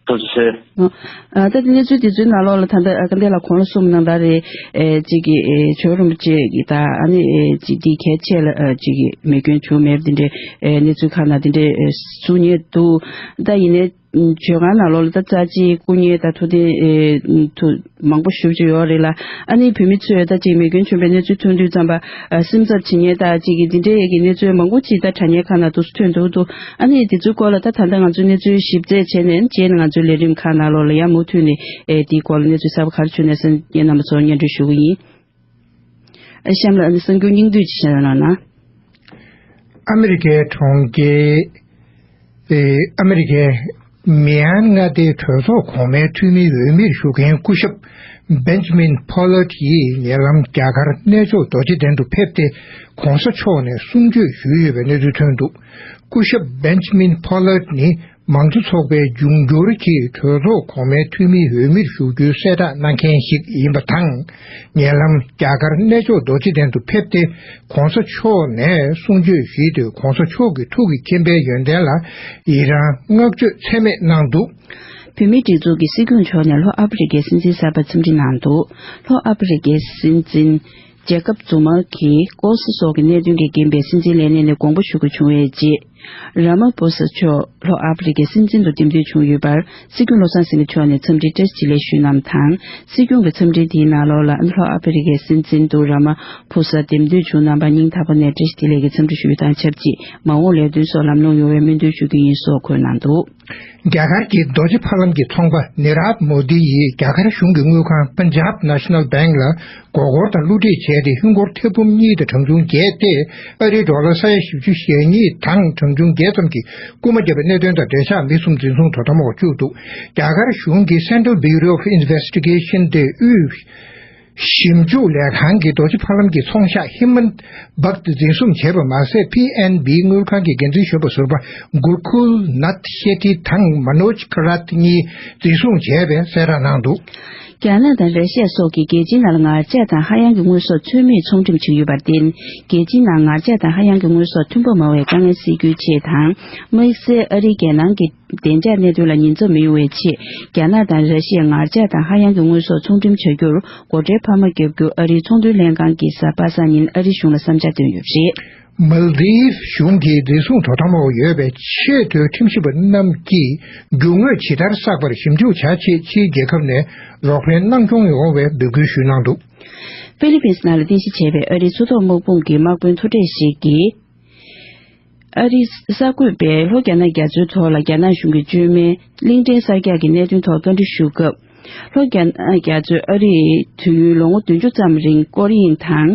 ཐུགས་རྗེ་ཆེ། ཨ་ད་གནས་ཚུལ་དེ་ཚོའི་ནང་ལོགས་ལ་ད་ལྟ་སྐལ་ལྡན་ལགས་གོང་ལ་གསུངས་གནང་ད་རེད། ཨེ་གཅིག་གི་ཨེ་ཇོ་རིན་པོ་ཆེ་གི་ད་ཨ་ནི་ཨེ་གཅིག་འདི་གལ་ཆེ་ལ་ཨེ་གཅིག་གི་མེ་སྐྱོན་བྱུང་མེད་པ་དེ་འདྲའི་ཨེ་གནས་ཚུལ་ཁག་ནང་དེ་འདྲའི་ཨེ་གསུང་ཉེན་འདུག་ད་ཡིན་ནའི་ཇོ་ཁང་ནང་ལོགས་ལ་ད་རྩ་ཆེའི་སྐུ་བརྙན་ད་ཐུགས་རྟེན་ཨེ་ཐུགས་མང་པོ་ཞེ་པོ་ཅིག་ཡོད་རེད་ལ། ཨ་ནི་བོད་མི་ཚོས་ད་ཅིག་མེ་སྐྱོན་བྱུང་བའི་གནས་ཚུལ་ཐོན་དུས་ཙམ་པ་ཨ་སེམས་འཚབ་བྱེད་མཁན་ད་ཅིག་གི་འདི་འདྲའི་ཡས་ཀྱི་གནས་ཚུལ་མང་པོ་ཅིག་ད་དྲ་བརྙན་ཁག་ནང་དུ་ཐོན་འདུག་འདུག་ཨ་ནི་དེ་ཚོའི་སྐོར་ལ་ད་ད་ལྟ་ང་ཚོས་གནས་ཚུལ་ཞིབ་རྩད་བྱས་ནས་རྗེས་ནས་ང་ཚོའི་ལས་རིམ་ཁག་ནང་ལོགས་ལ་ཡང་མུ་མཐུད་ནས་ཨེ་དེའི་སྐོར་ལ་གནས་ཚུལ་གསར་པ་ག་རེ་བྱུང་ནས་སེམས་ངའི་རྣམ་པ་ཚོར་སྙན་སྒྲོན་ཞུ་གི་ཡིན། ཨ་གཤམ་ལ་ཨ་ནི་གསར་འགྱུར་སྙིང་བསྡུས་ཅིག་བཤད་རོགས་གནང་། ཨ་མི་རི་ཀའི་གྲོང་ཁྱེར། ཨེ་ཨ་མི་རི་ཀའི་མི་ཨན་མངའ་སྡེའི་གྲོས་ཚོགས་གོང་མའི་འཐུས་མིའི་འོས་མིར་ཞུགས་མཁན་སྐུ་ཞབས་Benjamin Pollard་ཡིས་ཉེ་ལམ་རྒྱ་གར་གནས་མཆོག་རྡོ་རྗེ་གདན་དུ་ཕེབས་ཏེ་གོང་ས་མཆོག་ནས་གསུང་ཆོས་ཞུས་ཡོད་པའི་གནས་ཚུལ་ཐོན་འདུག་སྐུ་ཞབས་Benjamin Pollard་ནི་ མང་གཙོ་ཚོགས་པའི་འབྱུང་འགྱུར་གྱི་གྲོས་ཚོགས་གོང་མའི་འཐུས་མིའི་འོས་མིར་ཞུགས་རྒྱུའི་གསལ་བསྒྲགས་གནང་མཁན་ཞིག་ཡིན་པ་དང་། ཉེ་ལམ་རྒྱ་གར་གནས་མཆོག་རྡོ་རྗེ་གདན་དུ་ཕེབས་ཏེ། གོང་ས་མཆོག་ནས་གསུང་ཆོས་ཞུས་ཏེ། གོང་ས་མཆོག་གི་ཐུགས་ཀྱི་མཁྱེན་པའི་ཡོན་ཏན་ལ་ཡི་རང་བསྔགས་བརྗོད་ཚད་མེད་གནང་འདུག། བོད་མིའི་སྒྲིག་འཛུགས་ཀྱི་སྲིད་སྐྱོང་མཆོག་ནས་ལྷོ་ཨ་ཕི་རི་ཀའི་སྲིད་འཛིན་གསར་པར་འཚམས་འདྲི་གནང་འདུག། ལྷོ་ཨ་ཕི་རི་ཀའི་སྲིད་འཛིན་ཇེ་ཀབ་ཛུ་མ་གིས་ལྐོག་ཟ་སོགས་ཀྱི་གནད་དོན་གྱིས་རྐྱེན་པས་སྲིད་འཛིན་ལས་གནས་ནས་དགོངས་པ་ཞུ་དགོས་བྱུང་བའི་རྗེས། ར་མ་ཕོ་ས་མཆོག་ལྷོ་ཨ་ཕི་རི་ཀའི་སྲིད་འཛིན་དུ་འདེམས་ཐོན་བྱུང་ཡོད་པར། སྲིད་སྐྱོང་བློ་བཟང་སེང་གེ་མཆོག་ནས་འཚམས་འདྲིའི་བཀྲ་ཤིས་བདེ་ལེགས་ཞུས་གནང་བ་དང་། སྲིད་སྐྱོང་གི་འཚམས་འདྲི་དེའི་ནང་ལོགས་ལ། ལྷོ་ཨ་ཕི་རི་ཀའི་སྲིད་འཛིན་དུ་ར་མ་ཕོ་ས་འདེམས་ཐོན་བྱུང་གནང་བར་སྙིང་ཐག་པ་ནས་བཀྲ་ཤིས་བདེ་ལེགས་ཀྱི་འཚམས་འདྲི་ཞུ་རྒྱུ་དང་ཆབས་ཅིག། མ་འོངས་ལས་དོན་སོགས་ལམ་ལྷོང་ཡོང་བའི་སྨོན་འདུན་ཞུ་རྒྱུ་ཡིན་སོགས་འཁོད་གནང་འདུག། རྒྱ་གར་གྱི་རྡོ་རྗེ་ཕ་ལམ་གྱི་ཚོང་པ་ནི་རབ་མོ་དི་ཡིས་རྒྱ་གར་གཞུང་གི་དངུལ་ཁང་Punjab National Bank ལ་མགོ་སྐོར་དང་བསླུ་བྲིད་བྱས་ཏེ། ཧིན་སྒོར་ཐེར་འབུམ་གཉིས་དང་གྲངས་ཆུང་བརྒྱད་དེ་ཨ་རིའི་ཌོ་ལར་ས་ཡ་བཞི་བཅུ་ཞེ་གཉིས་དང་གྲངས་ཆུང་བརྒྱད་ཙམ་གྱི་རྐུ་མ་བརྒྱབ་པའི་གནད་དོན་དང་འབྲེལ་ཆགས་མི་གསུམ་འཛིན་བཟུང་དོ་དམ་འོག་བཅུག་འདུག། རྒྱ་གར་གཞུང་གི་Central Bureau of Investigation སྟེ་དབུས་ཞིབ་འཇུག་ལས་ཁང་གིས་རྡོ་རྗེ་ཕ་ལམ་གྱི་ཚོང་ཤག་ཧི་མན་བག་ཏི་འཛིན་བཟུང་བྱས་པ་མ་ཟད། པི་ཨེན་བི་དངུལ་ཁང་གི་འགན་འཛིན་གཞོན་པ་ཟུར་པ་གུར་ཁུལ་ནད་ཤེ་ཏི་དང་མ་ནོཇ་ཁ་རད་གཉིས་འཛིན་བཟུང་བྱས་པའི་གསལ་བསྒྲགས་གནང་འདུག། རྒྱ་ནག་དང་ར་ཤི་ཡ་སོགས་ཀྱིས་རྒྱལ་སྤྱིའི་ནང་ལ་ངར་ལྕགས་དང་ཧ་ཡང་གི་དངོས་ཟོག་ཚུད་མེད་ཚོང་འགྲེམས་བྱེད་ཀྱི་ཡོད་པར་བརྟེན། རྒྱལ་སྤྱིའི་ནང་ངར་ལྕགས་དང་ཧ་ཡང་གི་དངོས་ཟོག་ཐོན་འབབ་མང་བའི་དཀའ་ངལ་སེལ་རྒྱུའི་ཆེད་དང་། དམིགས་བསལ་ཨ་རིའི་རྒྱལ་ནང་གི་བདེ་འཇགས་གནད་དོན་ལ་ཉེན་ཚབས་མི་ཡོང་བའི་ཆེད། རྒྱ་ནག་དང་ར་ཤི་ཡས་ངར་ལྕགས་དང་ཧ་ཡང་གི་དངོས་ཟོག་ཚོང་འགྲེམས་བྱ་རྒྱུར་སྒོ་ཁྲལ་འཕར་མ་བརྒྱབ་རྒྱུ། ཨ་རིའི་ཚོང་དོན་ལྷན་ཁང་གིས་གཟའ་པ་སངས་ཉིན་ཨ་རིའི་གཞུང་ལ་བསམ་འཆར་བཏོན་ཡོད་པ་རེད། མལ་དིབ་གཞུང་གིས་འཛིན་བཟུང་དོ་དམ་འོག་ཡོད་པའི་ཆེས་མཐོའི་ཁྲིམས་ཞིབ་པ་རྣམས་ཀྱིས་རྒྱུ་དངོས་ཇི་ལྟར་བསགས་པར་ཞིབ་འཇུག་བྱ་ཆེད། ཕྱིའི་རྒྱལ་ཁབ་ནས་རོགས་ཕན་གནང་སྐྱོང་ཡོང་བའི་འབོད་སྐུལ་ཞུས་གནང་འདུག། ཧྥི་ལི་པིན་སི་ནང་ལ་རྟེན་གཞི་བྱས་པའི་ཨ་རིའི་མཚོ་ཐོག་དམག་དཔུང་གི་དམག་དཔོན་མཐོ་གྲས་ཤིག་གིས། ཨ་རིའི་གསར་འགོད་པས་ལྷོ་རྒྱ་ནག་རྒྱ་མཚོའི་ཐོག་ལ་རྒྱ་ནག་གཞུང་གིས་བཅོས་མའི་གླིང་ཕྲན་གསར་རྒྱག་གི་གནད་དོན་ཐོག་བཀའ་འདྲི་ཞུ་སྐབས། ལྷོ་རྒྱ་ནག་རྒྱ་མཚོས་ཨ་རིར་དུས་ཡུན་ལོ་ངོ་བདུན་ཅུ་ཙམ་རིང་སྐོར་གཡེང་དང་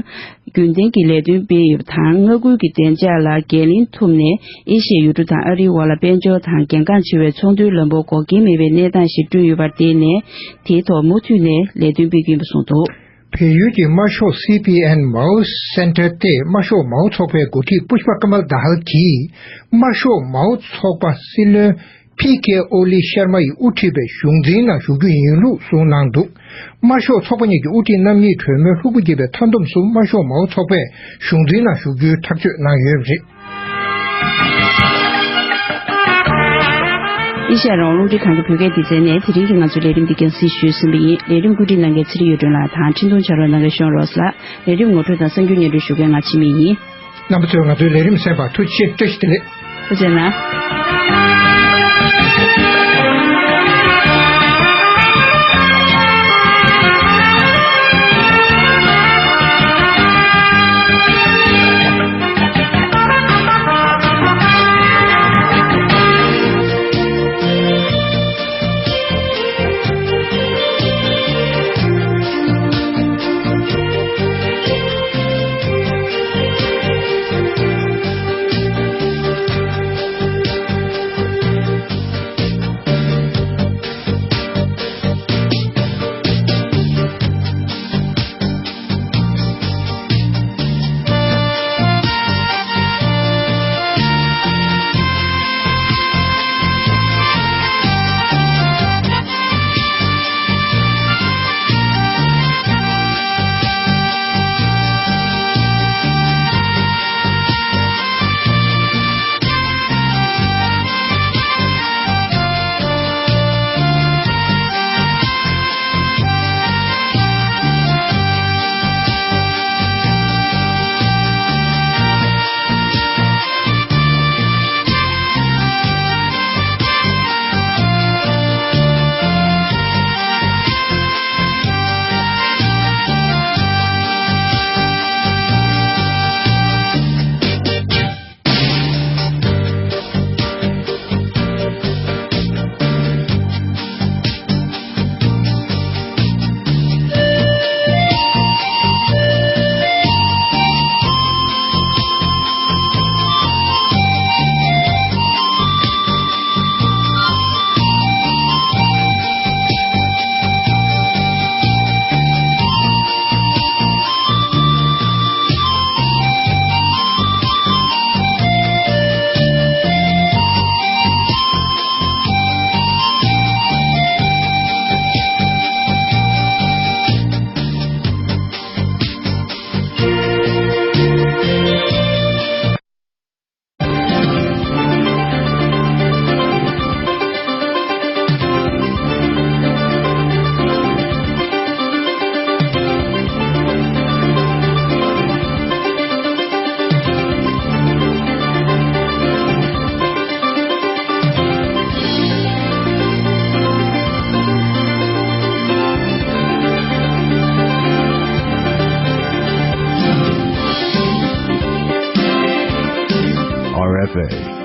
རྒྱུན་ལྡན་གྱི་ལས་དོན་སྤེལ་ཡོད་པ་དང་། མངའ་ཁུལ་གྱི་བདེ་འཇགས་ལ་འགན་ལེན་ཐུབ་ནས། ཨེ་ཤི་ཡའི་ཡུལ་གྲུ་དང་ཨ་རིའི་དབར་ལ་དཔལ་འབྱོར་དང་གལ་འགངས་ཆེ་བའི་ཚོང་དོན་ལམ་བུ་འགོག་རྐྱེན་མེད་པའི་གནས་སྟངས་ཤིག་བསྐྲུན་ཡོད་པར་བརྟེན་ནས། དེའི་ཐོག་མུ་མཐུད་ནས་ལས་དོན་སྤེལ་རྒྱུ་ཡིན་པ་གསུངས་འདུག། བལ་ཡུལ་གྱི་དམར་ཤོག་སི་པི་ཨེན་མའོ་སེན་ཊར་སྟེ། དམར་ཤོག་མའོ་ཚོགས་པའི་འགོ་ཁྲིད་པུཤ་པ་ཀ་མལ་དཱ་ཧལ་གྱིས། དམར་ཤོག་མའོ་ཚོགས་པ་སྲིད་བློན་ཕི་ཀེ་ཨོ་ལི་ཤར་མ་ཡིས་དབུ་ཁྲིད་པའི་གཞུང་འཛིན་ནང་ཞུགས་རྒྱུ་ཡིན་ལུགས་གསུངས་གནང་འདུག། དམར་ཤོག་ཚོགས་པ་གཉིས་ཀྱི་དབུ་ཁྲིད་རྣམ་གཉིས་གྲོས་མོལ་ལྷུག་པོ་བགྱིས་པའི་མཐའ་བསྡོམས་སུ། དམར་ཤོག་མའོ་ཚོགས་པས་གཞུང་འཛིན་ནང་ཞུགས་རྒྱུའི་ཐག་གཅོད་གནང་ཡོད་པ་རེད། ཨེ་ཤ་ཡ་རང་དབང་རླུང་འཕྲིན་ཁང་གི་བོད་སྐད་སྡེ་ཚན་ནས་དེ་རིང་གི་ང་ཚོའི་ལས་རིམ་འདི་རྒྱང་སྲིང་ཞུས་ཟིན་པ་ཡིན། ལས་རིམ་བཀོད་སྒྲིག་གནང་མཁན་ཚེ་རིང་གཡུ་སྒྲོན་ལགས་དང་འཕྲིན་གཏོང་ཕྱག་རོགས་གནང་མཁན་ཤོན་རོས་ལགས། ལས་རིམ་ངོ་སྤྲོད་དང་གསར་འགྱུར་སྙན་སྒྲོན་ཞུ་མཁན་ང་འཆི་མེད་ཡིན། རྣམ་པ་ཚོས་ང་ཚོའི་ལས་རིམ་གསན་པར་ཐུགས་རྗེ་ཆེ། བཀྲ་ཤིས་བདེ་ལེགས། ཐུགས་རྗེ་གནང་།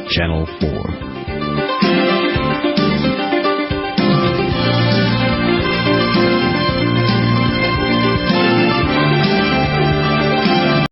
Channel four.